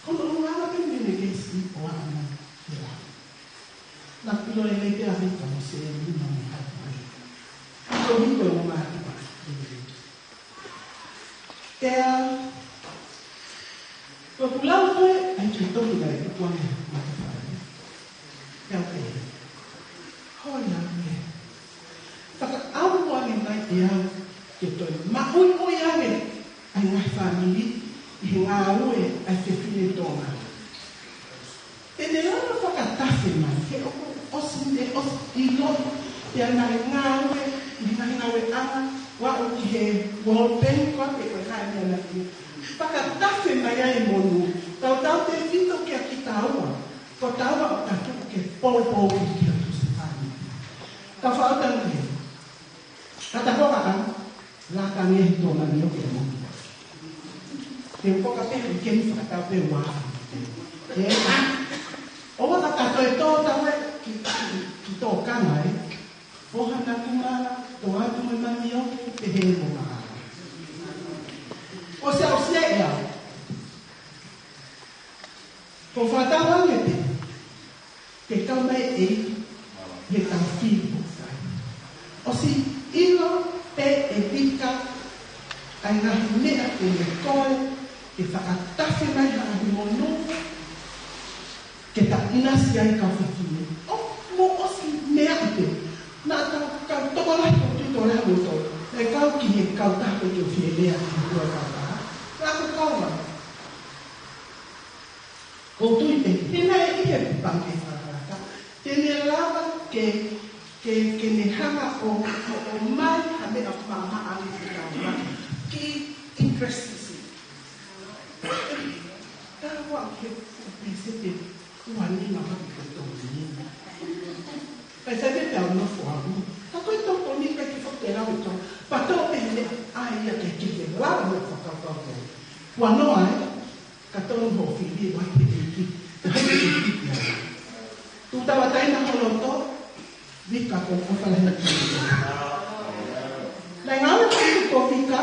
ko hono ʻulungaanga pē mei he kesi ʻo aʻu mai ki he lau. Naʻa ku ʻilo lelei pē ʻa Vika mo Sēlina mo Haʻapai. Ko Vika ʻo Mati pa. Pea, ko ʻeku lau ko ē, ʻai ke toki mai ʻeku kuange Mati pa. Pea u pehē, hoi ange. Fakaʻamu ange mai ʻe au ke toe maʻuiʻui ange ʻa e ngaahi fāmili ʻi he ngāue ʻa e fefine Tonga. Te ne lava fakatafe mai, he ʻoku ʻosi ne ʻosi ʻilo, pea naʻe ngāue ʻi he ngaahi ngāueʻanga, ʻo aʻu ki he World Bank, ko e pē ko e hā e meʻa naʻe. Fakatafe mai ai e monū, tautautefito kia kitaua. Ko taua ʻoku tau tuku ke poupou ki he tuʻusi fāmili. Ka faʻa tanu ke. Ka ta hoka ka, la ka nge he tō mani o ke mo. Ke u koka pē, ke ni fakatau pē ua. E, a. ʻOua ka ta toe tō taua ki, ki, ki tō ka ngai. ʻO hana kumala, tō atu mo e mani o ke, pehē mo mahala. ʻOsi ʻosi ʻe au. Ko fātau ange pē, te kau mai ʻe, he tau fili ʻo fai. ʻOsi ʻilo pē ʻe Vika, ʻa e ngaahi meʻa te ne koe, ke fakatafe mai ha ngaahi monū, ke ta ʻinasi ai kau fefine. ʻO, mou ʻosi meʻa pē, naʻa tau kau tokolahi ko tui tokolahi mo tau. Naʻe kau ki he kautaha ko e ke u fie lea ki he kua kautaha. Naʻa ku kau mai. Ko tui pē, he naʻe ʻi he pangikē fakalaka. Te ne lava ke, ke, ke ne hanga ʻo, ʻo, ʻomai ha meʻa maʻamaʻa ange ki he tau maki. Ki interest isi. Taua ke fuʻu pēseti ua nima maki ko e tolu nima. Pea sai pē tau nofo au. Ka ko e tokoni ka ke fakatau e tau. Pea tau pē he meʻa ʻa ia ke, ke, ke lava mo fakakaukau. Ua noa e. Ka tonu hoʻo fili ʻa e ʻEiki. Ka hai ke ʻEiki ia. Tuʻu tauʻatāina ho loto, Vika ko e ʻofa lahi ʻa e ʻEiki. Naʻe ngāue ko Vika,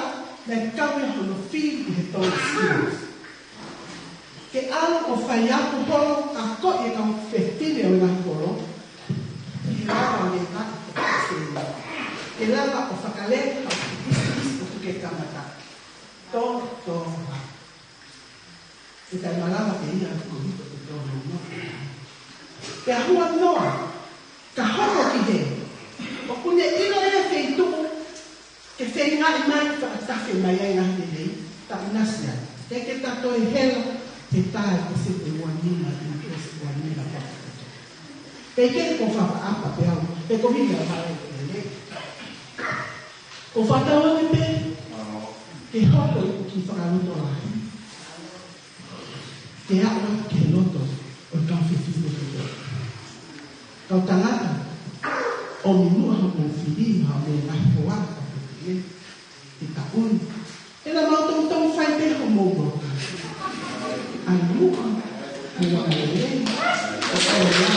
naʻe kau ia hono fili ʻi he tolu sio. Ke ʻalu ʻo fai aku holo, ʻa ko e kau fefine ʻo e ngaahi kolo. Ke lava ʻo leva ʻi he sēniti. Ke lava ʻo fakalele, ʻa e business ʻoku ke kamata. Tō, tō, tō. ʻE taʻemalava ke ia ko hito ke tō no no. Pea hua noa, ka hoko Tafe mai ai ngaahi lelei, taʻinasi ai. Ke ke ta toe hela, he tae ko se te ua nima, ina ko se ua nima ka. Pea ke ko fakaʻapa pē au, pe ko vini a vale lelei. Ko fakatau ake pē, ke hoko ʻi he kiʻi fakalotolahi. Ke aʻu ki he loto ʻo e kau fefine. Kau tangata, ʻomi muʻa hoʻomou fili, hoʻomou ngaahi hoa, ka ko e ke taʻu ni. He naʻa mau toutou fai pē hoʻomou loka. ʻAi muʻa, muʻa lelei, ʻo ʻai ā.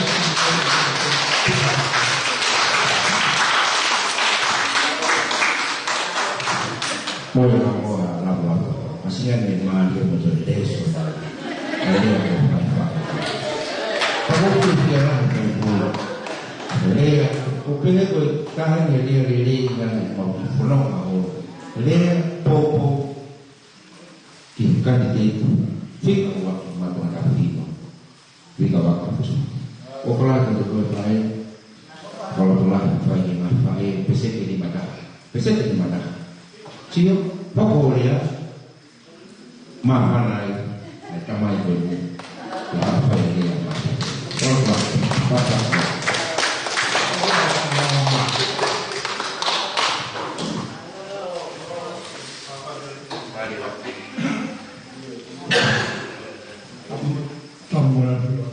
Mo e ʻamoa lava lava. Masinga ne mālie mo e leso mai. Ka lea mo fai fai. Ka ko e fia la mo e pula. Lea, ko pele ko e taha ni lea lelei na ni mau fononga ʻo. Lea popo ki he kaniteitu. Fika ua ki matua ka fino. Fika ua ka fusu. ʻO kola ka te koe fai. Kola kola fai ni ma fai. Peseti ni mata. Peseti ni mata. Sio, poko lea. Māfana ai, ʻa e tamai ko eni. Ko e hā fai ʻe ia mā. Ora, ora, ora.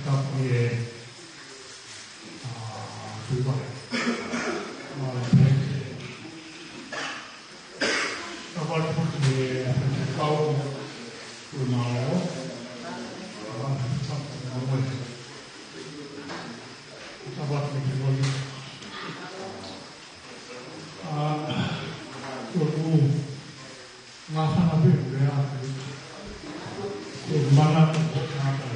Tapu ki he, ʻa, Tuʻi Vale. ʻA, pehē. Tapu atu foki ki he, ʻa, Pau, Tuʻi Mālō. ʻA, tapu atu ki he, tapu atu ki he, ʻa, Tuʻi Māfana pē, pea, ko e mana ko e kākā.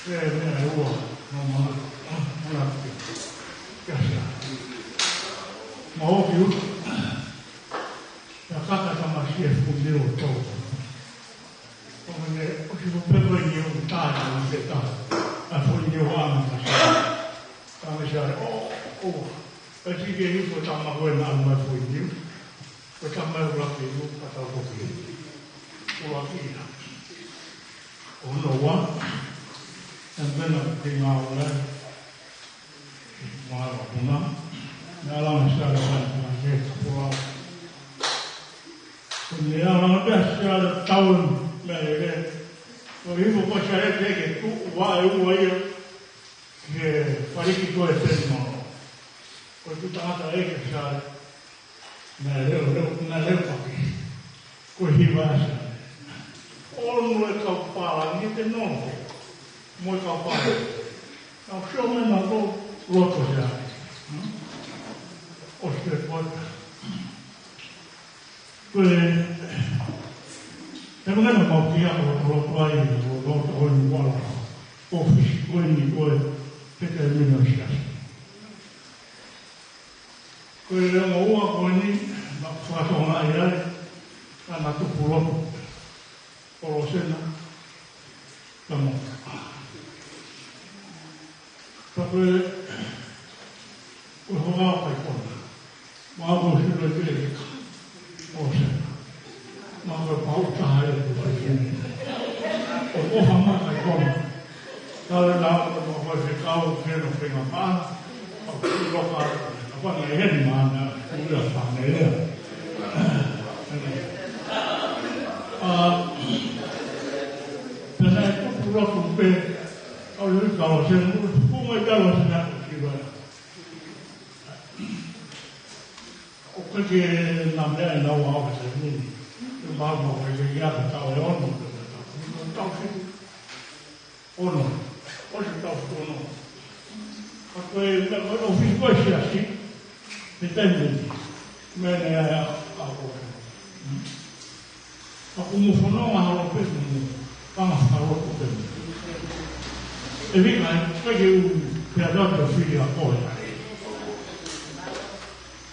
Pea meʻa ʻe ua, no mana, mana pē. Kia sia. Ma o ki u. Pea kaka tamasiʻi e fuʻu milo tau. Ko mene, ʻosi ko pē ko e niu tā, niu te tā. ʻA ko e niu ʻa na ka sia. Ka me sia, ʻo, ʻo. Pea tiki e hiu ko tama ko e na ʻalu mai ko e niu. Ko tama e ʻuluaki niu, ka tau ko ki. ʻUluaki ia. ʻO no ua. E mena ke ngā ʻo lai. Mālō puna. Nā langa sia le mai, nā ke ka pula. Ko ne ala na pea sia le tau me le. Ko hivo ko sia le ke ke tu ua e ua ia. Ke faliki ko e peni mano. Ko e tu tangata e ke sia le. Nā leo, leo, nā leo paki. Ko e hiva sia le. ʻO no e kau pālangi te no. Mo e kau pālangi. Nau sio mai nā ko loto sia le. Hmm? ʻO sia le kota. Ko e, he mangana mau kia ko loto ai, ko loto ʻo ni wala. ʻOfisi ko eni ko e, he te mino siasi. Ko e leo ua ko eni, ma fakatonga ai ai, ka na tupu loto. Kolosena, ka mo. Ka ko e, ko e hoa kai kona. Ma ko sila ke, Kolosena. Ma ko e pau taha e ko kai kona. Ko ko hama kai kona. Ka le na ko ma ko se kau ke no ke ngā pā. Ka ko loka, ka pa ngai heni mana, ula pa ngai lea. ʻA, pena e kupu lotu pē, ʻa ui kalo se mu, ku mai kalo se na ku ki vai. ʻO ke ke na mea e na ua ʻo ke se mu. Ke mau mau ke ke ia ke tau e ono, ke tau, tau ki. Ono. ʻOsi tau ono. Ka ko e, ka ko e ʻofisi ko e siasi. He taimi ni. Meʻa ne ai a, a ko e. Ka ko mo fono nga halo pe mo. Ka nga halo ko pe. E vi kai, ka ke u, pe a dau te fili a ko e.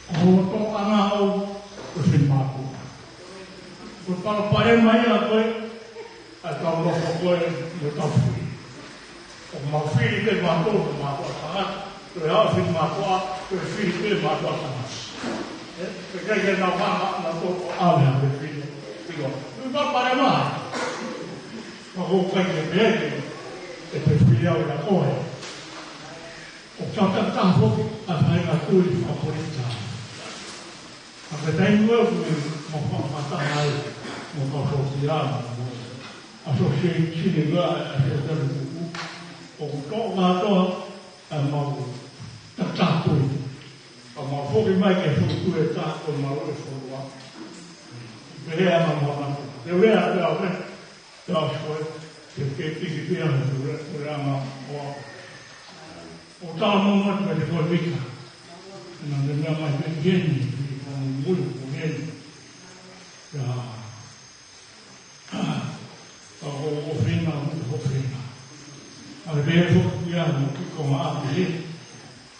Ko hoto anga au, ko e fili māku. Ko Palopalema ia ko ē ʻa e tau nofo ko ē mo e tau fili. ʻOku mau fili pē mātou, ko mātou ʻa tangata, ko e ʻaofili mātou, ko e fili pē mātou ʻa tangata. ʻE, ʻikai ke nau hanga ʻo nau tō ko ʻave ha pē fili. Fili. Ko e palopalema. Ka ko e ʻikai ke pehē ke, ʻe pehē fili au ʻia koe. ʻOku tau takitaha foki ʻa e faʻahinga tui fakapolitikale. Ka ko e taimi ʻoku mau fakamatala ai, mo e kau sōtia, mo e association ʻa e, ʻa e sōtia kuku, ʻoku toʻo kātoa ʻa e mau takitaha tui. Ka mau foki mai ke futu e taha ko mau e fonua. Pehē ʻa e mau mata. Te u lea atu au, ē? Tau sio, te ke piki pia mo te ure, ure anga o. ʻO tala mo mo te ko vika. Na te mea mai pē ki heni, ki heni, mui ko heni. Ia, ka ko, ko fina, ko fina. ʻA e pē foki ia mo ki ko ma a pē.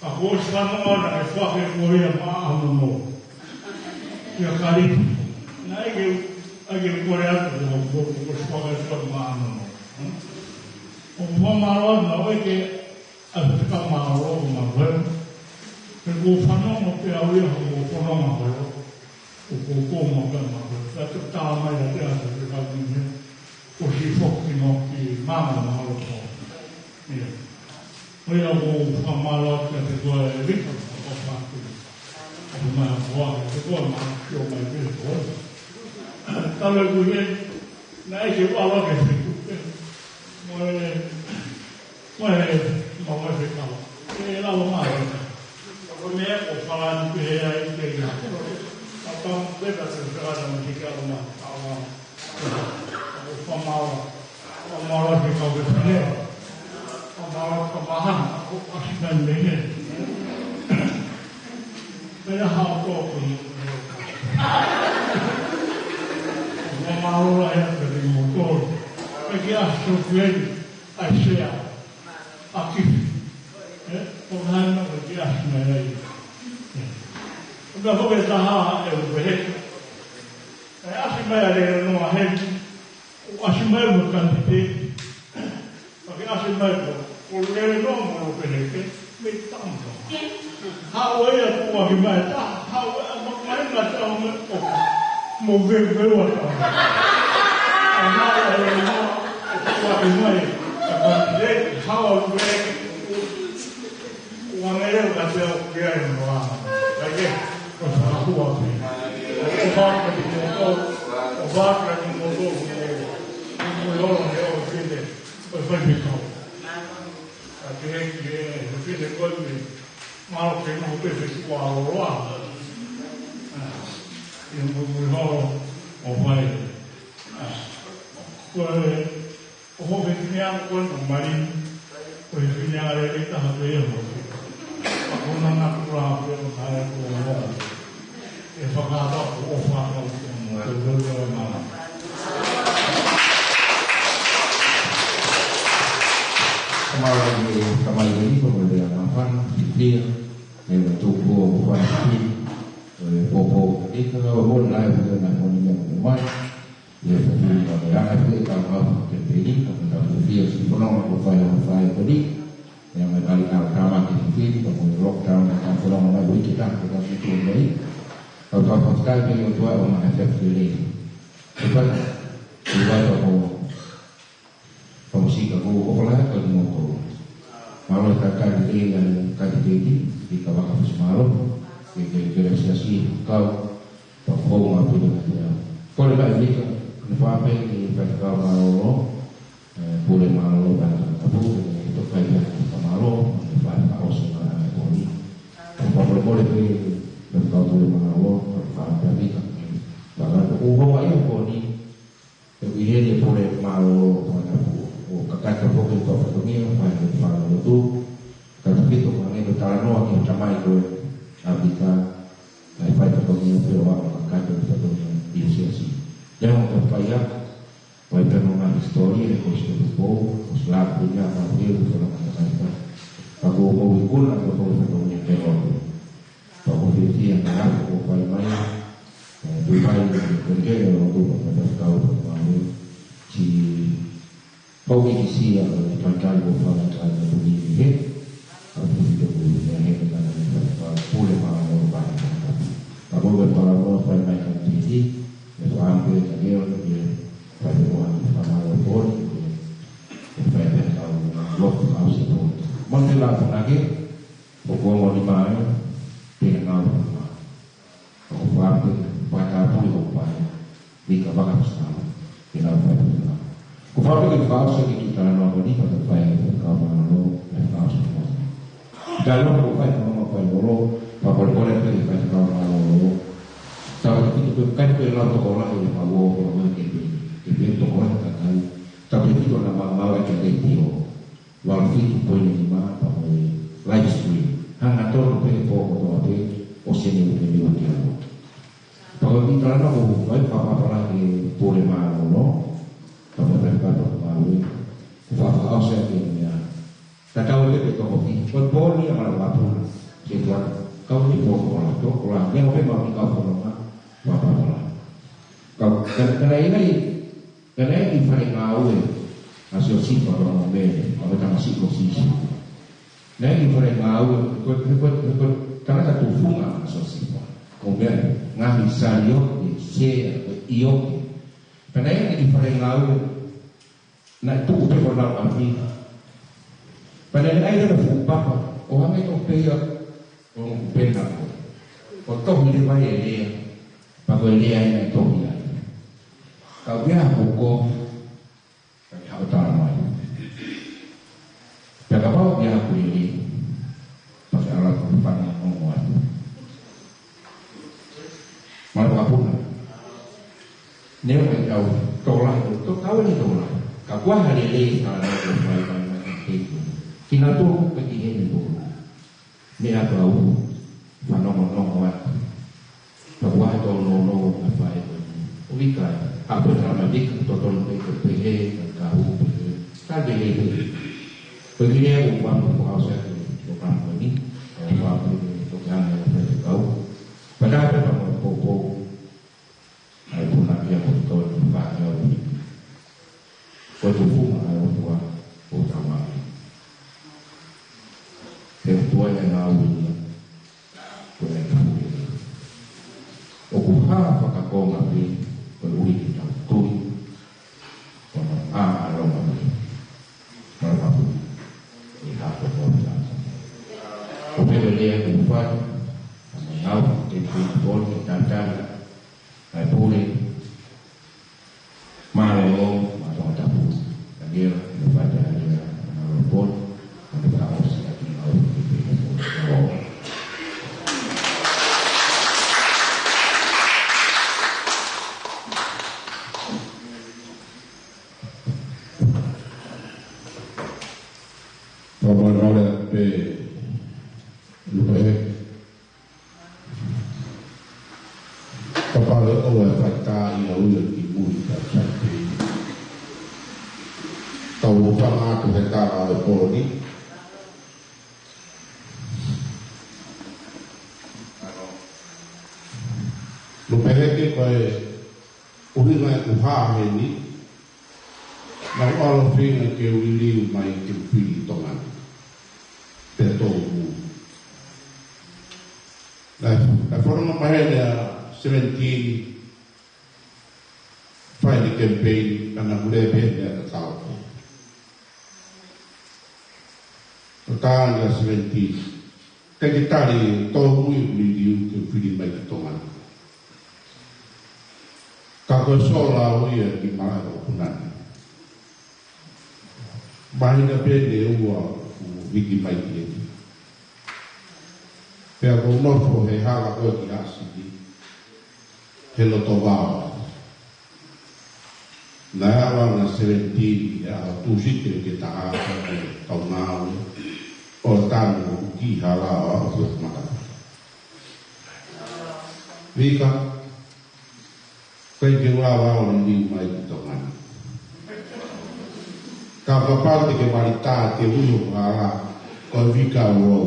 Ka ko e fanongo naʻe fake ko ia maʻa nono. Kia Kalifi. Naʻe ʻikai ke, ʻikai ke kole atu ko, ko, ko, ko e fake ko ia maʻa nono. Hmm? ʻO fakamālō atu naʻe ʻikai ke, ʻa e fika mālō ko ma koe. He ko e fanongo pē au ia ko e fanongo ko ia. ʻO ko, ko ma koe ma koe. Ka te tā mai ʻa te atu te kau ni he. Ko si foki no ki mama na halo ko. Ia. Ko ia ko fakamālō atu kiate koe Vika, ko fāku. Ko mai ko a, ko koe ma, ko mai pē ko. Tala ku he, naʻe ʻikai ke ʻalu ke fiku. Mo e, mo e, mo e fekau. ʻE lava mai. Ko e meʻa ko Falani pē ai ke ia. Papa, pē ka te fekau na mo te ke ʻalu mai. ʻAlu mai. ʻO fakamālō, fakamālō ki he kau fefine, fakamālō ki he kau mahana, ʻo ʻasi mai mei hē. Pea hao tō ko ni. Fakamālō lahi atu kiate kimoutolu. Pea ke ʻasi ʻo kueni, ʻAisea, ʻAkifi. ʻE, ko hai na ko ke ʻasi mai ai. ʻE. Ko e meʻa foki ʻe taha ʻe u pehē. ʻE ʻasi mai ʻa Lelenoa heni, ʻo ʻasi mai mo e kanititeiti. Ka ke ʻasi mai ko, ko Lelenoa mo Lopeheke, mei Tonga. Haʻu ia kuo ʻasi mai ta, haʻu ia mo mai na ta mo ko, mo veuveu ʻa ta. ʻA na ʻa Lelenoa, kuo ʻasi mai, ka kanititeiti, haʻu ʻa Lopeheke, ʻO ange leva ka te au ki ai noa. Ka ke, ko e fakahua pē. ʻO vaka ki moto, ʻo vaka ki moto, ʻo mui olo he ʻo fine, ko e fai pē kau. Ka ke heki e, he fine ko e mui, mālō ke noho pē he kua oloa. ʻA, ʻi mui mui olo, ʻo fai. ʻA, ko e, ʻO ho fefine ʻa ko ʻena mali, ko e fefine ʻa lele taha pē ia mo. ʻA ko nana kula pē ʻo tae ko mo. ʻE fakata ko ʻo faka ko mo te lele ʻo mala. Kamala ni kamai ni ko mo le ana fana, fifia, ne mo tuku ʻo fana fifia, ʻo e popo, ʻe ka ʻo mo na e fifia na mo ni mo mai. Ia, fafili ka me anga pē ka ma ke peli, ka me ka fifia si pono ko fai o fai ko ni. Ia, me kali ka ka ma ke fifili, ka mo lockdown ka pono ma wiki ka ka si tu mai. Ka ka fafkai pē o tua o ma ke fifili. Ka ka, ka ka ko, ka mo si ka ko, ko fala ka mo ko. Mālō e kākā ni ke ia kātiteti, ki ka vaka fusi mālō, ke ke ke le siasi, kau, Pea ko e ngaahi pule na te au. Ko le kai vika, ne fā pē ni Faifekau Mālōlō, ē, Pule Mālōlō, Faifekau Tapu, ē, tokai pē Faifekau Mālō, ē, Faifekau ʻOsi Mālōlō, ē, ko ni. Ko e fakamolemole pē, Faifekau Pule Mālōlō, Faifekau Tapu, ē, Faifekau Tapu, ʻo hoa ia ko ni, ʻe ʻi heni e Pule Mālōlō, Faifekau Tapu, ʻo kakata foki e kau fatongia, Faifekau Mālōlō tu, ka tupito ko ʻene talanoa ki he tamai ko ē, ʻa Vika, ʻa e fai fatongia pē ʻo aʻu ki he kakato e fatongia ʻi he siasi. Lea mo ka fai a, fai pē mo e ngaahi hisitōlia ʻi he kosipeli pou, ko e silapu ia ka fie mo fana ka takai ka. Ka ko mo ikuna ka ko fatongia ke lotu. Ka ko fiefia ka laku ko fai mai, ʻe, Kuo fai, kuo ke o tu pa pa kau pa pa si. Kau ke kisia, pa kai ko fa na kai na tu ni he. A tu ni to ku ni he na na ni pa pa pule ma o pa pa pa. Pa ko ke pa la mo pa mai ka ti ni. Me fa ampe ka ke o ke. Pa ke o an pa ma o po ni ke. Ke pa ke kau lo pa si po. Mo te la pa na ke. Ko ko mo ni mai. Pe na o pa. Ko fakaʻamu, fakatāpui ʻo fai, mika vaka pesau, ke nau fai pesau. Ko fakaʻamu ke fakaʻosi ki he talanoa ko eni, pea ke fai e fakaʻamu ʻo e fakaʻosi ko eni. Talanoa ko fai, ko fai ʻo lo, pea ko e kole pē ke fai fakaʻamu ʻo lo. Tau te pito ke kai ke lau tokolahi ʻe fau ʻo lo ke pē, ke pē tokolahi kakai. Tau te pito na ma mau e ke leitio. Valu fitu poini nima pea mo e live stream. Hangatonu pē he pō kotoa pē ʻo sene uke ni uke alo. Pea ko e kiʻi talanoa ko ē, fai fakapapala ke pule mālōlō. Pea mo e fai fakapapala ko ē. Ko fakaʻosi ʻa e meʻa. Tatau pē pe toko fiha. Ko e pō ni ʻa Malanga Puna. Ke tuan. Kau ni pō ko la to, ko la. Neongo pē mau ni kau fononga. Fakapapala. Kau, ka, ka naʻe ʻi ai Ka naʻe ʻi fale ngāue ʻa Siosifa pea mo Mele, ʻa e tamasiʻi ko Sīsū. Naʻe ʻi fale ngāue, ko, ko, ko, ko tangata tufunga ʻa Siosifa. Ko Mele, ngaahi saliote, sea, ko e ʻioke. Ka naʻe ʻi fale ngāue, naʻe tuku pē ko lau ʻapi. Pea naʻe ʻi ai leva fuʻu papa, ʻo hangē tofu pē ia, ʻo pena ko. ʻO tohi leva e lea, pea ko e lea ena ʻe tohi ai. Ka ʻoku ʻi ai ha kuko, ka ke haʻu ʻo tala mai. Pea kapau ʻoku ʻi ai ha kuko, pea ke ala ko fana ongo atu. Malanga Puna. Neongo ʻetau tokolahi, to tau ni tokolahi. Ka kuo hā lelei ka na ko fai mai mai ke tu. Kinautolu ko ki heni ko. Meʻa pau, fanongonongo atu. Ka kuo hā tō no no na fai ko ni. ʻO ʻikai, a pe tama vika, totonu pē ko pehē, ka ka hū pehē. Ka pehē pē. Ko e kiʻi lea ʻoku ou fakaʻosi atu, ko ka ko ni. Ko ka ko ni, ko ka na ko pehē kau. Pea tā pē pea mo e poupou. ʻA e puna kia ko tō ni pa ia o ni. Ko e tufunga ʻa e ʻOtua ʻo tau ake. He ʻOtua ia ngāue ia. Ko e tufunga ia. ʻOku hā fakakonga pē, ko e ʻuhi ke tau tui. Ko na ʻa ʻa longa pē. Malanga Puna. ʻI ha ko ko sa. Ko pē ko lea ke fai. Ka mai hau, ke tui tō ni, tantana. Kae pule, mālōlō, mālō tapu, Daniela, ʻi he fai Daniela, mālō pole, mālō ka ʻosi ʻaki ʻau, ʻi he pole. Pea mālō pē, lupe he. Kapau ʻe ʻoua ʻe faitā ia ʻo ui ki mui ka sai pē. Tau ʻo fanga atu he tala ʻo e pō ni. Lupe he ke ko e ʻuhinga ʻeku hā heni. Naʻa ku ʻalu feinga ke u liliu mai ke u fili Tonga ni. Pea tō mu. Naʻe, naʻe fononga maheni ʻa Seventeen, fai ni campaign, ka naʻa ku lea pē he meʻa tatau. Tatau ʻa Seventeen. Ke ke tali tō mu ʻeku liliu ke u fili mai ki Tonga ni. Ka ko e sola ʻo ia ki malaʻe ʻo Punani. Māhina pē ʻe ua ʻeku hiki mai ki heni. Pea ʻoku ou nofo he hala ko ē ki ʻAsili. He loto vao. Naʻe ʻalu ʻa Seventeen he ʻaho Tūsite ki he taha ʻo e kau ngāue. ʻO tanu ʻoku kiʻi hala ʻo aʻu ki he mata. Vika, ʻikai ke u lava ʻo liliu mai ki Tonga ni. Ka kapau te ke mali tā te u ʻi hoku hala, ko e vika ulo.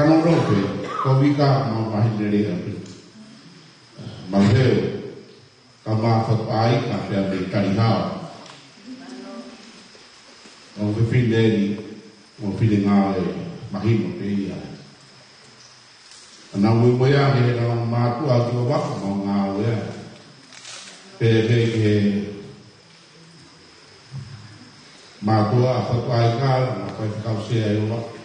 Ka nō nō pē, ko Vika mau maheni lelei ʻaupito. Mau leo, ka mau fatu ai ka pea me Kalihao. Mau fefine ni, mau fefine ngāue mahino pē ia. ʻA nau ui mo ia ke he kau mātuʻa ki ʻOvaka mau ngāue ia. Pea pē ki he mātuʻa ʻa Fatuʻaika, na fai kau sea ʻi ʻOvaka.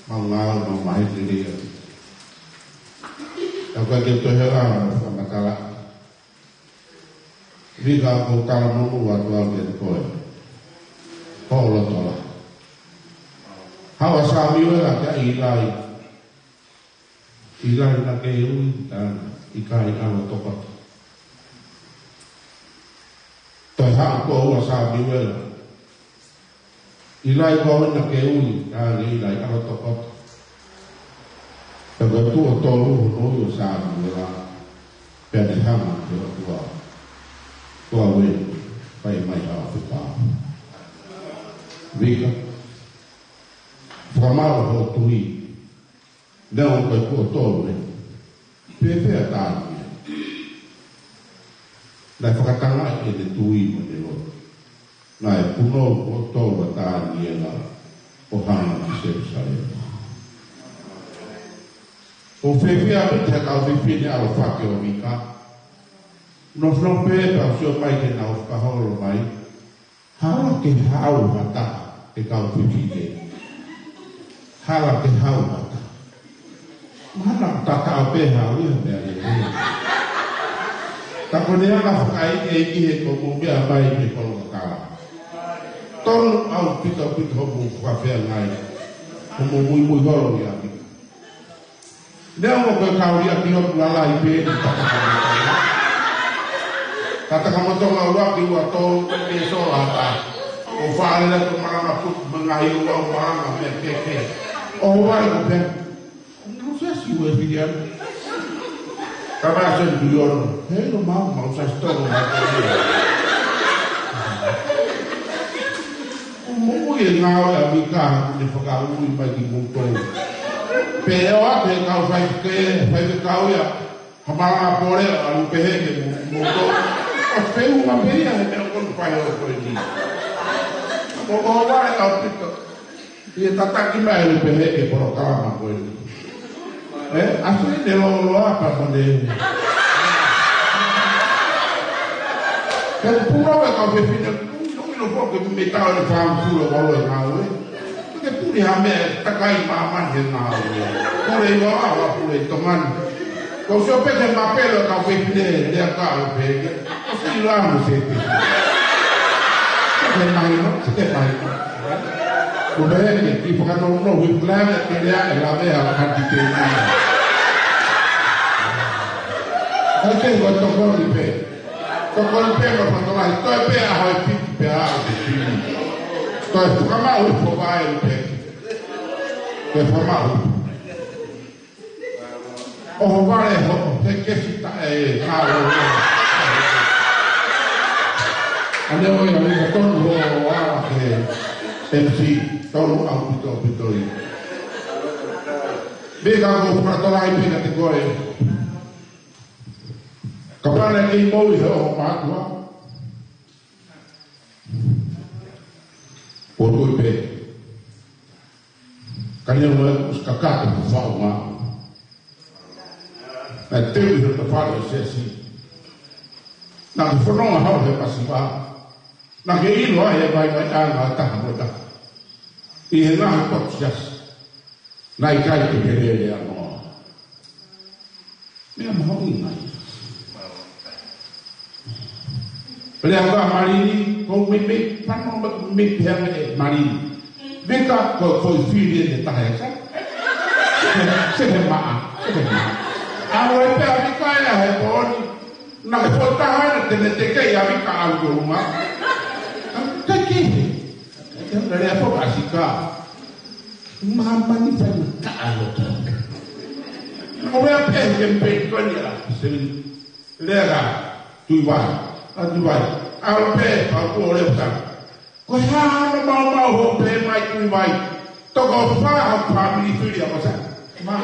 Mau ngāue, mau maheni lelei atu. Tau ka ke toe hela, mau fakamatala. Vika, ko e tala monū atu au kiate koe. Hoʻo loto lahi. Haʻu ʻa Samiuela kia ʻĪlai. ʻĪlai naʻa ke ui, ka ʻikai, ʻalu ʻo tokoto. Toe haʻu koe ʻo ua, Samiuela. ʻĪlai, ko au naʻa ke ui, ka ʻikai, ʻalu ʻo tokoto. Pea ko e tuʻo tolu hono ui ʻo Samiuela, pea ne hanga ʻe he ʻOtua, ʻOtua ē, fai mai ha ʻofa. Vika, fakamaʻu hoʻo tui. Naʻe ʻi ai e tuʻo tolu ē. Pea pehē ʻa Taniela. Naʻe fakatangaʻi ʻene tui mo ʻene lotu. Naʻe punou e tuʻo tolu ʻa Taniela ʻo hanga ki Selusalema. ʻOku fiefia ʻaupito e kau fefine ʻa e ʻofa ko Vika. Nofo nofo pē pea u sio mai ki heʻenau fakaholo mai. Hala ke haʻu ha taha, e kau fefine. Hala ke haʻu ha taha. Mahalo naʻa ku tatau pē haʻu ia, meʻa lelei. Ka ko ʻene anga fakaʻeiʻeiki he ko hoʻomou meʻa mai ki he kolo kakala. Tonu ʻaupito ʻaupito hoʻomou fakafeangai. Hoʻomou muimui holo ia. Neongo ko e kau liʻaki ʻoku lalahi pē ni, tatakamotonga. Tatakamotonga ua ki ua tolu, ke sola ta. ʻO fale la ko malanga putu, mangahi ua ʻo malanga meʻa kehekehe. ʻO vai ko pē. Nau sa si ue filian. Kama sen tuyono. He lo mau, mau sa si tolo mau. ʻOku mou ʻi he ngāue ʻa Vika, ne fakaui mai kimoutolu. Pea ʻoatu ʻe he kau faifekau, faifekau ia, ha malanga pole ʻalu pehē ki he mo-, moutolu. ʻOku feʻunga pē ia he meʻa ko eni fai ʻo ko eni. ʻOku ou vale ʻaupito. ʻI he tataki mai ʻalu pehē ki he polokalama ko eni. Ē, ʻasi ne loloa pea mo ne. Ke puna ʻa e kau fefine, ʻunuʻunu foki mei he taʻu ʻe fāngofulu ʻo e ngāue. Ke puli ha meʻa ʻe takai māmani he ngāue. Pule ʻi ʻOtua, pule ʻi Tonga ni. Ko e sio pē ki he mapelo ʻa e kau fefine, lea ka ʻalu pehē. ʻOsi ʻilo mo se pē. Ke mahino, ke mahino. Ko e meʻa ke kiʻi fakanounou, hui pulana ke lea e lave ʻa e kantite ni. ʻAi ke ua tokoni pē. Tokoni pē mo fakalahi, toe pē ʻa e hoi piki pē ʻa e piki. Toe fakamaʻu ʻi he pō vai pē. Toe fakamaʻu. ʻOho vale hoʻo, he kesi ta e kālo. ʻA ia ʻoku ʻi ai e tonu hoʻo ala ke M C, tonu ʻaupito ʻaupito ia. Vika, ko e fakatolai pē kiate koe. Kapau naʻe kei moʻui he ʻoho mātuʻa. Ko tui pē. Ka ne ʻosi kakato ko faʻunga. Naʻe teu ʻi he tafale ʻo e siasi. Naʻa ke fononga hau he masiva. Naʻa ke ʻilo ai e vaivaiʻanga ʻa e taha mo e taha. ʻI he ngaahi potu siasi. Naʻe ʻikai ke ke lele ange. Meʻa mahuʻinga. Pele anga Malini, ko e meʻa, meʻa, pano meʻa, meʻa pē anga e Malini. Vika, ko e foʻi fili ʻe taha ʻe sa. Se he maʻa, se he maʻa. ʻAlu ai pē ʻa Vika ia he pō ni. Naʻe foʻi taha ʻe te ne teke ia Vika ʻalu ki ʻolunga. Teke he. Te hanga lea fo ka sika. Māmani fai ka ʻalu to. ʻO meʻa pē ke me pē ko ni a. Se lea ka Tuʻivai. ʻA Tuʻivai. ʻAlu pē pau ko le sa. Ko e hā hano maumau hoʻo pehē mai Tuʻivai. Toko fā ha fāmili fili a masa. Ma.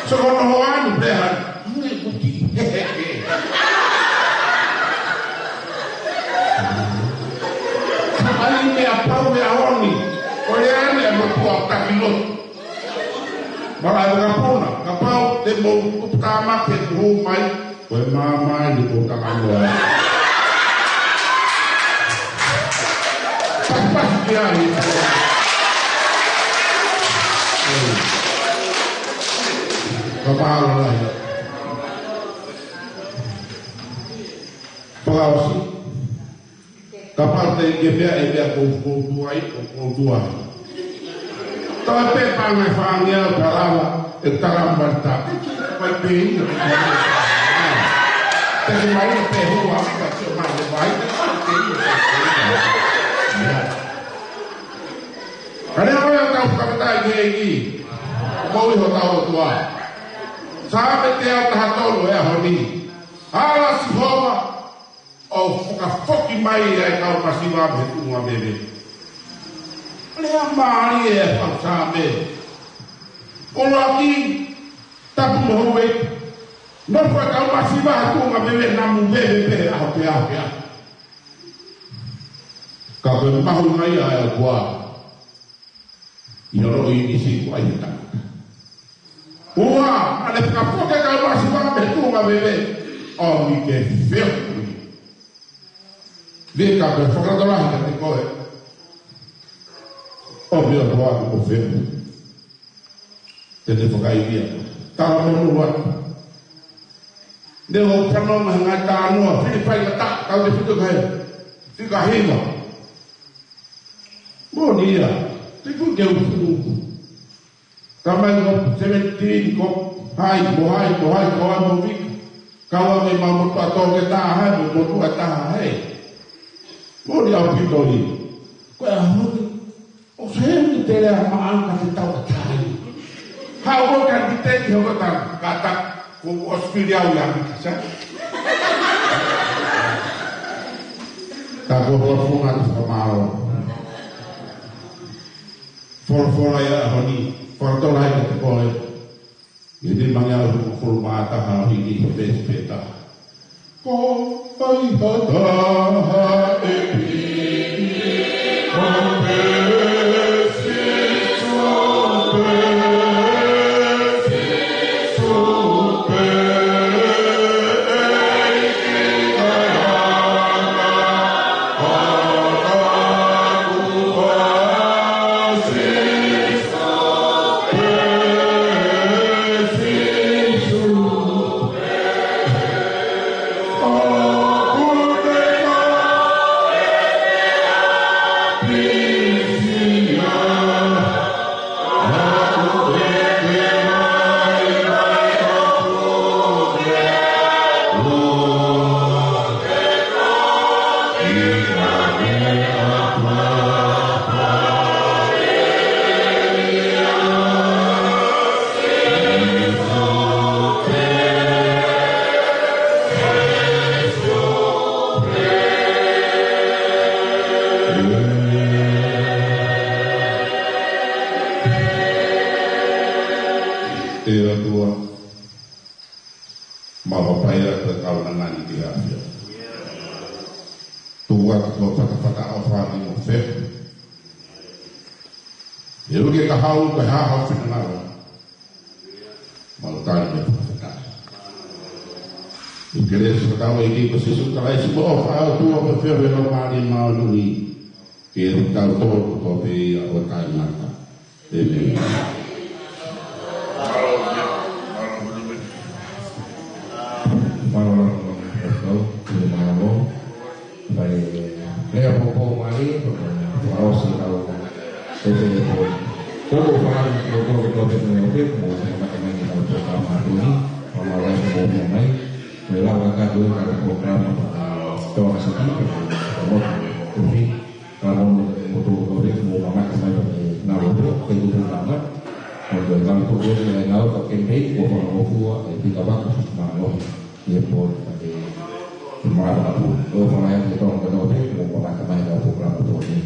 So ko no anu pea. Mui kuti. Ai me a pau me a oni. Ko le ane a mo pua taki lotu. Mara e kapona, kapau te mou kupu tāmaki ʻoku hū mai, ko e māmani ʻoku ou takanoa. Pasipasi ki ai. Ka mālō lahi. Fakaʻosi. Kapau te ke meʻa e meʻa ko, ko tuai, ko, ko tuai. Tau pē panga e fāngia o Palava, e Talamanta. Vai pē ia. Te ke mai o pē hua, ka te mai le vai, te ke mai pē ia. Ka lea mai o tau fakatai ke i. Ko i ho tau tua. Saame teau taha tolu e ʻaho ni. Ala Sihova. ʻO fakafoki mai ʻa e kau masiva mei he tuʻunga veve. Lea mālie e fau Saame. ʻUluaki, tapu mo houʻeiki. Nofo e kau masiva he tuʻunga veve namu veve pē ʻaho pē ʻaho pē ʻaho. Ka ko e mahuʻinga ia ʻa e ʻOtua. ʻI hono ʻinisi ko ai he tangata. Ua, ʻa e fakafoki e kau masiva mei he tuʻunga veve. ʻOmi ke feohi. Veka ko e fakalotolahi kiate koe. ʻOmi ʻOtua ko feohi. Te te fakaivia. Talamonū atu. Ne o fanonga he ngaahi talanoa. Filipai ka ta, kau te fitu kai. Fika hiva. Moʻoni ia, te ku ke ufu. Tamai ko seventeen ko hai, mo hai, mo hai, ko hai, mo vik. Kau a me ma mo tua tō ke taha hai, mo mo tua taha hai. Moʻoni ʻaupito ia. Ko e ʻaho ni, ʻoku seheni te lea maʻa ka te tau a tai. Hau o ka ki te ki hoko ta, ka ta, ko Australia au ia mi kisa. Ka ko ko funga tu ka mao. Folofola ia ʻaho ni, folofola ia te koe. ʻI he nimangeau hongofulu mā taha ʻo hiki he veesi pē taha. Ko ai ha taha ʻe piki, ko Pēsi Supe, Pēsi Supe, ʻEiki Kaihaʻa, ʻE ʻOtua, mau ʻofa atu ʻa e kaunanga ni ki he ʻAfio. Tuku atu ʻa e fatafata ʻofa ni mo feohi. ʻE uke ka hau ka hahau finangalo. Mau tali mo fakafetaʻi. ʻI he kelesi ʻa hotau ʻEiki ko Sīsū Kalaisi mo e ʻofa ʻa e ʻOtua mo e feohi ʻa e Laumālie Māʻoniʻoni. Ke tau tō kotoa pē ia ʻo taʻengata. ʻĒmeni. Mālō, mālō, mālō. Fai, lea poupou mālie, fakaʻosi kau ʻofa e pō. Poupou fakaʻosi, poupou kotoa pē mo e ʻofa, mo e fakaʻosi mai ki he polokalama atu ni, mālō e pō mai. Mo e lava ka ko e polokalama, Tonga Siki, mo e ʻofa. Ka mo mo to ko re mo ma ka mai pa ni na lo to ke tu na ma. Ko e ngaahi ko e ngaahi ko ke mei ko ko mo fua e pika baka ma lo. Ye po ke ma ka pu. Ko ko mai ke to ko to ke mo ma ka mai ka pu ka pu ni.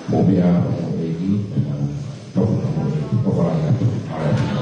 Mo pea mo e ki, mo pea mo e ki, mo pea mo e ki, mo pea mo e ki.